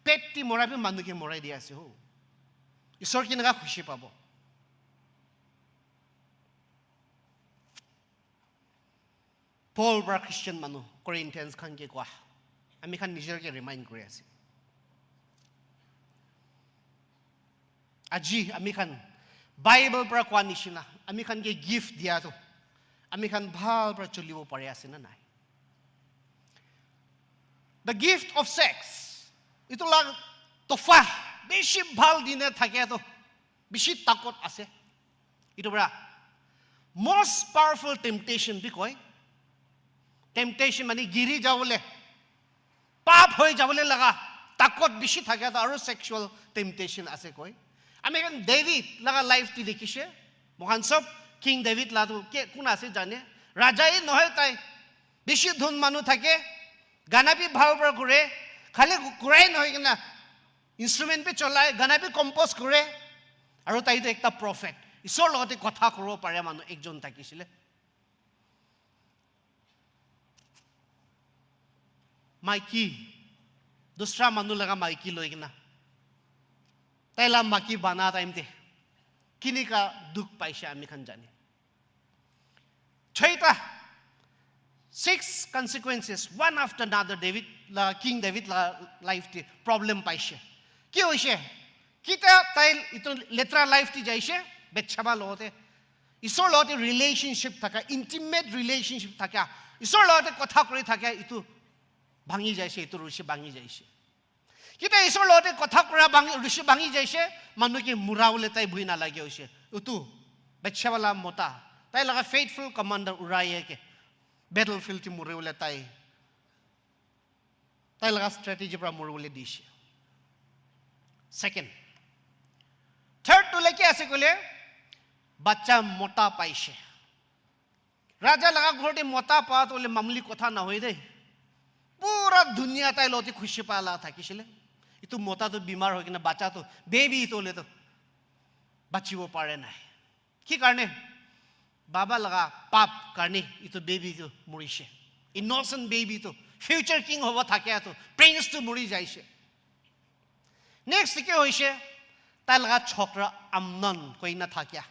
pet te mura bi manu ke murai dia ase ho. Isor keneka khushi pabo? Paul para Christian manu Corinthians khan ke koa, ami khan nijor ke remind kuri ase. Aji ami khan Bible para koa nishina, ami khan ke gift dia to, ami khan bhal para cholibo pari ase na nai? The gift of sex, itu la tofa, bishi bhal dine thake to, bishi takot ase. Itu para most powerful temptation bi koi. Temptation mane giri jabole, pap hoi jabole laga takot bishi thake to, aru sexual temptation ase koi. Ami khan David laga life ti dekhishe, mohan sob King David la tu ke kun ase jane, raja hi nohoi tai, bishi dhun manu thake, gana bi bhal para kure, khali kurai nohoi kena instrument bi cholai, gana bi compose kure, aru tai tu ekta prophet, Isor logote kotha kuribo pare manu ekjon thakisile. Maiki, dusra manu laga maiki loi kena, tai la maiki bana time te, kineka dukh paishe ami khan jane. Choita, six consequences, one after another, David la, King David la life te problem paishe. Ki hoishe? Kita tai itu letra life te jaishe, Bathsheba logote. Isor logote relationship thaka, intimate relationship thaka, Isor logote kotha kuri thaka, itu bhangi jaishe, itu rushi bhangi jaishe. Kita Isor logote kotha kura bhangi, rushi bhangi jaishe, manu ke mura bole tai bhui na lage hoishe. Utu, Bathsheba la mota, tai laga faithful commander Uriah ke battlefield te muri bole tai, tai laga strategy para muri bole dishe. Second, third tu leki ase kole, bacha mota paishe. Raja laga ghor te mota pa to le mamuli kotha nohoi de. Pura dunia tai logote khushi pa la thakisile. Itu mota to bimar hoi kena bacha to, baby to le to bachibo pare nai. Ki karne? Baba laga pap karne itu baby tu murishe. Innocent baby tu, future king hobo thakia tu, prince tu muri jaishe. Next ki hoishe? Tai laga chokra Amnon koi na thakia,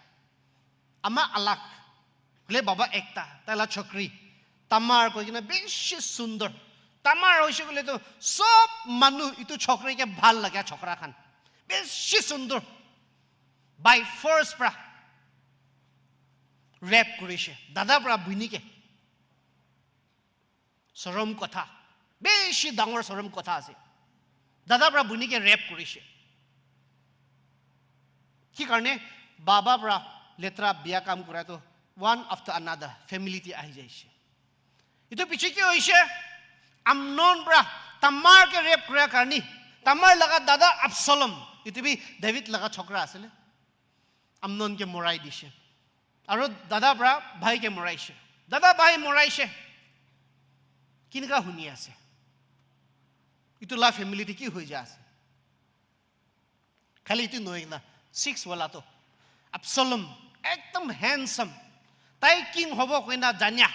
ama alag, bole baba ekta, tai laga chokri Tamar koi kena bishi sundor. Tamar hoishe kole tu sob manu itu chokri ke bhal lage chokra khan. Bishi sundor. By force pra rape kurishe. Dada pra bhuni ke. Sorom kotha. Bishi dangor sorom kotha ase. Dada pra bhuni ke rape kurishe. Ki karne? Baba pra letra bia kam kura to one after another family te ahi jaishe. Itu piche ki hoishe? Amnon pra Tamar ke rape kura karne, Tamar laga dada Absalom, itu bi David laga chokra asile, Amnon ke morai dishe. Aru dada pra bhai ke moraishe. Dada bhai moraishe. Kineka huni ase? Itu la family te ki hoi ja ase? Khali itu nohoi kena, six wala to Absalom, ekdom handsome. Tai king hobo koina janya.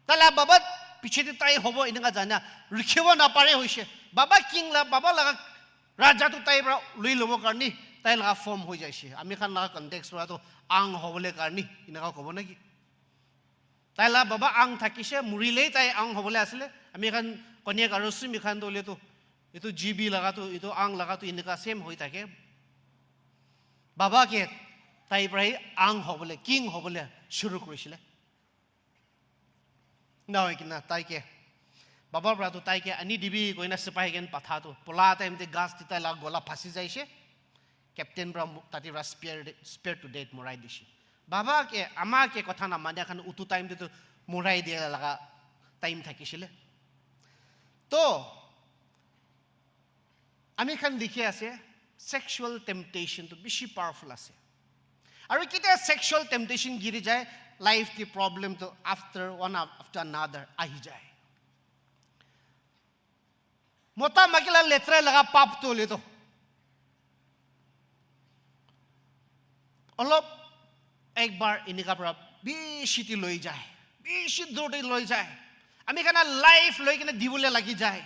Tai la baba piche te tai hobo eneka janya. Rukhibo napare hoishe. Baba king la, baba laga raja tu tai pra lui lobo karni, tai laga form hoi jaishe. Ami khan laga context pra to ang hobole karni eneka kobo naki? Tai la baba ang thakishe, murile tai ang hobole asile. Ami khan konyak aru sumi khan to le to, itu G B laga to, itu ang laga to eneka same hoi thake. Baba ke tai pra hi ang hobole, king hobole shuru kurisile. Na hoi kena tai ke, baba pra to tai ke ani dibi koina sipahi khan patha to, pola time te gas te tai laga gola phasi jaishe. Captain pra mu-, tate pra spear de-, spear to death morai dishe. Baba ke, ama ke kotha namania khan utu time te to morai dia laga time thakisile. To, ami khan dikhi ase, sexual temptation to bishi powerful ase. Aru ketia sexual temptation giri jai, life te problem to after one after another ahi jai. Mota maiki la letra laga pap to le to. Olop ekbar enika pra bishi te loi jai. Bishi dur te loi jai. Ami khan life loi kena dibole lagi jai.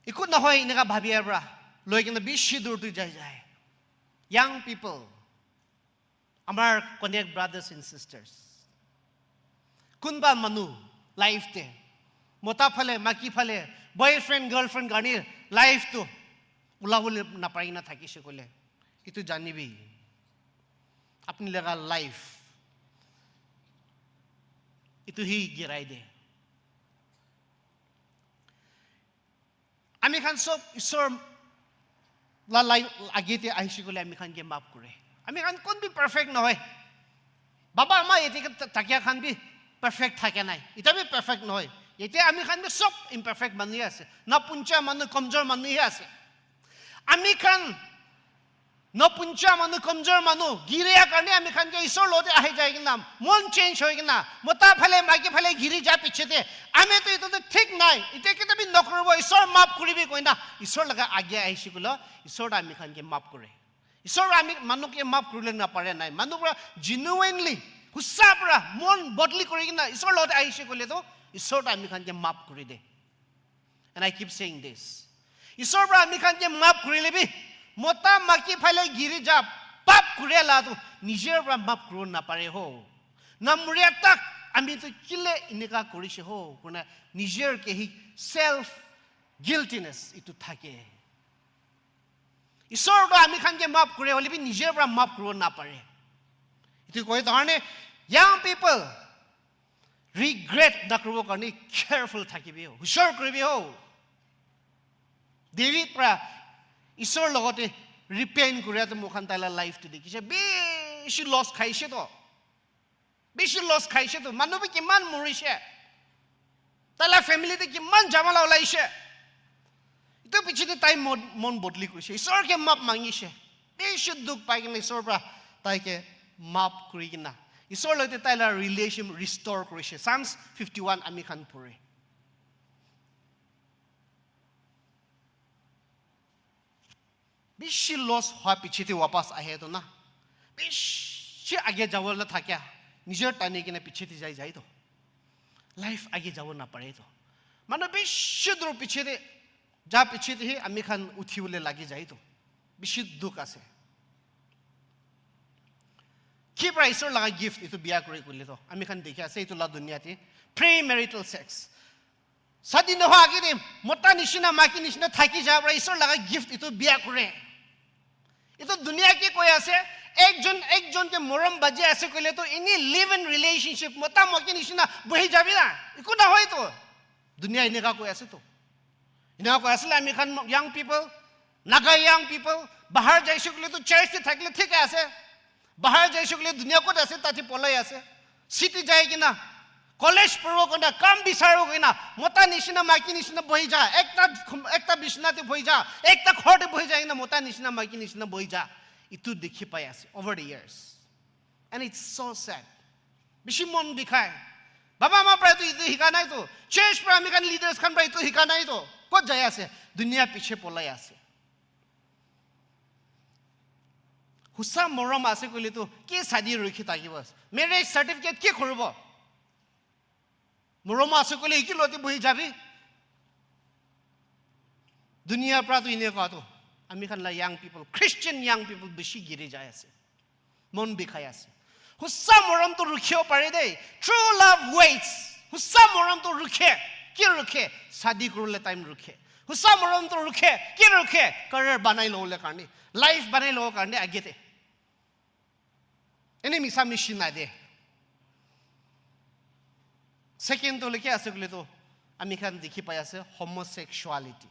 Eku nohoi enika bhabia pra loi kena bishi dur te jai jai. Young people, amar Konyak brothers and sisters, kunba manu life te mota phale, maiki phale, boyfriend, girlfriend karni life tu ulabole napai na thakise koile, itu janibi, apni laga life itu hi girai de. Ami khan sob Isor la lai age te ahise koile ami khan ke maaf kore. Ami khan kon bi perfect nohoi. Baba ama yate ke thakia khan bi perfect thakia nai. Ita bi perfect nohoi. Yate ami khan bi sob imperfect manu hi ase. Napuncha manu, komjor manu hi ase. Ami khan napuncha manu, komjor manu, giria karne ami khan ke Isor lote ahi jai kena, mon change hoi kena, mota phale, maiki phale giri ja piche te, ami to itu to thik nai, ite kita bi nokoribo, Isor maaf kuribi koina, Isor laga age ahise koile, Isor ta ami khan ke maaf kore. Isor ami manu ke maaf kurile napare nai. Manu pra genuinely, husa pra, mon bodli kori kena, Isor lote ahise koile to, Isor ta ami khan ke maaf kuri de. And I keep saying this. Isor pra ami khan ke maaf kurile bi, mota maiki phale giri ja pap kure la tu, nijer pra maaf kuribo napare ho. Namuria tak ami tu kile enika korise ho, koina nijer ke hi self guiltiness itu thake. Isor to ami khan ke maaf kure, hoile bi nijer pra maaf kuribo napare. Itu koi to karne, young people, regret nakuribo karne careful thakibi ho, hushar kuribi ho. David pra Isor logote repent kuria to mokhan taila life to dekhise, bishi loss khaise to, bishi loss khaise to, manu bi kiman morise, taila family te kiman jamala olaise. Itu piche te tai mon, mon bodli koise, Isor ke maaf mangise, bishi dukh pai kena Isor pra tai ke maaf kuri kena Isor lote taila relation restore korise. Psalms fifty-one ami khan pore. Bishi loss hua piche te wapas ahe to na, bishi age jabo la thakia, nijer tani kena piche te jai jai to, life age jabo napare to. Manu bishi dur piche te ja piche te hi ami khan uthi bole lagi jai to. Bishi dukh ase. Ki pra Isor laga gift itu bia kuri koile to, ami khan dekhi ase itu la dunia te premarital sex. Sadi nohoi age te mota nishina, maiki nishina thaki ja pra Isor laga gift itu bia kure. Itu dunia ke koi ase, ekjon ekjon ke morom baji ase koile to, ini live in relationship, mota maiki nishina bohi jabi na. Eku nohoi to. Dunia enika koi ase to. Enika koi ase le ami khan young people, Naga young people, bahar jaise koile to church te thakile thik ase. Bahar jaise koile dunia kot ase, tate polai ase. City jai kena, college poribo kena, kam bisaribo kena, mota nishina, maiki nishina bohi ja, ekta, ekta bisna te bohi ja, ekta ghor te bohi ja, kena mota nishina, maiki nishina bohi ja. Itu dekhi pai ase over the years. And it's so sad. Bishi mon bikhai. Baba ama pra itu, itu hika nai to. Church pra ami khan leaders khan pra itu hika nai to. Kot jai ase? Dunia piche polai ase. Husa morom ase koile to ki sadi rukhi thakibo? Marriage certificate ki koribo? Morom ase koile ki lote bohi jabi? Dunia pra to enika to. Ami khan la young people, Christian young people bishi giri jai ase. Mon bikhai ase. Husa morom to rukhibo pare de. True love waits. Husa morom to rukhe. Ki rukhe? Sadi kuribole time rukhe. Husa morom to rukhe. Ki rukhe? Career banai lobole karne. Life banai lobole karne age te. Ene misa mishi nai de. Second to le ki ase koile to, ami khan dekhi pai ase homosexuality.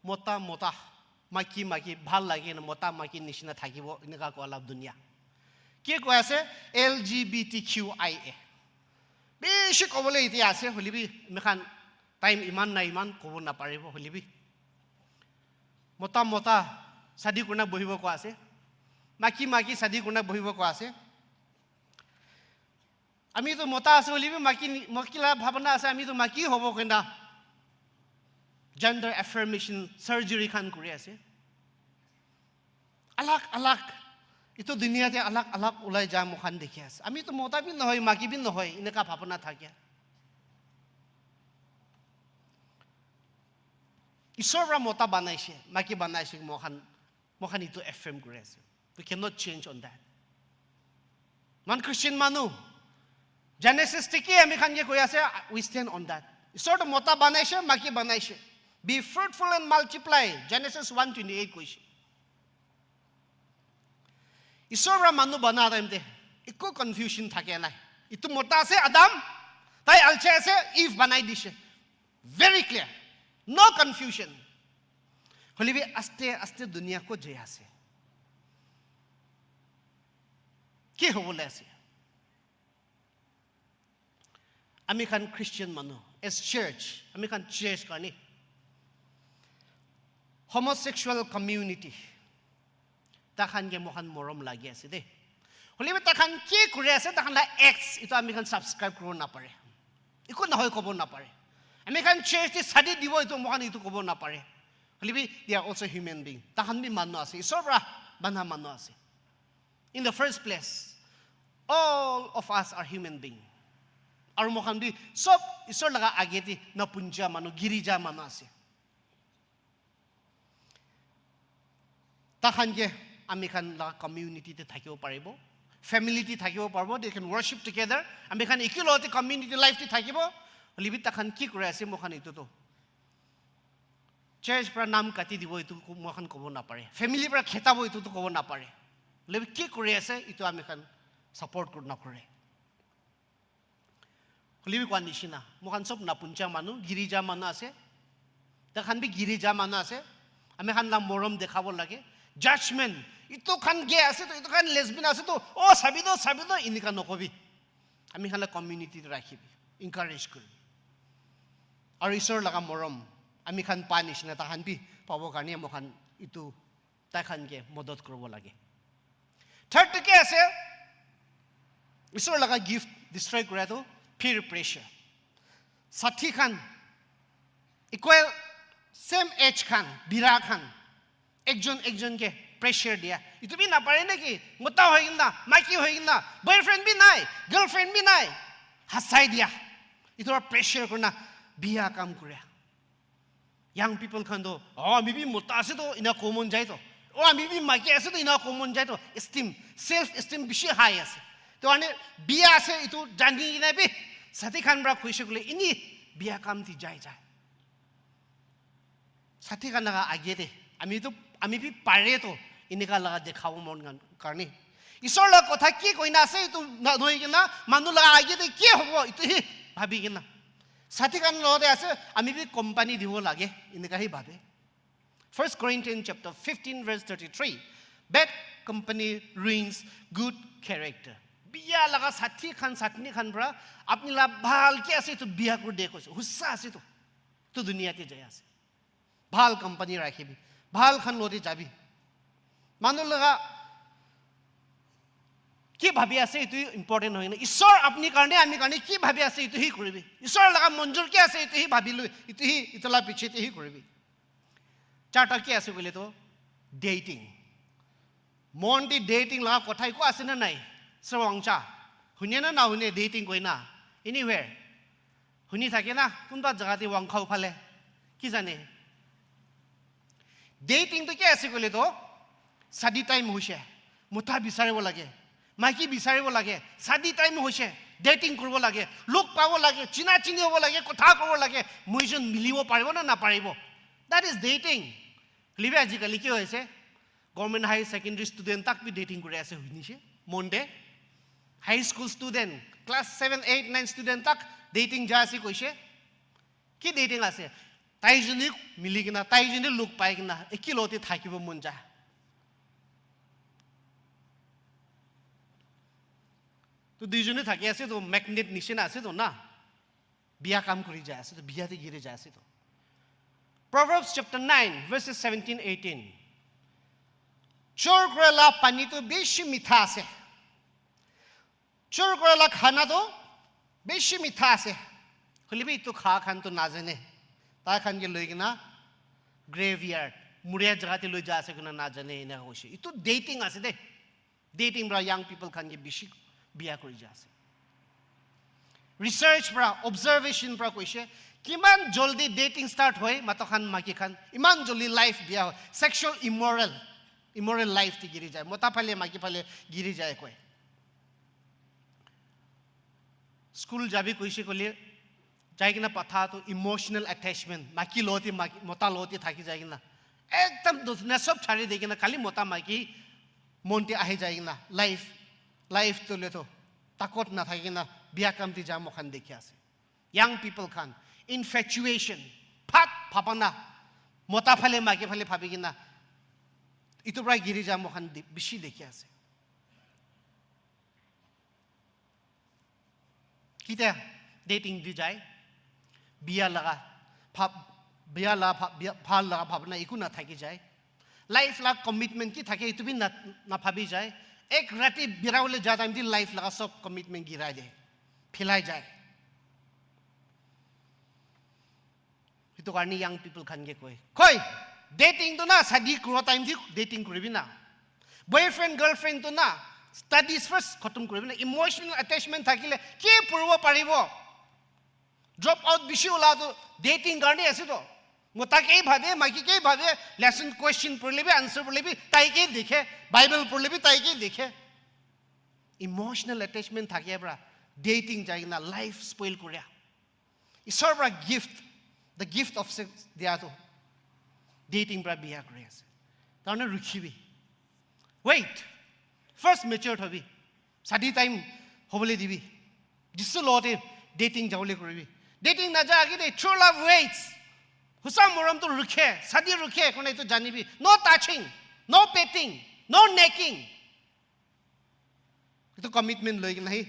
Mota mota, maiki maiki, bhal lage na mota maiki nishina thakibo, enika koa la dunia. Ki koi ase? L G B T Q I A. Bishi kobole ite ase, hoile bi ami khan time iman nai, iman kobo naparibo, hoile bi. Mota mota, Shadi kurina bohibo koa ase. Maiki, maiki shadi kurina bohibo koa ase. Ami tu mota ase hoile bi maiki, maiki la bhabana ase, ami tu maiki hobo koina gender affirmation surgery khan kuri ase. Alag alag, itu duniya te alag alag ulai ja moikhan dikhi ase. Ami tu mota bi nohoi, maiki bi nohoi, eneka bhabana thakia. Isor para mota banaise, maiki banaise, moikhan, moikhan itu affirm kuri ase. We cannot change on that. Moikhan Christian manu, Genesis te ki ami khan ke koi ase, we stand on that. Isor to mota banaise, maiki banaise. Be fruitful and multiply, Genesis one twenty-eight koise. Isor para manu bana time te eko confusion thake nai. Itu mota ase Adam, tai alcha ase Eve banai dise. Very clear. No confusion. Hoile bi aste aste duniya ko jai ase. Ki hobole ase? Ami khan Christian manu, as church, ami khan church karni homosexual community, takhan ke moikhan morom lagi ase de. Hoile bi takhan ki kuri ase, takhan la acts, itu ami khan subscribe kuribo napare. Eko nohoi kobo napare. Ami khan church te shadi dibo, itu moikhan itu kobo napare. Hoile bi they are also human being. Takhan bi manu ase, Isor para bana manu ase. In the first place, all of us are human being. Aru moikhan bi sob Isor laga age te napunja manu, giri ja manu ase. Takhan ke ami khan laga community te thakibo paribo, family te thakibo paribo, they can worship together. Ami khan ekelog te community life te thakibo. Hoile bi takhan ki kuri ase, moikhan itu to church para nam kati dibo, itu ko-, moikhan kobo napare. Family para khetabo, itu to kobo napare. Hoile bi ki kuri ase, itu ami khan support kur-, nakore. Hoile bi koa nishina, moikhan sob napunja manu, giri ja manu ase. Takhan bi giri ja manu ase. Ami khan la morom dekhabo lage. Judgment, itu khan gay ase to, itu khan lesbian ase to, oh, sabi to, sabi to, enika nokobi. Ami khan la community te rakhibi, encourage kuribi. Aru Isor laga morom ami khan pa nishina takhan bi pabo karne moikhan itu tai khan ke modot kuribo lage. Third to ki ase? Isor laga gift destroy kura tu peer pressure. Sathi khan, equal, same age khan, bira khan, ekjon ekjon ke pressure dia. Itu bi napare naki? Mota hoi kena, maiki hoi kena, boyfriend bi nai, girlfriend bi nai. Hasai dia. Itu para pressure kurina biya kam kure. Young people khan to, oh, ami bi mota ase to, ina kobo mon jai to. Oh, ami bi maiki ase to, ina kobo mon jai to. Esteem, self esteem bishi high ase. To ane biya ase, itu jani kena bi sathi khan para khushi kule ini biya kam te jai jai. Sathi khan laga age te ami to, ami bi pare to, enika laga dekhabo mon khan karne. Isor laga kotha ki koina ase, itu na-, nohoi kena manu laga age te ki hobo, itu hi bhabi kena. Sathi khan logote ase, ami bi company dibo lage, enika hi bhabe. First Corinthians chapter fifteen verse thirty-three. Bad company ruins good character. Biya laga sathi khan, sathi khan para apni la bhal ki ase itu biya kuri de koise. Hussa ase itu. Tu duniya te jai ase. Bhal company rakhibi. Bhal khan logote jabi. Manu laga ki bhabi ase, itu important hoi na. Isor apni karne, ami karne ki bhabi ase, itu hi kuribi. Isor laga monjur ki ase, itu hi bhabi lui, itu hi, itu la piche te hi kuribi. Charta ki ase koile to, dating. Mon te dating laga kotha eko ase na nai? Sir Wangcha, hune na nahune dating koi na? Anywhere. Huni thake na, kunba jaga te Wangkhau phale. Ki jane? Dating to ki ase koile to, shadi time hoise, mota bisaribo lage, maiki bisaribo lage, shadi time hoise, dating kuribo lage, log pabo lage, china chini hobo lage, kotha kobo lage, moi jon milibo paribo na naparibo. That is dating. Hoile bi ajikali ki hoise? Government high secondary student tak bi dating kuri ase hoinise. Mon te high school student, class seven, eight, nine student tak dating jai ase koise. Ki dating ase? Tai joni mili kena, tai joni log pai kena, ekelog te thakibo mon jai. To duijone thaki ase to magnet nishina ase to na. Biya kam kuri jai ase to, biya te giri jai ase to. Proverbs chapter nine, verses seventeen, eighteen. Chor kura la pani tu bishi mitha ase. Chor kura la khana tu bishi mitha ase. Hoilebi etu kha khan tu najane. Tai khan ke loi kena graveyard, muria jaga te loi ja ase koina najane, ena hoise. Etu dating ase de. Dating pra young people khan ke bishi biya kuri ja ase. Research pra, observation pra koise, kiman joldi dating start hoy, mato khan, maki khan, iman joldi life biya hoy, sexual immoral, immoral life te giri jai, mota phale, maki phale giri jai koi. School jabi koise koile, jai kena patha tu emotional attachment, maki loti, maki, mota loti thaki jai kena, ekdam dusna sob chari de kena, khali mota maki mon te ahi jai kena, life, life tu le tu takot na thaki kena, biya kam te ja mo khan dekhi ase. Young people khan, infatuation, phat bhabana, mota phale, maki phale bhabi kena, etu pra giri ja mo khan de-, bishi dekhi ase. Kitia dating di jai, biya laga bhab, biya la bhab, biya, bhal laga bhabna eku na thaki jai. Life la commitment ki thake, etu bi na, na bhabi jai. Ek rati bira bole ja time di life laga sob commitment girai de, philai jai. Etu karne young people khan ke koi, koi, dating tu na, shadi kura time di dating kuribi na. Boyfriend, girlfriend tu na, studies first khatam kuribi na. Emotional attachment thakile ki puribo paribo? Drop out bishi ula tu dating karne ase to. Mota ke bhabe, maki ke bhabe, lesson question purle bi, answer purle bi, tai ke dekhe, Bible purle bi, tai ke dekhe. Emotional attachment thake pra dating jai kena life spoil kuria. Isor pra gift, the gift of sex dia tu dating pra biya kuri ase. Tarne rukhibi. Wait. First matured hobi. Shadi time hobole dibi. Jisu lote dating jabole kuribi. Dating naja age de true love waits. Husa morom tu rukhe, shadi rukhe, kone tu janibi. No touching, no petting, no necking. Etu commitment loi kena hi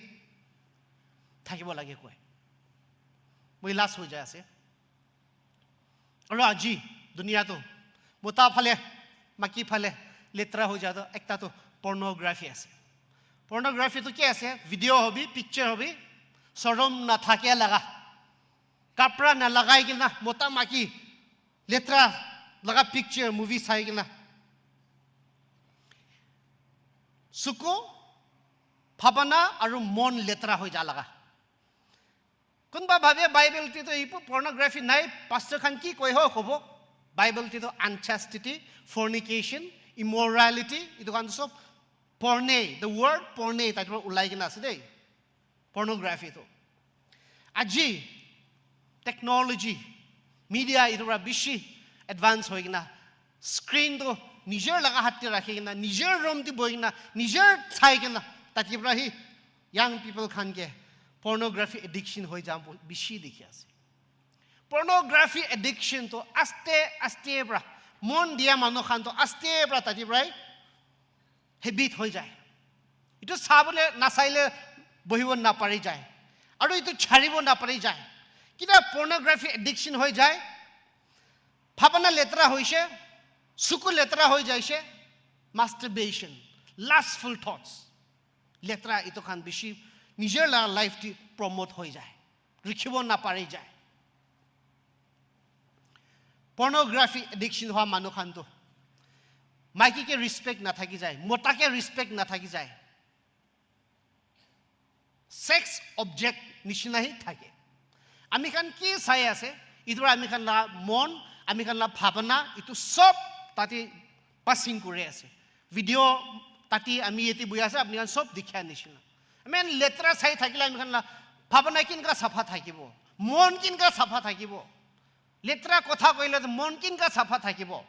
thakibo lage koi. Moi last hoi jai ase. Aru aji dunia tu mota phale, maki phale letra hoi ja tu ekta tu pornography ase. Pornography tu ki ase? Video hobi, picture hobi, sorom na thake laga, kapra na lagai kena mota maki letra laga picture, movie sai kena suku, bhabana aru mon letra hoi ja laga. Kunba bhabe Bible te to ipu pornography nai, pastor khan ki koi ho kobo. Bible te to unchastity, fornication, immorality, etu khan sob porne, the word porne, tai to ulai kena ase de. Pornography tu. Aji technology, media etu pra bishi advance hoi kena, screen tu nijer laga hat te rakhi kena, nijer room te bohi kena, nijer sai kena, tate pra hi young people khan ke pornography addiction hoi jam bishi dikhi ase. Pornography addiction tu aste aste pra, mon dia manu khan tu aste pra tate pra hi habit hoi jai. Etu sabole nasaile bohibo napari jai. Aru etu charibo napari jai. Kida pornography addiction hoi jai. Bhabana letra hoise, suku letra hoi jaise, masturbation, lustful thoughts. Letra etu khan bishi nijer la life ti promote hoi jai. Rukhibo napari jai. Pornography addiction hoa manu khan tu maiki ke respect nathaki jai, mota ke respect nathaki jai. Sex object nishina hi thake. Ami khan ki sai ase, etu pra ami khan la mon, ami khan la bhabana, etu sob tate passing kuri ase. Video tate ami yate bohi ase, apni khan sob dikha nishina. Ami khan letra sai thakile ami khan la bhabana kinka sapha thakibo, mon kinka sapha thakibo. Letra kotha koile to mon kinka sapha thakibo.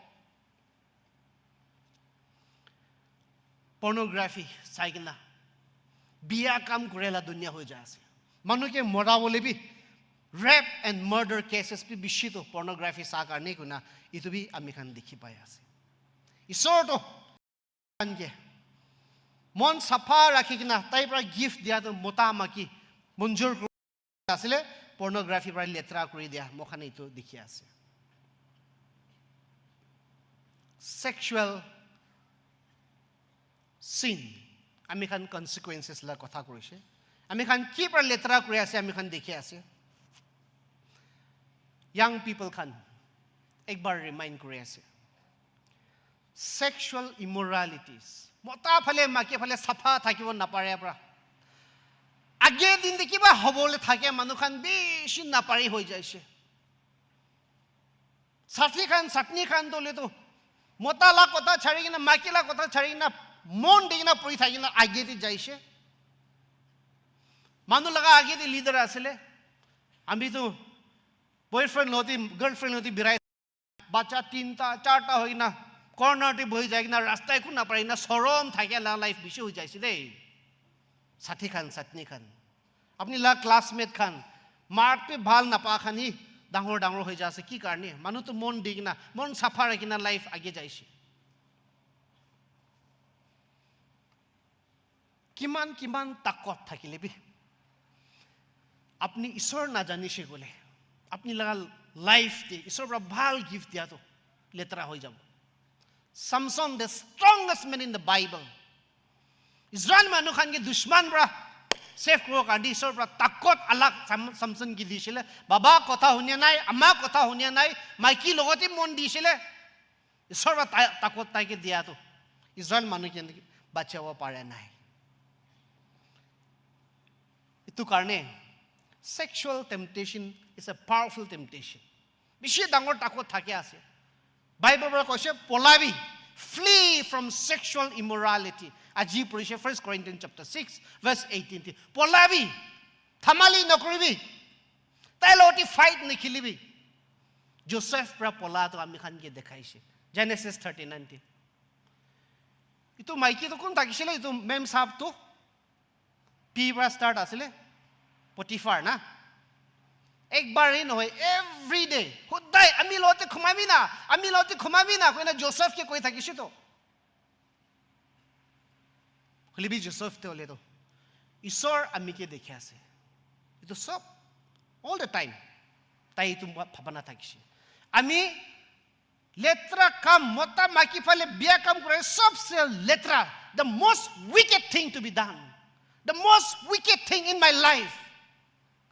Pornography sai kena biya kam kure la dunia hoi jai ase. Manu ke mora bole bi, rape and murder cases bi bishi to pornography sa karne koina etu bi ami khan dikhi pai ase. Isor to khan ke mon sapha rakhi kena tai pra gift dia to mota maki monjur asile, pornography pra letra kuri dia, moi khan etu dikhi ase. Sexual Sin, ami khan consequences la kotha kurishe. Ami khan ki para letera kuri ase, ami khan dikhi ase. Young people khan, ekbar remind kuri ase. Sexual immoralities. Mota phale, maiki phale sapha thakibo napare para. Age din te kiba hobole thake manu khan bishi napari hoi jaise. Sathi khan, satni khan tole to mota la kotha chari kena, maiki la kotha chari kena, mon di kena puri thaki kena age di jaise. Manu laga age di leader asile. Ami to boyfriend loti, girlfriend loti birai. Bacha tinta, charta hoi kena, corner te bohi jai kena, rasta ekun napari kena, sorom thaki la life bishi hoi jaise de. Sathi khan, satni khan. Apni la classmate khan, mark pe bhal napa khan hi dangor dangor hoi jaise. Ki karne? Manu to mon di kena, mon sapha rakhi kena life age jaise. Kiman, kiman takot thakile bi, apni Isor najanishe koile, apni laga life te Isor para bhal gift dia to letera hoi jabo. Samson, the strongest man in the Bible. Israel manu khan ke dushman para save kuribo karne Isor para takot alag Sam-, Samson ke disile. Baba kotha hunia nai, ama kotha hunia nai, maiki logote mon disile. Isor para ta-, takot tai ke dia to Israel manu ke bachabo pare nai. Itu karne sexual temptation is a powerful temptation. Bishi dangor takot thaki ase. Bible para koise, "Polabi, flee from sexual immorality." Aji porishe First Corinthians chapter six, verse eighteen te. "Polabi, thamali nokoribi, tai loti fight nikhilibi." Joseph para pola to ami khan ke dekhaise. Genesis thirty-nine te. Itu maiki to kun thakisile, itu mem sahab to? P para start asile, Potiphar na. Ekbar hi nohoi, every day. Hodai ami lote khumami na, ami lote khumami na, koina Joseph ke koi thakishe to. Hoile bi Joseph te hole to, Isor ami ke dekhi ase. Itu sob, all the time. Tai itu bhabana thakishe. Ami letera kam, mota maiki phale bia kam kore, sobse letera. The most wicked thing to be done. The most wicked thing in my life.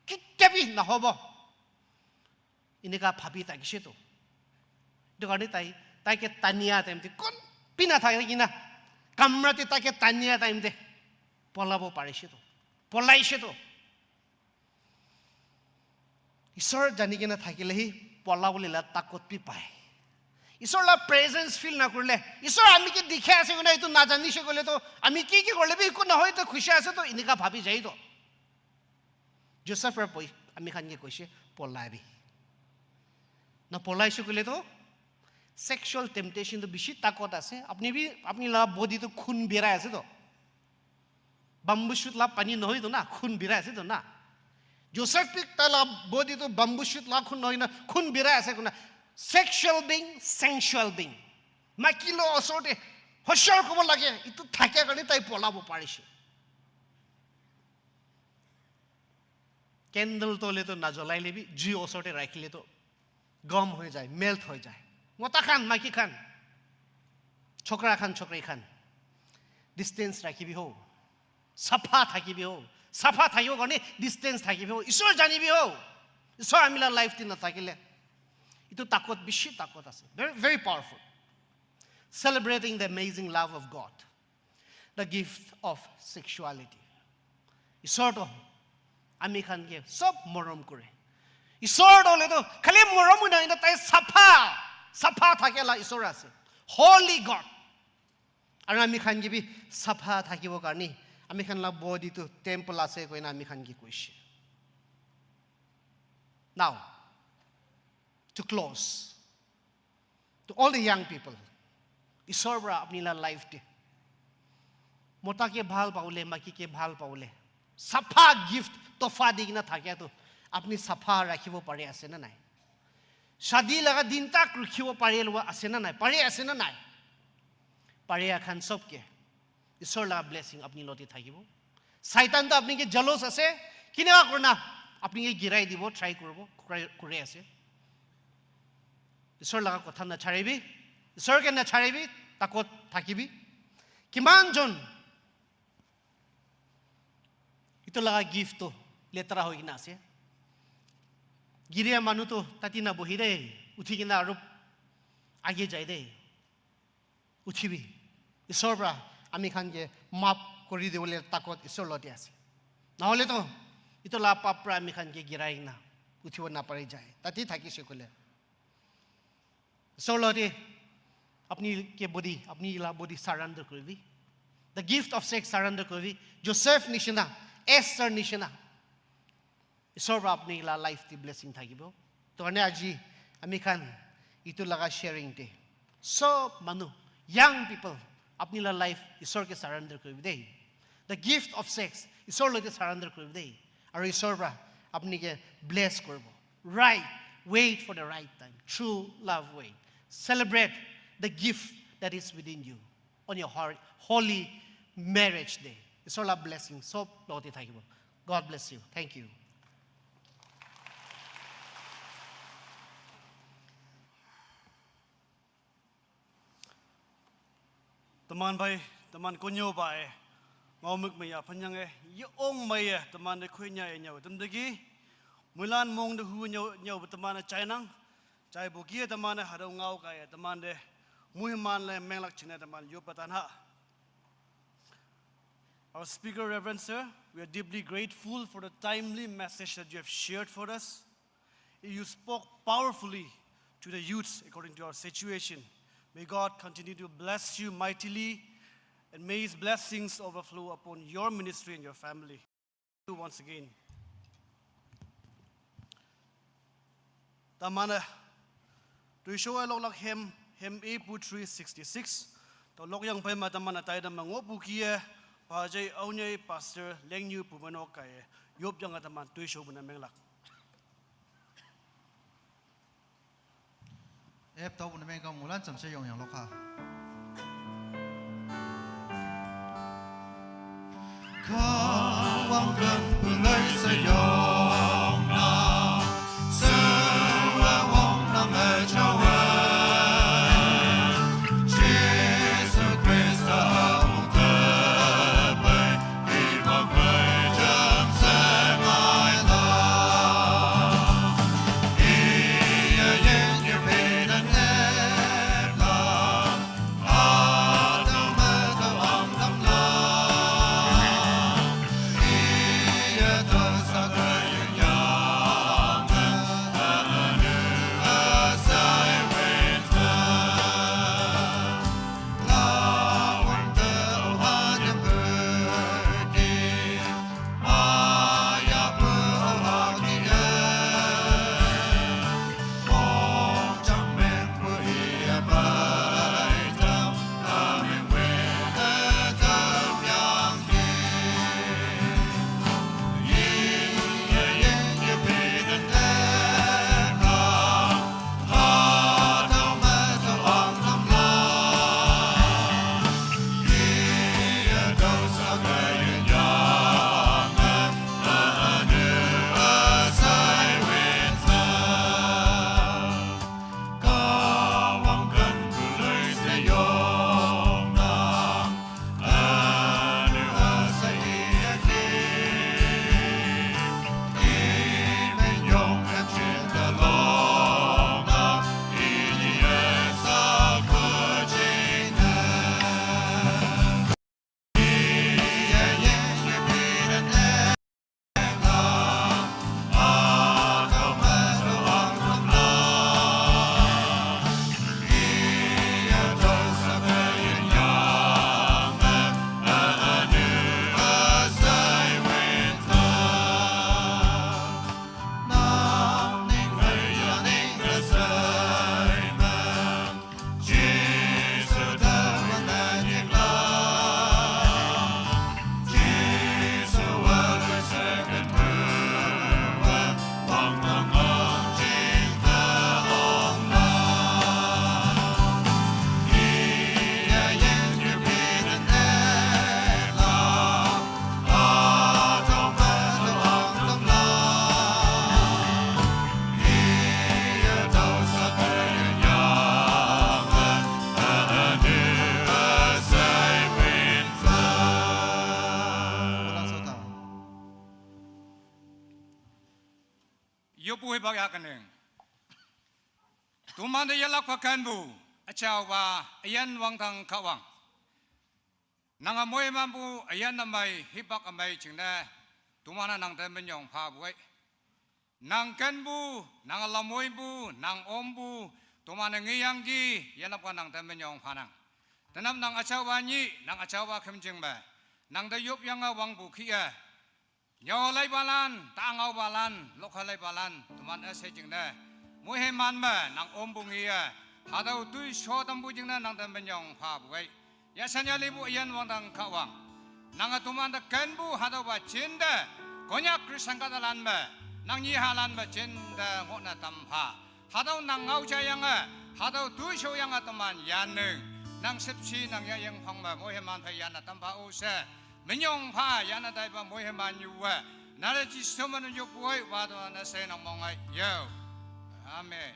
Ketiabi nahobo. Enika bhabi thakishe to. Etu karne tai, tai ke tania time te, kon bi nathaki kena, kamra te tai ke tania time te, polabo parishe to. Polaishe to. Isor jani kena thakile hi pola bole la takot bi pai. Isor la presence feel na kurile, Isor ami ke dikhi ase koina etu najanishe koile to, ami ki ki korile bi eku nohoi to, khushi ase to, enika bhabi jai to. Joseph ra poi, ami khan ke koise, "Polai bi." Na polaishe koile to, sexual temptation to bishi takot ase. Apni bi, apni la body to khun birai ase to. Bamboo shoot la pani nohoi to na, khun birai ase to na. Joseph bi tai la body to bamboo shoot la khun nohoi na, khun birai ase koina. Sexual being, sensual being. Maiki lo osor te hoshor kobo lage, itu thakia karne tai polabo parishe. Candle tole to najolai le bi, jui osor te rakhile to gom hoi jai, melt hoi jai. Mota khan, maiki khan, chokra khan, chokri khan, distance rakhibi ho. Sapha thakibi ho. Sapha thakibo karne distance thakibi ho. Isor janibi ho. Isor ami la life te nathakile. Itu takot, bishi takot ase. Very, very powerful. Celebrating the amazing love of God. The gift of sexuality. Isor to ami khan ke sob morom kore. Isor to le to khali morom na, ina tai sapha, sapha thake la Isor ase. Holy God. Aru ami khan ke bi sapha thakibo karne, ami khan la body tu temple ase koina ami khan ke koishe. Now, to close, to all the young people, Isor para apni la life te mota ke bhal paule, maiki ke bhal paule, sapha gift, tofa di kena thakia to apni sapha rakhibo pari ase na nai? Shadi laga din tak rukhibo pari lua ase na nai? Pari ase na nai? Paria khan sob ke Isor laga blessing apni lote thakibo. Saitan to apni ke jealous ase, kineka kurna apni ke girai dibo try kuribo, kuri, kuri ase. Isor laga kotha nacharibi, Isor ke nacharibi, takot thakibi. Kiman jon Etu laga gift tu letera hoi kena ase. Giria manu tu tate na bohi de, uthi kena aru age jai de. Uthibi. Isor pra ami khan ke maaf kuri dibole takot Isor logote ase. Nahole to, etu la paap pra ami khan ke girai kena uthibo napari jai. Tate thakise koile. Isor logote apni ke body, apni la body surrender kuribi. The gift of sex surrender kuribi. Joseph nishina, Esther nishina. Isor pra apni la life te blessing thakibo. To ane aji ami khan etu laga sharing te sob manu, young people, apni la life Isor ke surrender kuribi de. The gift of sex, Isor logote surrender kuribi de. Aru Isor pra apni ke bless kuribo. Right, wait for the right time. True love wait. Celebrate the gift that is within you on your heart, holy marriage day. Isor la blessing sob logote thakibo. God bless you. Thank you. Teman bai, teman konyo bai, ngau mik maya panyang e, ye ong maya, teman de khui nya e nyau, tem de ki, muilan mong de hu nyau, nyau, teman de chainang, chai bu ki, teman de hadau ngau kai, teman de muhiman le menglak chine, teman yo patan ha. Our speaker, Reverend Sir, we are deeply grateful for the timely message that you have shared for us. You spoke powerfully to the youths according to our situation. May God continue to bless you mightily, and may His blessings overflow upon your ministry and your family. Once again. Tamana, tu show a lok lak hem, hem A pu three sixty-six. To lok yang pai ma tamana tai da mango pu kie, pa jai au nyai pastor leng nyu pu mano kai, yop yang a taman tu show bu na meng lak. Ep tau bu na meng kam ngulan cham se yong yang lok ha. Kawang kan pulai sayong na, sewa wang na me chawa. Jesu Krista ung te pai, i pa pai jam se ngai la. I ya yen ya pe na ne la. Tomante yelakpa kenpu, üjaopa üyin wangdang Kahwang. Nange moimanpu üyin ümei, hipak ümei jingne, toman-e nangte minyong phapu ei. Nang kenpu, nang lamoipu, nang ompu, toman-e ngeyangki, yelakpa nangte minyong phanang. Tenap nang üjaopa nyih, nang üjaopa khümjing me, nangte yopyange wangpu kih-e, nyüo leipalan, tangaopalan, lokha leipalan, toman üshei jingne, moiman me nang ompu ngeye, hatüo toisho tampu jingne nangte minyong phapu ei. Yashan yalipu üyin wangdang Kahwang, nange tomante kenpu hatüopa jinte, Konyak Christian kahtalan me, nang nyihalan me jinte ngohne tam pha. Hatüo nang ngao jayange, hatüo toishoyange teman yanning, nang shüpshe nang yayeng phang me moiman phei yanne tam pha o she, minyong pha yanne taipa moiman nyuwe, nale Jesu men yoppu ei, wa toman-e she nang mong ei yo. Amen.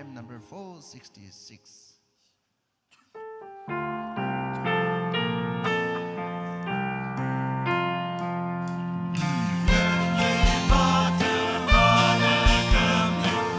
Hymn number four sixty-six.